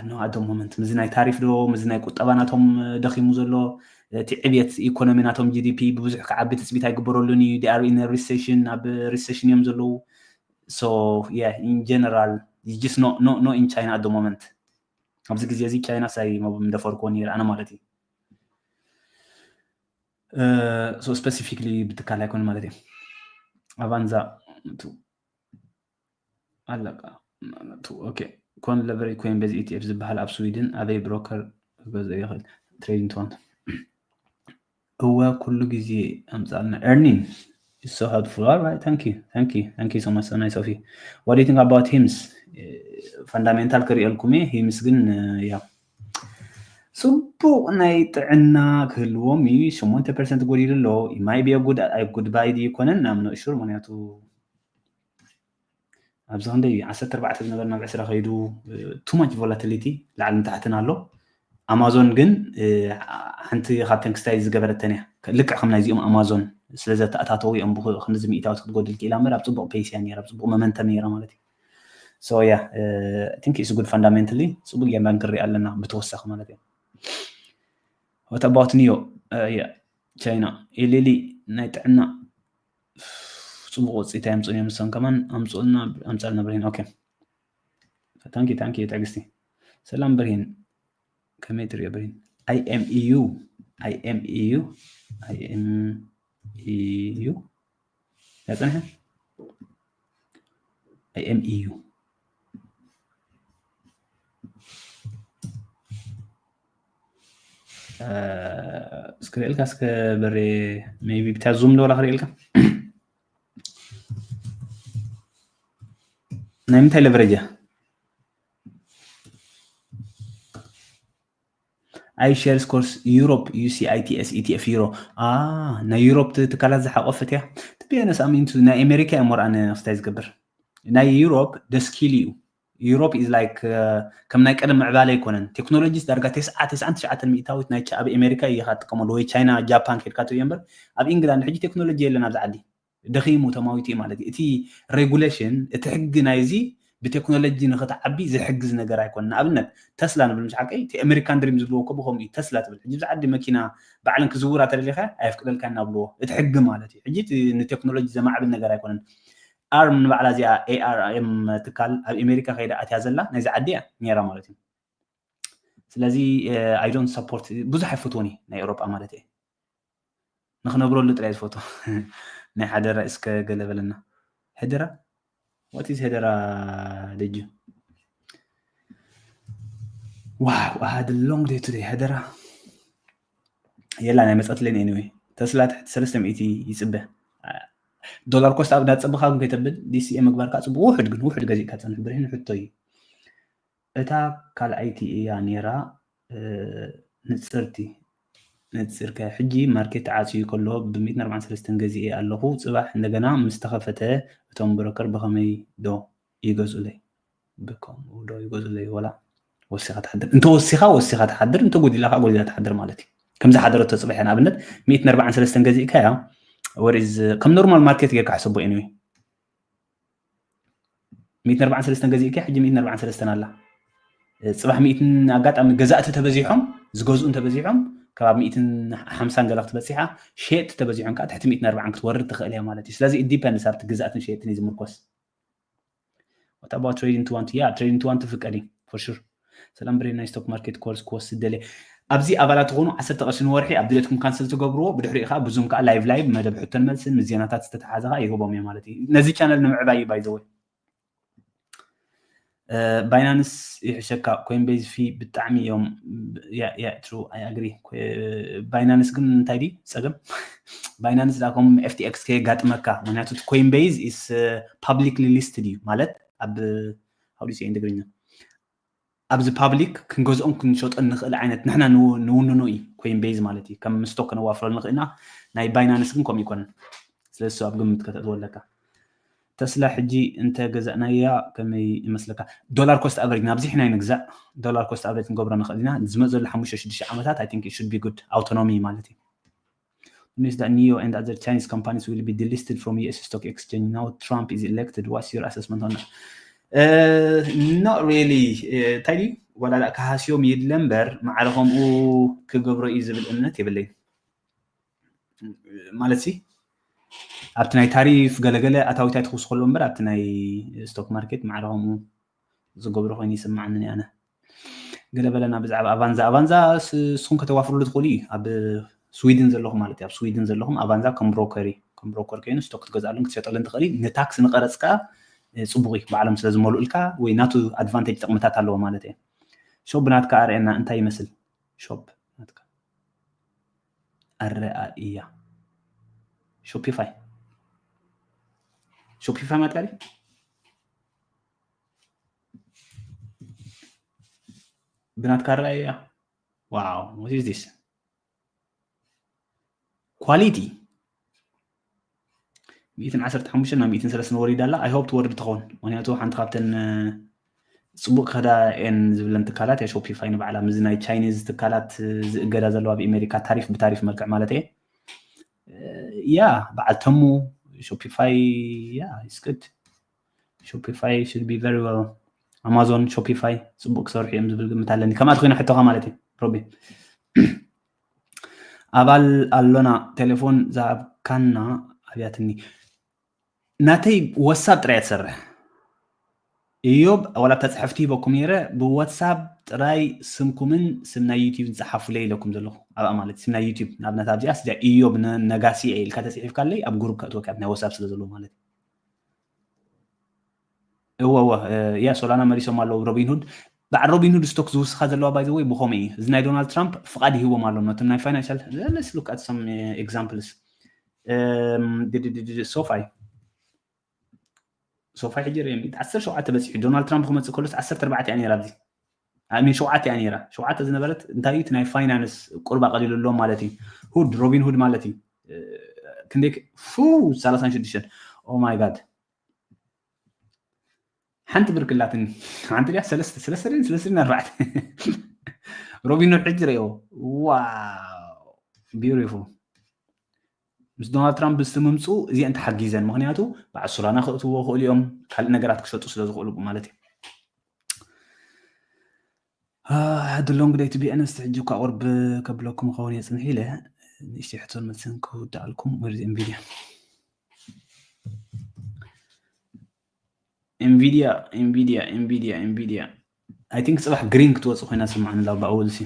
ኖ ኣዶ ሞመንት ምዚ ናይ ታሪፍ ዶ ምዚ ናይ ቁጠባ ናቶም ደኺሙ ዘሎ እቲ ዕብየት ኢኮኖሚ ናቶም ጂዲፒ ብብዙሕ ክዓቢ ትፅቢት ኣይግበረሉን እዩ። They are in recession፣ ኣብ ሪሴሽን እዮም ዘለዉ። So yeah in general just no no no in China at the moment። ኣብዚ ግዜ እዚ ቻይና ሳይ ምደፈርክዎ ነይረ ኣነ ማለት እዩ። So specifically ብትካል ኣይኮነ ማለት እዩ። ኣቫንዛ ኣለቃ ኮን ለቨሬጅ ኮይን ቤዝ ኢቲኤፍ ዝበሃል ኣብ ስዊድን ኣበይ ብሮከር ክገዝኦ ይኽእል? ትሬዲንግ ቱ ዋን እወ ኩሉ ግዜ ኣምፃልና earning is so helpful. All right, thank you, thank you, thank you so much. So nice of you. What do you think about ሂምስ? ፈንዳሜንታል ክሪኤልኩም እየ። ሂምስ ግን ያው ፅቡቅ ናይ ጥዕና ክህልዎም እዩ። ሸሞንተ ፐርሰንት ጎዲሉ ኣሎ። ማይ ቢዮ ጉድ ጉድ ባይ ድዩ ይኮነን ናምኖ እሹር ምክንያቱ ኣብዚ ክንደይ ዓሰርተ ኣርባዕተ ዝነበረ ናብ ዕስራ ከይዱ too much volatility ላዕልን ታሕትን ኣሎ። ኣማዞን ግን ሓንቲ ካብተን ክስታይ ዝገበረተን እያ። ልክዕ ከም ናይዚኦም ኣማዞን ስለ ዘተኣታተው እዮም ብክ- ክንድዚ ሚእታዊት ክትጎድል ክኢላ እምበር ኣብ ፅቡቅ ፔስ እያ ነይራ፣ ኣብ ፅቡቅ መመንተም ነይራ ማለት እዩ። So yeah, I think it's good fundamentally ፅቡቅ ጌርና ንክንሪኣ ኣለና ብተወሳኺ ማለት እዩ። What about ኒዮ? ያ ቻይና ኢሊሊ ናይ ጥዕና ፅቡቅ ውፅኢት ኣየምፅኡን እዮም። ንሶም ከማን ኣምፅኡልና ኣምፃልና ብርሂን። ኦኬ ታንኪ ታንኪ ትዕግስቲ። ሰላም ብርሂን ከመይ ትሪኦ ብርሂን? I M E U I M E U I M E U ያፅንሐ I M E U እስከ ሪኤልካ እስከ በሬ ሜይ ቢ ብታ ዙም ዶ ክሪኤልካ ናይ ምንታይ ለቨሬጅ እያ? I shares course Europe U C I T S E T F Euro። ኣ ናይ ዩሮፕ ትካላት ዝሓቆፈት እያ። ትቢያነስ ኣሚንቱ ናይ ኣሜሪካ እያ ሞርኣነ ክስታይ ዝገብር ናይ ዩሮፕ ደስኪል እዩ። ዩሮፕ is like ከም ናይ ቀደም ምዕባለ ኣይኮነን። ቴክኖሎጂስ ዳርጋ ተስዓ ተስዓን ትሽዓተን ሚእታዊት ናይ ኣብ ኣሜሪካ ኢኻ ትጥቀመሉ ወይ ቻይና ጃፓን ከድካ ትሪኦ እምበር ኣብ ኢንግላንድ ሕጂ ቴክኖሎጂ የለን ኣብዚ ዓዲ። ደኺሙ ተማዊቱ እዩ ማለት እዩ። እቲ ሬጉሌሽን፣ እቲ ሕጊ ናይዚ ብቴክኖሎጂ ንኽትዓቢ ዝሕግዝ ነገር ኣይኮነ። ንኣብነት ተስላ ንብል፣ ምሽ ሓቀይ እቲ ኣሜሪካን ድሪም ዝብልዎ እኮ ብኸምኡ እዩ። ተስላ ትብል ሕጂ ብዛዕዲ መኪና ባዕለን ክዝውራ ተደሊኻ ኣየፍቅደልካ እናብልዎ፣ እቲ ሕጊ ማለት እዩ። ሕጂ እቲ ንቴክኖሎጂ ዘማዕብል ነገር ኣይኮነን። ኣርም ንባዕላ እዚኣ ኤኣርኤም ትካል ኣብ ኣሜሪካ ከይዳ ኣትያ ዘላ ናይዚ ዓዲ እያ ነይራ ማለት እዩ። ስለዚ I don't support፣ ብዙሕ ኣይፈትዎን እዩ ናይ ኤውሮጳ ማለት እየ። ንክነብረሉ ጥራይ ዝፈትዎ። ናይ ሓደራ እስከ ገለ በለና። ሕደራ? What is ሕደራ ደጁ? Wow, I had a long day today። ሕደራ የላ ናይ መጻትለይን። Anyway፣ ተስላ ትሕቲ ሰለስተ ሚእቲ ይጽበ። ዶላር ኮስት ኣብ ዳጸብኻ ግን ከይተብል ዲሲኤ ምግባርካ ጽቡቅ። ውሑድ ግን ውሑድ ገዚእካ ጸንሕ ብርሂን ሕቶ እዩ። እታ ካልኣይቲ እያ ነይራ። ንጽርቲ ንጽርከ ሕጂ ማርኬት ተዓጽዩ ከሎ ብ ሚእትን ኣርባዓን ሰለስተን ገዚኤ ኣለኹ። ጽባሕ እንደገና ምስ ተኸፈተ እቶም ብሮከር ብኸመይ ዶ ይገዙለይ? ብከምኡ ዶ ይገዙለይ? ወላ ወሲኻ ትሓድር። እንተ ወሲኻ ወሲኻ ትሓድር፣ እንተ ጎዲላ ከዓ ጎዲላ ትሓድር ማለት እዩ። ከም ዝሓደረቶ ጽባሕ እያ። ንኣብነት ሚእትን ኣርባዓን ሰለስተን ገዚእካ እያ ወሪዝ ከም ኖርማል ማርኬት ጌርካ ሕሰቦ። Anyway ሚእትን ኣርባዓን ሰለስተን ገዚእካ ሕጂ ሚእትን ኣርባዓን ሰለስተን ኣላ። ጽባሕ ሚእትን ኣጋጣሚ ገዛእቲ ተበዚሖም ዝገዝኡ እንተበዚሖም ከባብ ሚእትን ሓምሳን ገላ ክትበጽሕ እያ። ሸየጥቲ ተበዚሖም ከዓ ትሕቲ ሚእትን ኣርባዓን ክትወርድ ትኽእል እያ ማለት እዩ። ስለዚ it depends ኣብቲ ገዛእትን ሸየጥትን እዩ ዝምርኮስ። What about trading to one to? Yeah, trading to one to ፍቀድ እዩ for sure። ሰላም ብሬን፣ ናይ ስቶክ ማርኬት ኮርስ ክወስድ ደልየ። ኣብዚ ኣባላት ትኾኑ ዓሰርተ ቅርሺ ንወርሒ ኣብ ድሌትኩም ካንስል ትገብርዎ፣ ብድሕሪኡ ከዓ ብዙም ከዓ ላይቭ ላይቭ መደብ ሕቶን መልስን ምስ ዜናታት ዝተተሓዘ ከዓ ይህቦም እየ ማለት እዩ። ነዚ ቻነል ንምዕባይ እዩ by the way። ባይናንስ ይሕሸካ ኮይንቤዝ ፊ ብጣዕሚ እዮም። Yeah, yeah, true, I agree። ባይናንስ ግን እንታይ ድዩ ጸገም? ባይናንስ ዳ ከም ኤፍቲኤክስ ከየጋጥመካ፣ ምክንያቱ ኮይንቤዝ is publicly listed እዩ ማለት ኣብ how do you say in ትግርኛ ኣብዚ ፓብሊክ ክንገዝኦን ክንሸጦን ንኽእል ዓይነት ንሕና ንው- ንውንኖ እዩ ኮይን ቤዝ ማለት እዩ። ከም ስቶክ ከነዋፍረሉ ንኽእልና ናይ ባይናንስ ግን ከምኡ ይኮነን። ስለዚ እሱ ኣብ ግምት ከተእትዎ ኣለካ። ተስላ ሕጂ እንተ ገዛእናያ ከመይ ይመስለካ? ዶላር ኮስት ኣቨሬጅ ናብዚሕና ንግዛእ። ዶላር ኮስት ኣቨሬጅ ክንገብሮ ንኽእል ኢና። ዝመፅ ዘሎ ሓሙሽተ ሽዱሽተ ዓመታት I think it should be good። ኣውቶኖሚ ማለት እዩ። News that Neo and other Chinese companies will be delisted from U S stock exchange now Trump is elected. What's your assessment on that? Uh, not really. እንታይ ድዩ ዋላ ዳ ክሃስዮም ይድለ እምበር ማዕረ ከምኡ ክገብሮ እዩ ዝብል እምነት የብለይን። ማለት ሲ ኣብቲ ናይ ታሪፍ ገለገለ ኣታዊታት ክውስኸሉ እምበር ኣብቲ ናይ ስቶክ ማርኬት ማዕረ ከምኡ ዝገብሮ ኮይኑ ይስምዓኒ ኣነ። ገለ በለና ብዛዕባ ኣቫንዛ። ኣቫንዛ ንስኹም ከተዋፍርሉ ትኽእሉ እዩ። ኣብ ስዊድን ዘለኹም ማለት እዩ። ኣብ ስዊድን ዘለኹም ኣቫንዛ ከም ብሮከር እዩ። ከም ብሮከር ኮይኑ ስቶክ ክትገዝኣሉን ክትሸጠሉን ትኽእል እዩ። ንታክስ ንቀረፅ ከዓ ፅቡቅ እዩ። ባዕሎም ስለ ዝመልኡልካ ወይ ናቱ ኣድቫንቴጅ ጥቕምታት ኣለዎ ማለት እዩ። ሾፕ ናትካ ኣርእየና እንታይ ይመስል? ሾፕ ናትካ ኣረኣእያ። ሾፒፋይ ሾፒፋይ ማለት ብናትካ ኣረኣእያ። Wow, what is this? ኳሊቲ ሚእትን ዓሰርተ ሓሙሽተ ናብ ሚእትን ሰለስተ ወሪዳ ኣላ። I hope ትወርድ ትኸውን። ምክንያቱ ሓንቲ ካብተን ፅቡቅ ክኸዳ እየን ዝብለን ትካላት እያ ሾፒፋይ ንባዕላ። ምስዚ ናይ ቻይኒዝ ትካላት ዝእገዳ ዘለዋ ብኣሜሪካ ታሪፍ ብታሪፍ መልክዕ ማለት እየ። ያ በዓል ተሙ ሾፒፋይ ያ is good። Shopify should be very well። ኣማዞን፣ ሾፒፋይ ፅቡቅ ክሰርሑ እዮም ዝብል ግምት ኣለኒ። ከምኣ ተኮይኑ ሕቶኻ ማለት እዩ ሮቢ። ኣባል ኣሎና ቴሌፎን ዝሃብካና ኣብያትኒ። ናተይ ወሳብ ጥራይ እያ ትሰርሕ። እዮብ ዋላ ኣብታ ፅሕፍቲ ሂበኩም ነይረ ብዋትሳፕ ጥራይ ስምኩምን ስም ናይ ዩቲዩብ ዝፀሓፉለይ ኢለኩም ዘለኹ ኣብኣ ማለት ስም ናይ ዩቲዩብ ንኣብነት ኣብዚኣ ስዚኣ እዮብ ነጋሲ ኢልካ ተፅሒፍካለይ ኣብ ግሩፕ ከእትወካ ናይ ዋትሳፕ ስለ ዘለዎ ማለት እዩ። እወ እወ ያ ሶላና መሊሶም ኣለዉ። ሮቢንሁድ በዓል ሮቢንሁድ ስቶክ ዝውስኻ ዘለዋ ባይ ዘ ወይ ብኸምኡ እዩ። እዚ ናይ ዶናልድ ትራምፕ ፍቓድ ይህቦም ኣሎ ነቶም ናይ ፋይናንሻል let's look at some examples። ሶፋይ ሶፋይ ሕጂ ርኦም ዓሰርተ ሸውዓተ በፂሑ ዶናልድ ትራምፕ ክመፅእ ከሎስ ዓሰርተ ኣርባዕተ እያ ነይራ ኣብዚ ኣሚን ሸውዓተ እያ ነይራ። ሸውዓተ ዝነበረት እንታይ እዩ እቲ ናይ ፋይናንስ ቁርባ ቀሊሉ ኣሎ ማለት እዩ። ሁድ ሮቢን ሁድ ማለት እዩ። ክንደይ ፉ ሰላሳን ሽዱሽተን Oh my God ሓንቲ ብርክላትን ሓንቲ ድያ ሰለስተ ሰለስተ ሰለስተ ኣርባዕተ ሮቢን ሁድ ሕጂ ርኦ። Wow beautiful። ምስ ዶናልድ ትራምፕ ምስ ምምፅኡ እዚአን ተሓጊዘን፣ ምክንያቱ በዓል ሶላና ክእትዎ ክእሉ እዮም፣ ካልእ ነገራት ክሸጡ ስለ ዝኽእሉ ማለት እዩ። The long day to be honest፣ ሕጂ እኳ ቁርብ ከብለኩም ኸውን እየ ፅንሕ ኢለ ንእሽተይ ሕቶን መልስን ክውድኣልኩም። Where is Nvidia? Nvidia Nvidia Nvidia Nvidia I think ፅባሕ ግሪን ክትወፅእ ኮይና ስማዕኒ ላ ብኣወል ሲ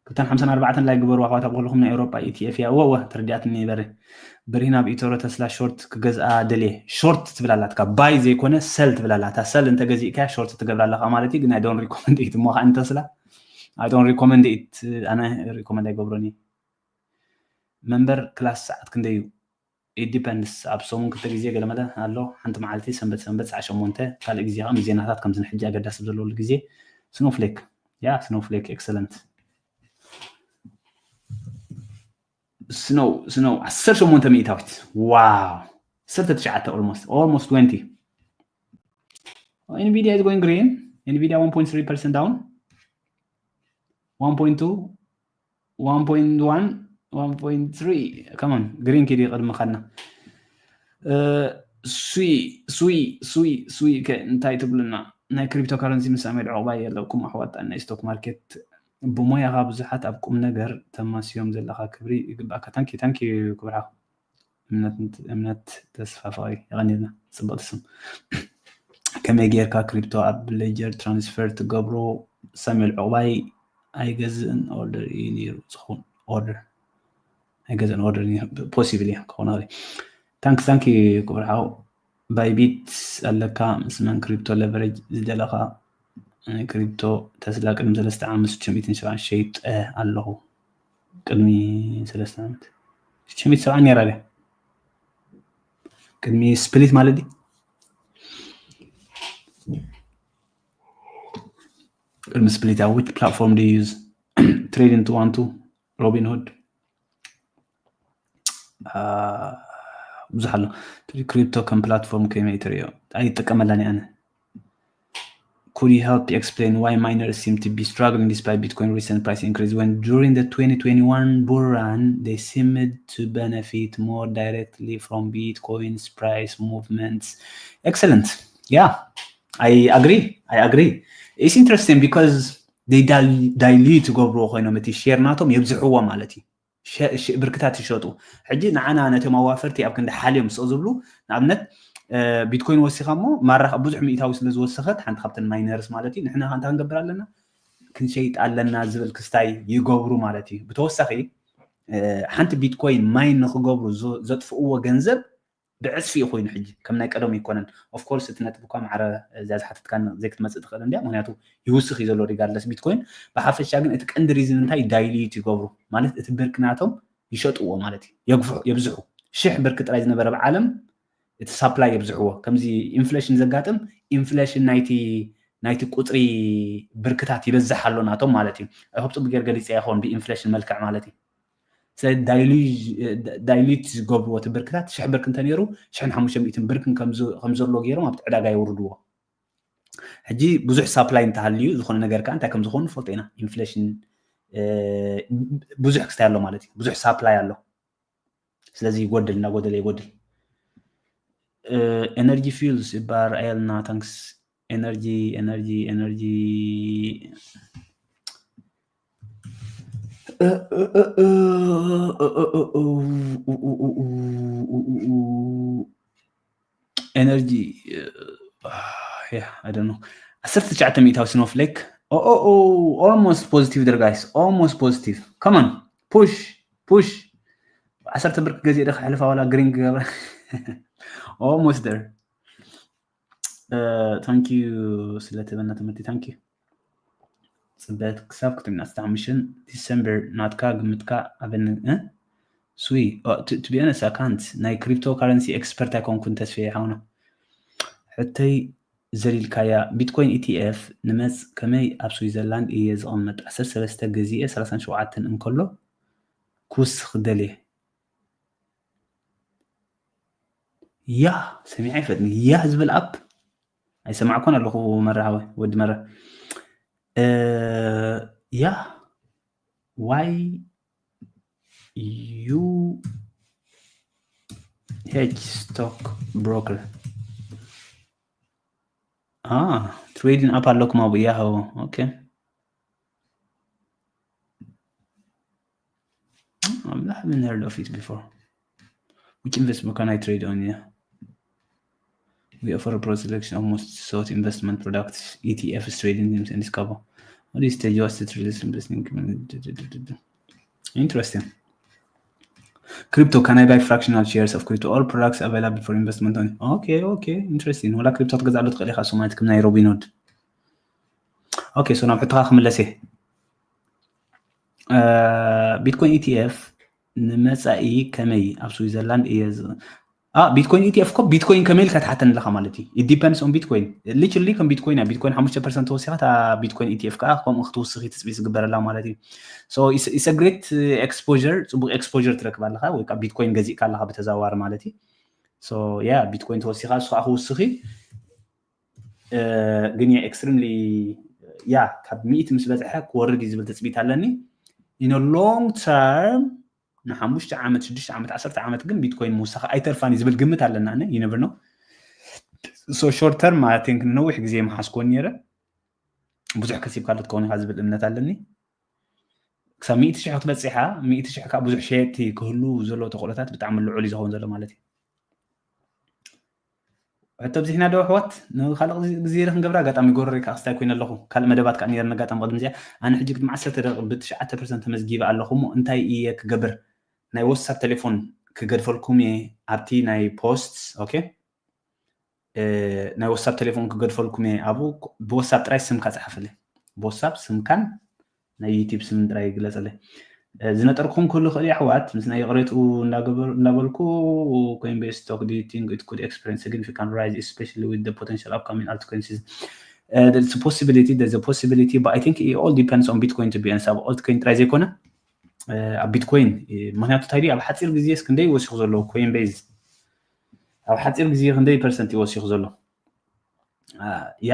ክልተን ሓምሳን ኣርባዕተን ላይ ግበሩ ኣሕዋት ኣብ ኩልኹም ናይ ኤውሮጳ ኢቲኤፍ እያ። እወ እወ ተረዲኣትኒ በሪ ብርሂን ኣብ ኢቶሮ ተስላ ሾርት ክገዝኣ ደልየ። ሾርት ትብል ኣላትካ ባይ ዘይኮነ ሰል ትብል ኣላ። እታ ሰል እንተገዚእካ ሾርት ትገብራ ኣለኻ ማለት እዩ። ግን I don't recommend it እሞ ከዓ ንተስላ I don't recommend it ኣነ ሪኮመንድ ኣይገብሮን እዩ። መንበር ክላስ ሰዓት ክንደይ እዩ? It depends ኣብ ሰሙን ክልተ ግዜ ገለመለ ኣሎ። ሓንቲ መዓልቲ ሰንበት ሰንበት ሰዓ ሸሞንተ ካልእ ግዜ ከዓ ምስ ዜናታት ከምዚ ንሕጂ ኣገዳሲ ዘለሉ ግዜ። ስኖፍሌክ ያ ስኖፍሌክ ኤክሰለንት ስኖው ስኖው ዓሰርተ ሸሞንተ ሚእታዊት ዋው ዓሰርተ ትሽዓተ almost almost twenty Nvidia is going green. Nvidia one point three percent down. One point two one point one one point three come on green ኪዲ ቅድሚ ኸድና ስዊ ስዊ ስዊ ስዊ ከ እንታይ ትብሉና? ናይ ክሪፕቶ ካረንሲ ምስ ኣመድ ዕቑባ የለኩም ኣሕዋት ናይ ስቶክ ማርኬት ብሞያኻ ብዙሓት ኣብ ቁም ነገር ተማስዮም ዘለኻ ክብሪ ይግባእካ። ታንኪ ታንኪ ክብርሓ እምነት ተስፋ ፍቕሪ የቐንየልና። ፅብቕቲ ስም። ከመይ ጌርካ ክሪፕቶ ኣብ ሌጀር ትራንስፈር ትገብሮ? ሳሙኤል ዕቑባይ ኣይገዝእን ኦርደር እዩ ነይሩ ዝኸውን ኦርደር ኣይገዝእን ኦርደር ፖሲብል እያ ክኾን ኽእል። ታንክስ ታንኪ ክቡር ሓው ባይቢት ኣለካ ምስ መን ክሪፕቶ ለቨሬጅ ዝደለኻ? ክሪፕቶ ተስላ ቅድሚ ሰለስተ ዓመት ሽዱሽተ ሚእትን ሰብዓን ሸይጠ ኣለኹ። ቅድሚ ሰለስተ ዓመት ሽዱሽተ ሚእቲ ሰብዓ ነይራ ድያ? ቅድሚ ስፕሊት ማለት ድዩ? ቅድሚ ስፕሊት ኣብ which platform do you use? Trading two one two Robinhood ብዙሕ ኣሎ። ክሪፕቶ ከም ፕላትፎርም ከመይ ትርእዮ? ኣይጥቀመላን ኣነ። Could you help explain why miners seem to be struggling despite Bitcoin recent price increase when during the twenty twenty-one bull run they seemed to benefit more directly from Bitcoin's price movements? Excellent. Yeah, I agree. I agree. It's interesting because they dilute ገብርዎ ኮይኖም እቲ ሼር ናቶም የብዝሕዎ ማለት እዩ። ብርክታት ይሸጡ። ሕጂ ንዓና ነቶም ኣዋፈርቲ ኣብ ክንዲ ሓልዮም ስቕ ዝብሉ ንኣብነት ቢትኮይን ወሲኻ እሞ ማራ ብዙሕ ሚእታዊ ስለ ዝወሰኸት ሓንቲ ካብተን ማይነርስ ማለት እዩ ንሕና ከ እንታይ ክንገብር ኣለና ክንሸይጥ ኣለና ዝብል ክስታይ ይገብሩ ማለት እዩ። ብተወሳኺ ሓንቲ ቢትኮይን ማይን ንክገብሩ ዘጥፍእዎ ገንዘብ ብዕፅፊ እዩ ኮይኑ ሕጂ ከም ናይ ቀደሙ ይኮነን። Of course እቲ ነጥቢ እኳ ማዕረ እዚኣ ዝሓተትካ ዘይክትመፅእ ትኽእል እንዲያ ምክንያቱ ይውስኽ እዩ ዘሎ regardless ቢትኮይን። ብሓፈሻ ግን እቲ ቀንዲ ሪዝን እንታይ dilute ይገብሩ ማለት እቲ ብርኪ ናቶም ይሸጥዎ ማለት እዩ። የብዝሑ ሽሕ ብርኪ ጥራይ ዝነበረ ብዓለም እቲ ሳፕላይ የብዝሕዎ። ከምዚ ኢንፍሌሽን ዘጋጥም ኢንፍሌሽን ናይቲ ናይቲ ቁፅሪ ብርክታት ይበዝሕ ኣሎ ናቶም ማለት እዩ። I hope ፅቡቅ ጌር ገሊፀ ይኸውን ብኢንፍሌሽን መልክዕ ማለት እዩ። ስለዚ dilute ዝገብርዎ እቲ ብርክታት ሽሕ ብርኪ እንተነይሩ ሽሕን ሓሙሽተ ሚእትን ብርኪን ከም ዘሎ ገይሮም ኣብቲ ዕዳጋ የውርድዎ። ሕጂ ብዙሕ ሳፕላይ እንተሃልዩ ዝኾነ ነገር ከዓ እንታይ ከም ዝኾኑ ንፈልጦ ኢና። ኢንፍሌሽን ብዙሕ ክስታይ ኣሎ ማለት እዩ። ብዙሕ ሳፕላይ ኣሎ። ስለዚ ይጎድል እናጎደለ ይጎድል። Energy fuels ይባል ኣየልና ታንክስ ኤነርጂ ኤነርጂ ኤነርጂ ኤነርጂ I don't know ዓሰርተ ትሽዓተ ሚእታዊ ስኖፍሌክ almost positive there guys almost positive come on push push ዓሰርተ ብር ክገዝእ ዶ ክሕልፋ ዋላ ግሪን ክገብራ almost there thank you ስለትበና ትምህርቲ thank you ፅበት ክሳብ ክትምና ስታምሽን ዲሰምበር ናትካ ግምትካ ኣበኒ ስዊ to be honest ኣካንት ናይ ክሪፕቶ ካረንሲ ኤክስፐርት ኣይኮንኩን ተስፈ ሓውና ሕተይ ዘሊልካያ ቢትኮይን ኢቲኤፍ ንመፅ ከመይ ኣብ ስዊዘርላንድ እየ ዝቐመጥ ዓሰርተ ሰለስተ ገዚኤ ሰላሳን ሸውዓተን እንከሎ ክውስኽ ደልየ ያ ሰሚዐ ይፈጥኒ ያ ዝብል ኣፕ ኣይሰማዕኩን ኣለኹ መራሃወ ወዲ መራ ያ ዋይ ዩ Edge Stock Broker. Ah, trading app ኣለኩም ኣብኡ? Yeah, okay. I haven't heard of it before. Which investment can I trade on here? We offer a broad selection of most sought investment products, E T Fs, trading teams, and discover. What is the just release investing? Interesting. Crypto, can I buy fractional shares of crypto? All products available for investment only. Okay, okay, interesting. ወላ ክሪፕቶ ትገዝኣሉ ትኽእል ኢኻ፣ ሶማሊት ከም ናይ ሮቢንሁድ። Okay, so ናብ ሕቶኻ ክምለስ እየ። ቢትኮይን ኢቲኤፍ ንመጻኢ ከመይ ኣብ ስዊዘርላንድ እየ ዝ- አ ቢትኮይን ኢቲኤፍ እኮ ቢትኮይን ከመይ ኢልካ ትሓተኒ ኣለኻ ማለት እዩ። It depends on Bitcoin. Literally ከም ቢትኮይን እያ። ቢትኮይን ሓሙሽተ ፐርሰንት ተወሲኻ፣ እታ ቢትኮይን ኢቲኤፍ ከዓ ከምኡ ክትውስኽ እዩ ትፅቢት ዝግበረላ ማለት እዩ። So it's a great exposure፣ ፅቡቅ ኤክስፖር ትረክብ ኣለኻ፣ ወይ ከዓ ቢትኮይን ገዚእካ ኣለኻ ብተዘዋዋሪ ማለት እዩ። So yeah፣ ቢትኮይን ተወሲኻ እሱ ከዓ ክውስኽ እዩ። ግን የ extremely yeah፣ ካብ ሚእቲ ምስ በፅሐ ክወርድ እዩ ዝብል ትፅቢት ኣለኒ። In a long term፣ ንሓሙሽተ ዓመት፣ ሽዱሽተ ዓመት፣ ዓሰርተ ዓመት ግን ቢትኮይን ምውሳኽ ኣይተርፋን እዩ ዝብል ግምት ኣለና። ነ you never know። So short term፣ I think፣ ንነዊሕ ግዜ ምሓዝኮን ነይረ። ብዙሕ ከሲብካሉ ትከውን ኢኻ ዝብል እምነት ኣለኒ። ክሳብ ሚእቲ ሽሕ ክትበፅሕ ኢኻ። ሚእቲ ሽሕ ከዓ ብዙሕ ሸየጥቲ ክህሉ ዘለዎ ተኽእሎታት ብጣዕሚ ልዑል እዩ ዝኸውን ዘሎ ማለት እዩ። ሕቶ ኣብዚሕና ዶ ኣሕዋት? ንካልእ ግዜ ክንገብራ። ኣጋጣሚ ጎረሪ ከዓ ክስታይ ኮይነ ኣለኹ። ካልእ መደባት ከዓ ነይረን ኣጋጣሚ ቅድሚ እዚኣ። ኣነ ሕጂ ቅድሚ ዓሰርተ ደቂቕ ብትሽዓተ ፐርሰንት ተመዝጊበ ኣለኹ። እሞ እንታይ እየ ክገብር? ናይ ወሳብ ቴሌፎን ክገድፈልኩም እየ ኣብቲ ናይ ፖስት። ኦኬ፣ ናይ ወሳብ ቴሌፎን ክገድፈልኩም እየ። ኣብኡ ብወሳብ ጥራይ ስምካ ጸሓፈለይ። ብወሳብ ስምካን ናይ ዩቲብ ስምን ጥራይ ይግለጸለይ። ዝነጠርኩም ክህሉ ይኽእል እዩ ኣሕዋት፣ ምስ ናይ ይቕሬትኡ እንዳበልኩ፣ ኮይንቤስ ስቶክ፣ do you think it could experience significant rise, especially with the potential upcoming altcoin season? There's a possibility, there's a possibility, but I think it all depends on Bitcoin, to be honest. ኣብ ኦልትኮይን ጥራይ ዘይኮነ፣ ኣብ ቢትኮይን። ምክንያቱ እንታይ ድዩ፣ ኣብ ሓፂር ግዜ ክንደይ ወሲኹ ዘሎ ኮይንቤዝ፣ ኣብ ሓፂር ግዜ ክንደይ ፐርሰንት እዩ ወሲኹ ዘሎ? ያ፣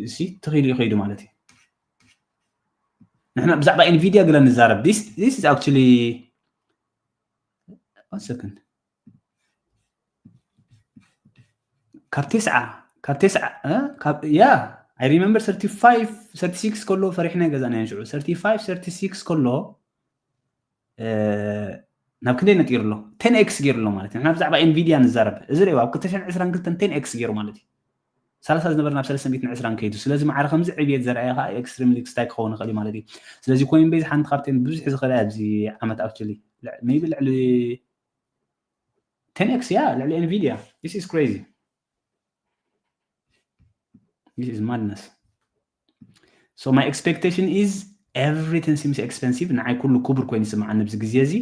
እሲ ተኺሉ እዩ ከይዱ ማለት እዩ። ንሕና ብዛዕባ ኤንቪዲያ ገለ ንዛረብ። This is actually one second። ካብ ተስዓ፣ ካብ ተስዓ፣ ያ፣ I remember thirty-five፣ thirty-six ከሎ ፈሪሕና ገዛእና ንሽዑ። Thirty-five፣ thirty-six ከሎ ናብ ክንደይ ነጢሩ ኣሎ? Ten x ገይሩ ኣሎ ማለት እዩ። ንሕና ብዛዕባ ኤንቪዲያ ንዛረብ። እዚ ሪእዋ ኣብ ክልተ ሽሕን ዕስራን ክልተን ten x ገይሩ ማለት እዩ። ሰላሳ ዝነበረ ናብ ሰለስተ ሚእትን ዕስራን ከይዱ። ስለዚ ማዕረ ከምዚ ዕብየት ዘርኣየ ከዓ ኤክስትሪምሊ ክስታይ ክኸውን ይኽእል እዩ ማለት እዩ። ስለዚ ኮይንቤዝ ሓንቲ ካብተን ብዙሕ ዝኸዳ ኣብዚ ዓመት actually maybe ልዕሊ ten x፣ ያ፣ ልዕሊ ኤንቪዲያ። This is crazy. This is madness. So my expectation is everything seems expensive። ንዓይ ኩሉ ክቡር ኮይኑ ይስምዓኒ ኣብዚ ግዜ እዚ።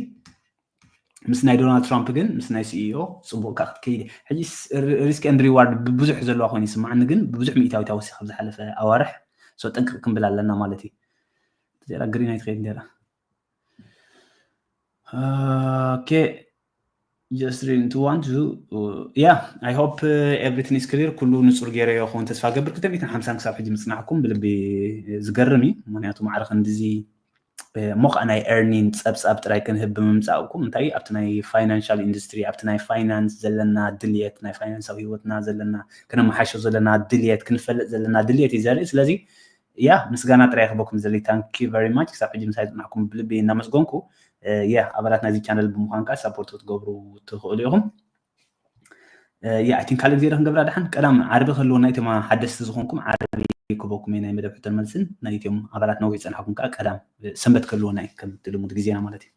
ምስ ናይ ዶናልድ ትራምፕ ግን፣ ምስ ናይ ሲኢኦ ጽቡቕ ካ ክትከይድ። ሕጂ ሪስክ ኤንድ ሪዋርድ ብዙሕ ዘለዋ ኮይኑ ይስምዓኒ፣ ግን ብዙሕ ሚእታዊት ወሲኻ ኣብ ዝሓለፈ ኣዋርሕ። So ጥንቅቕ ክንብል ኣለና ማለት እዩ። ዜራ ግሪን ኣይትኸይድ ኔራ። Okay, just reading to want to, yeah, I hope everything is clear. ኩሉ ንጹር ገይረ ይኸውን ተስፋ ገብር። ክልተ ሚእትን ሓምሳን ክሳብ ሕጂ ምጽናሕኩም ብልቢ ዝገርም እዩ። ምክንያቱ ማዕረ ክንድዚ እሞ ከዓ ናይ ኤርኒን ጸብጻብ ጥራይ ክንህብ ብምምጻእኩም፣ እንታይ ኣብቲ ናይ ፋይናንሻል ኢንዱስትሪ፣ ኣብቲ ናይ ፋይናንስ ዘለና ድልየት፣ ናይ ፋይናንሳዊ ህይወትና ዘለና፣ ከነመሓሾ ዘለና ድልየት፣ ክንፈልጥ ዘለና ድልየት እዩ ዘርኢ። ስለዚ ያ ምስጋና ጥራይ ክበኩም ዘሊ። Thank you very much። ክሳብ ሕጂ ምሳይ ዝጽናሕኩም ብልቢ እናመስገንኩ፣ ያ ኣባላት ናይዚ ቻነል ብምዃን ከዓ ሳፖርት ክትገብሩ ትኽእሉ ኢኹም። ያ፣ I think ካልእ ግዜ ክንገብራ ደሓን። ቀዳም ዓርቢ ክህልወና እዩ። እቶም ሓደስቲ ዝኾንኩም ዓርቢ ክበኩም እየ ናይ መደብ ሕቶን መልስን። ናይ እቶም ኣባላት ነዊሕ ዝጸናሕኩም ከዓ ቀዳም ሰንበት ክህልወና እዩ፣ ከምቲ ልሙድ ግዜና ማለት እዩ።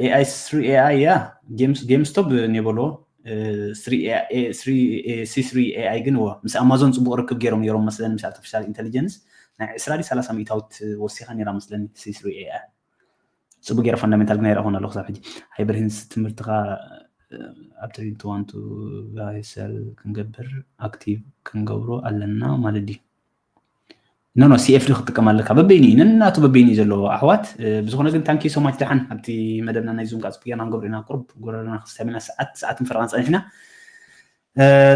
ኤኣይ ስሪ ኤኣይ፣ ያ፣ ጌም ስቶፕ ኔበሎ። ስሪ ኤኣይ፣ ስሪ ኤኣይ ግን እወ፣ ምስ ኣማዞን ጽቡቕ ርክብ ገይሮም ነይሮም መስለኒ፣ ምስ ኣርቲፊሻል ኢንተሊጀንስ ናይ ዕስራ ድዩ ሰላሳ ሚእታዊት ወሲኻ ነይራ መስለኒ። ሲ ስሪ ኤኣይ ጽቡቅ ገይረ ፋንዳሜንታል ግን ኣይረኣኹን ኣለኹ ክሳብ ሕጂ። ሃይበርሂንስ ትምህርትኻ ኣብ ትሬድ ትዋንቱ ባይ ሰል ክንገብር ኣክቲቭ ክንገብሮ ኣለና ማለት ድዩ? ኖ ኖ፣ ሲኤፍዲ ክትጥቀም ኣለካ። በበይኑ እዩ፣ ነናቱ በበይኑ እዩ ዘለዎ ኣሕዋት። ብዝኾነ ግን ታንኪ ሶማች ደሓን። ኣብቲ መደብና ናይ ዙም ቃ ጽቡቅ ጌርና ክንገብሮ ኢና። ቁሩብ ጎረረና ክስታሚና ሰዓት፣ ሰዓትን ፈረቓን ጸኒሕና።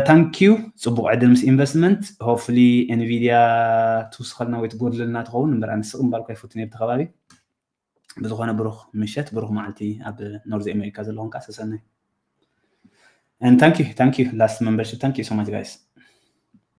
ታንኪዩ። ጽቡቅ ዕድል ምስ ኢንቨስትመንት። ሆፍሊ ኤንቪዲያ ትውስኸልና ወይ ትጎድለልና ትኸውን እምበር፣ ኣነ ስቕ ምባልኩ ኣይፈቱን እየ ኣብቲ ከባቢ። ብዝኾነ ብሩኽ ምሸት፣ ብሩኽ መዓልቲ ኣብ ኖርዝ ኣሜሪካ ዘለኹም ከዓ ሰሰናይ። And thank you, thank you, last membership. Thank you so much, guys.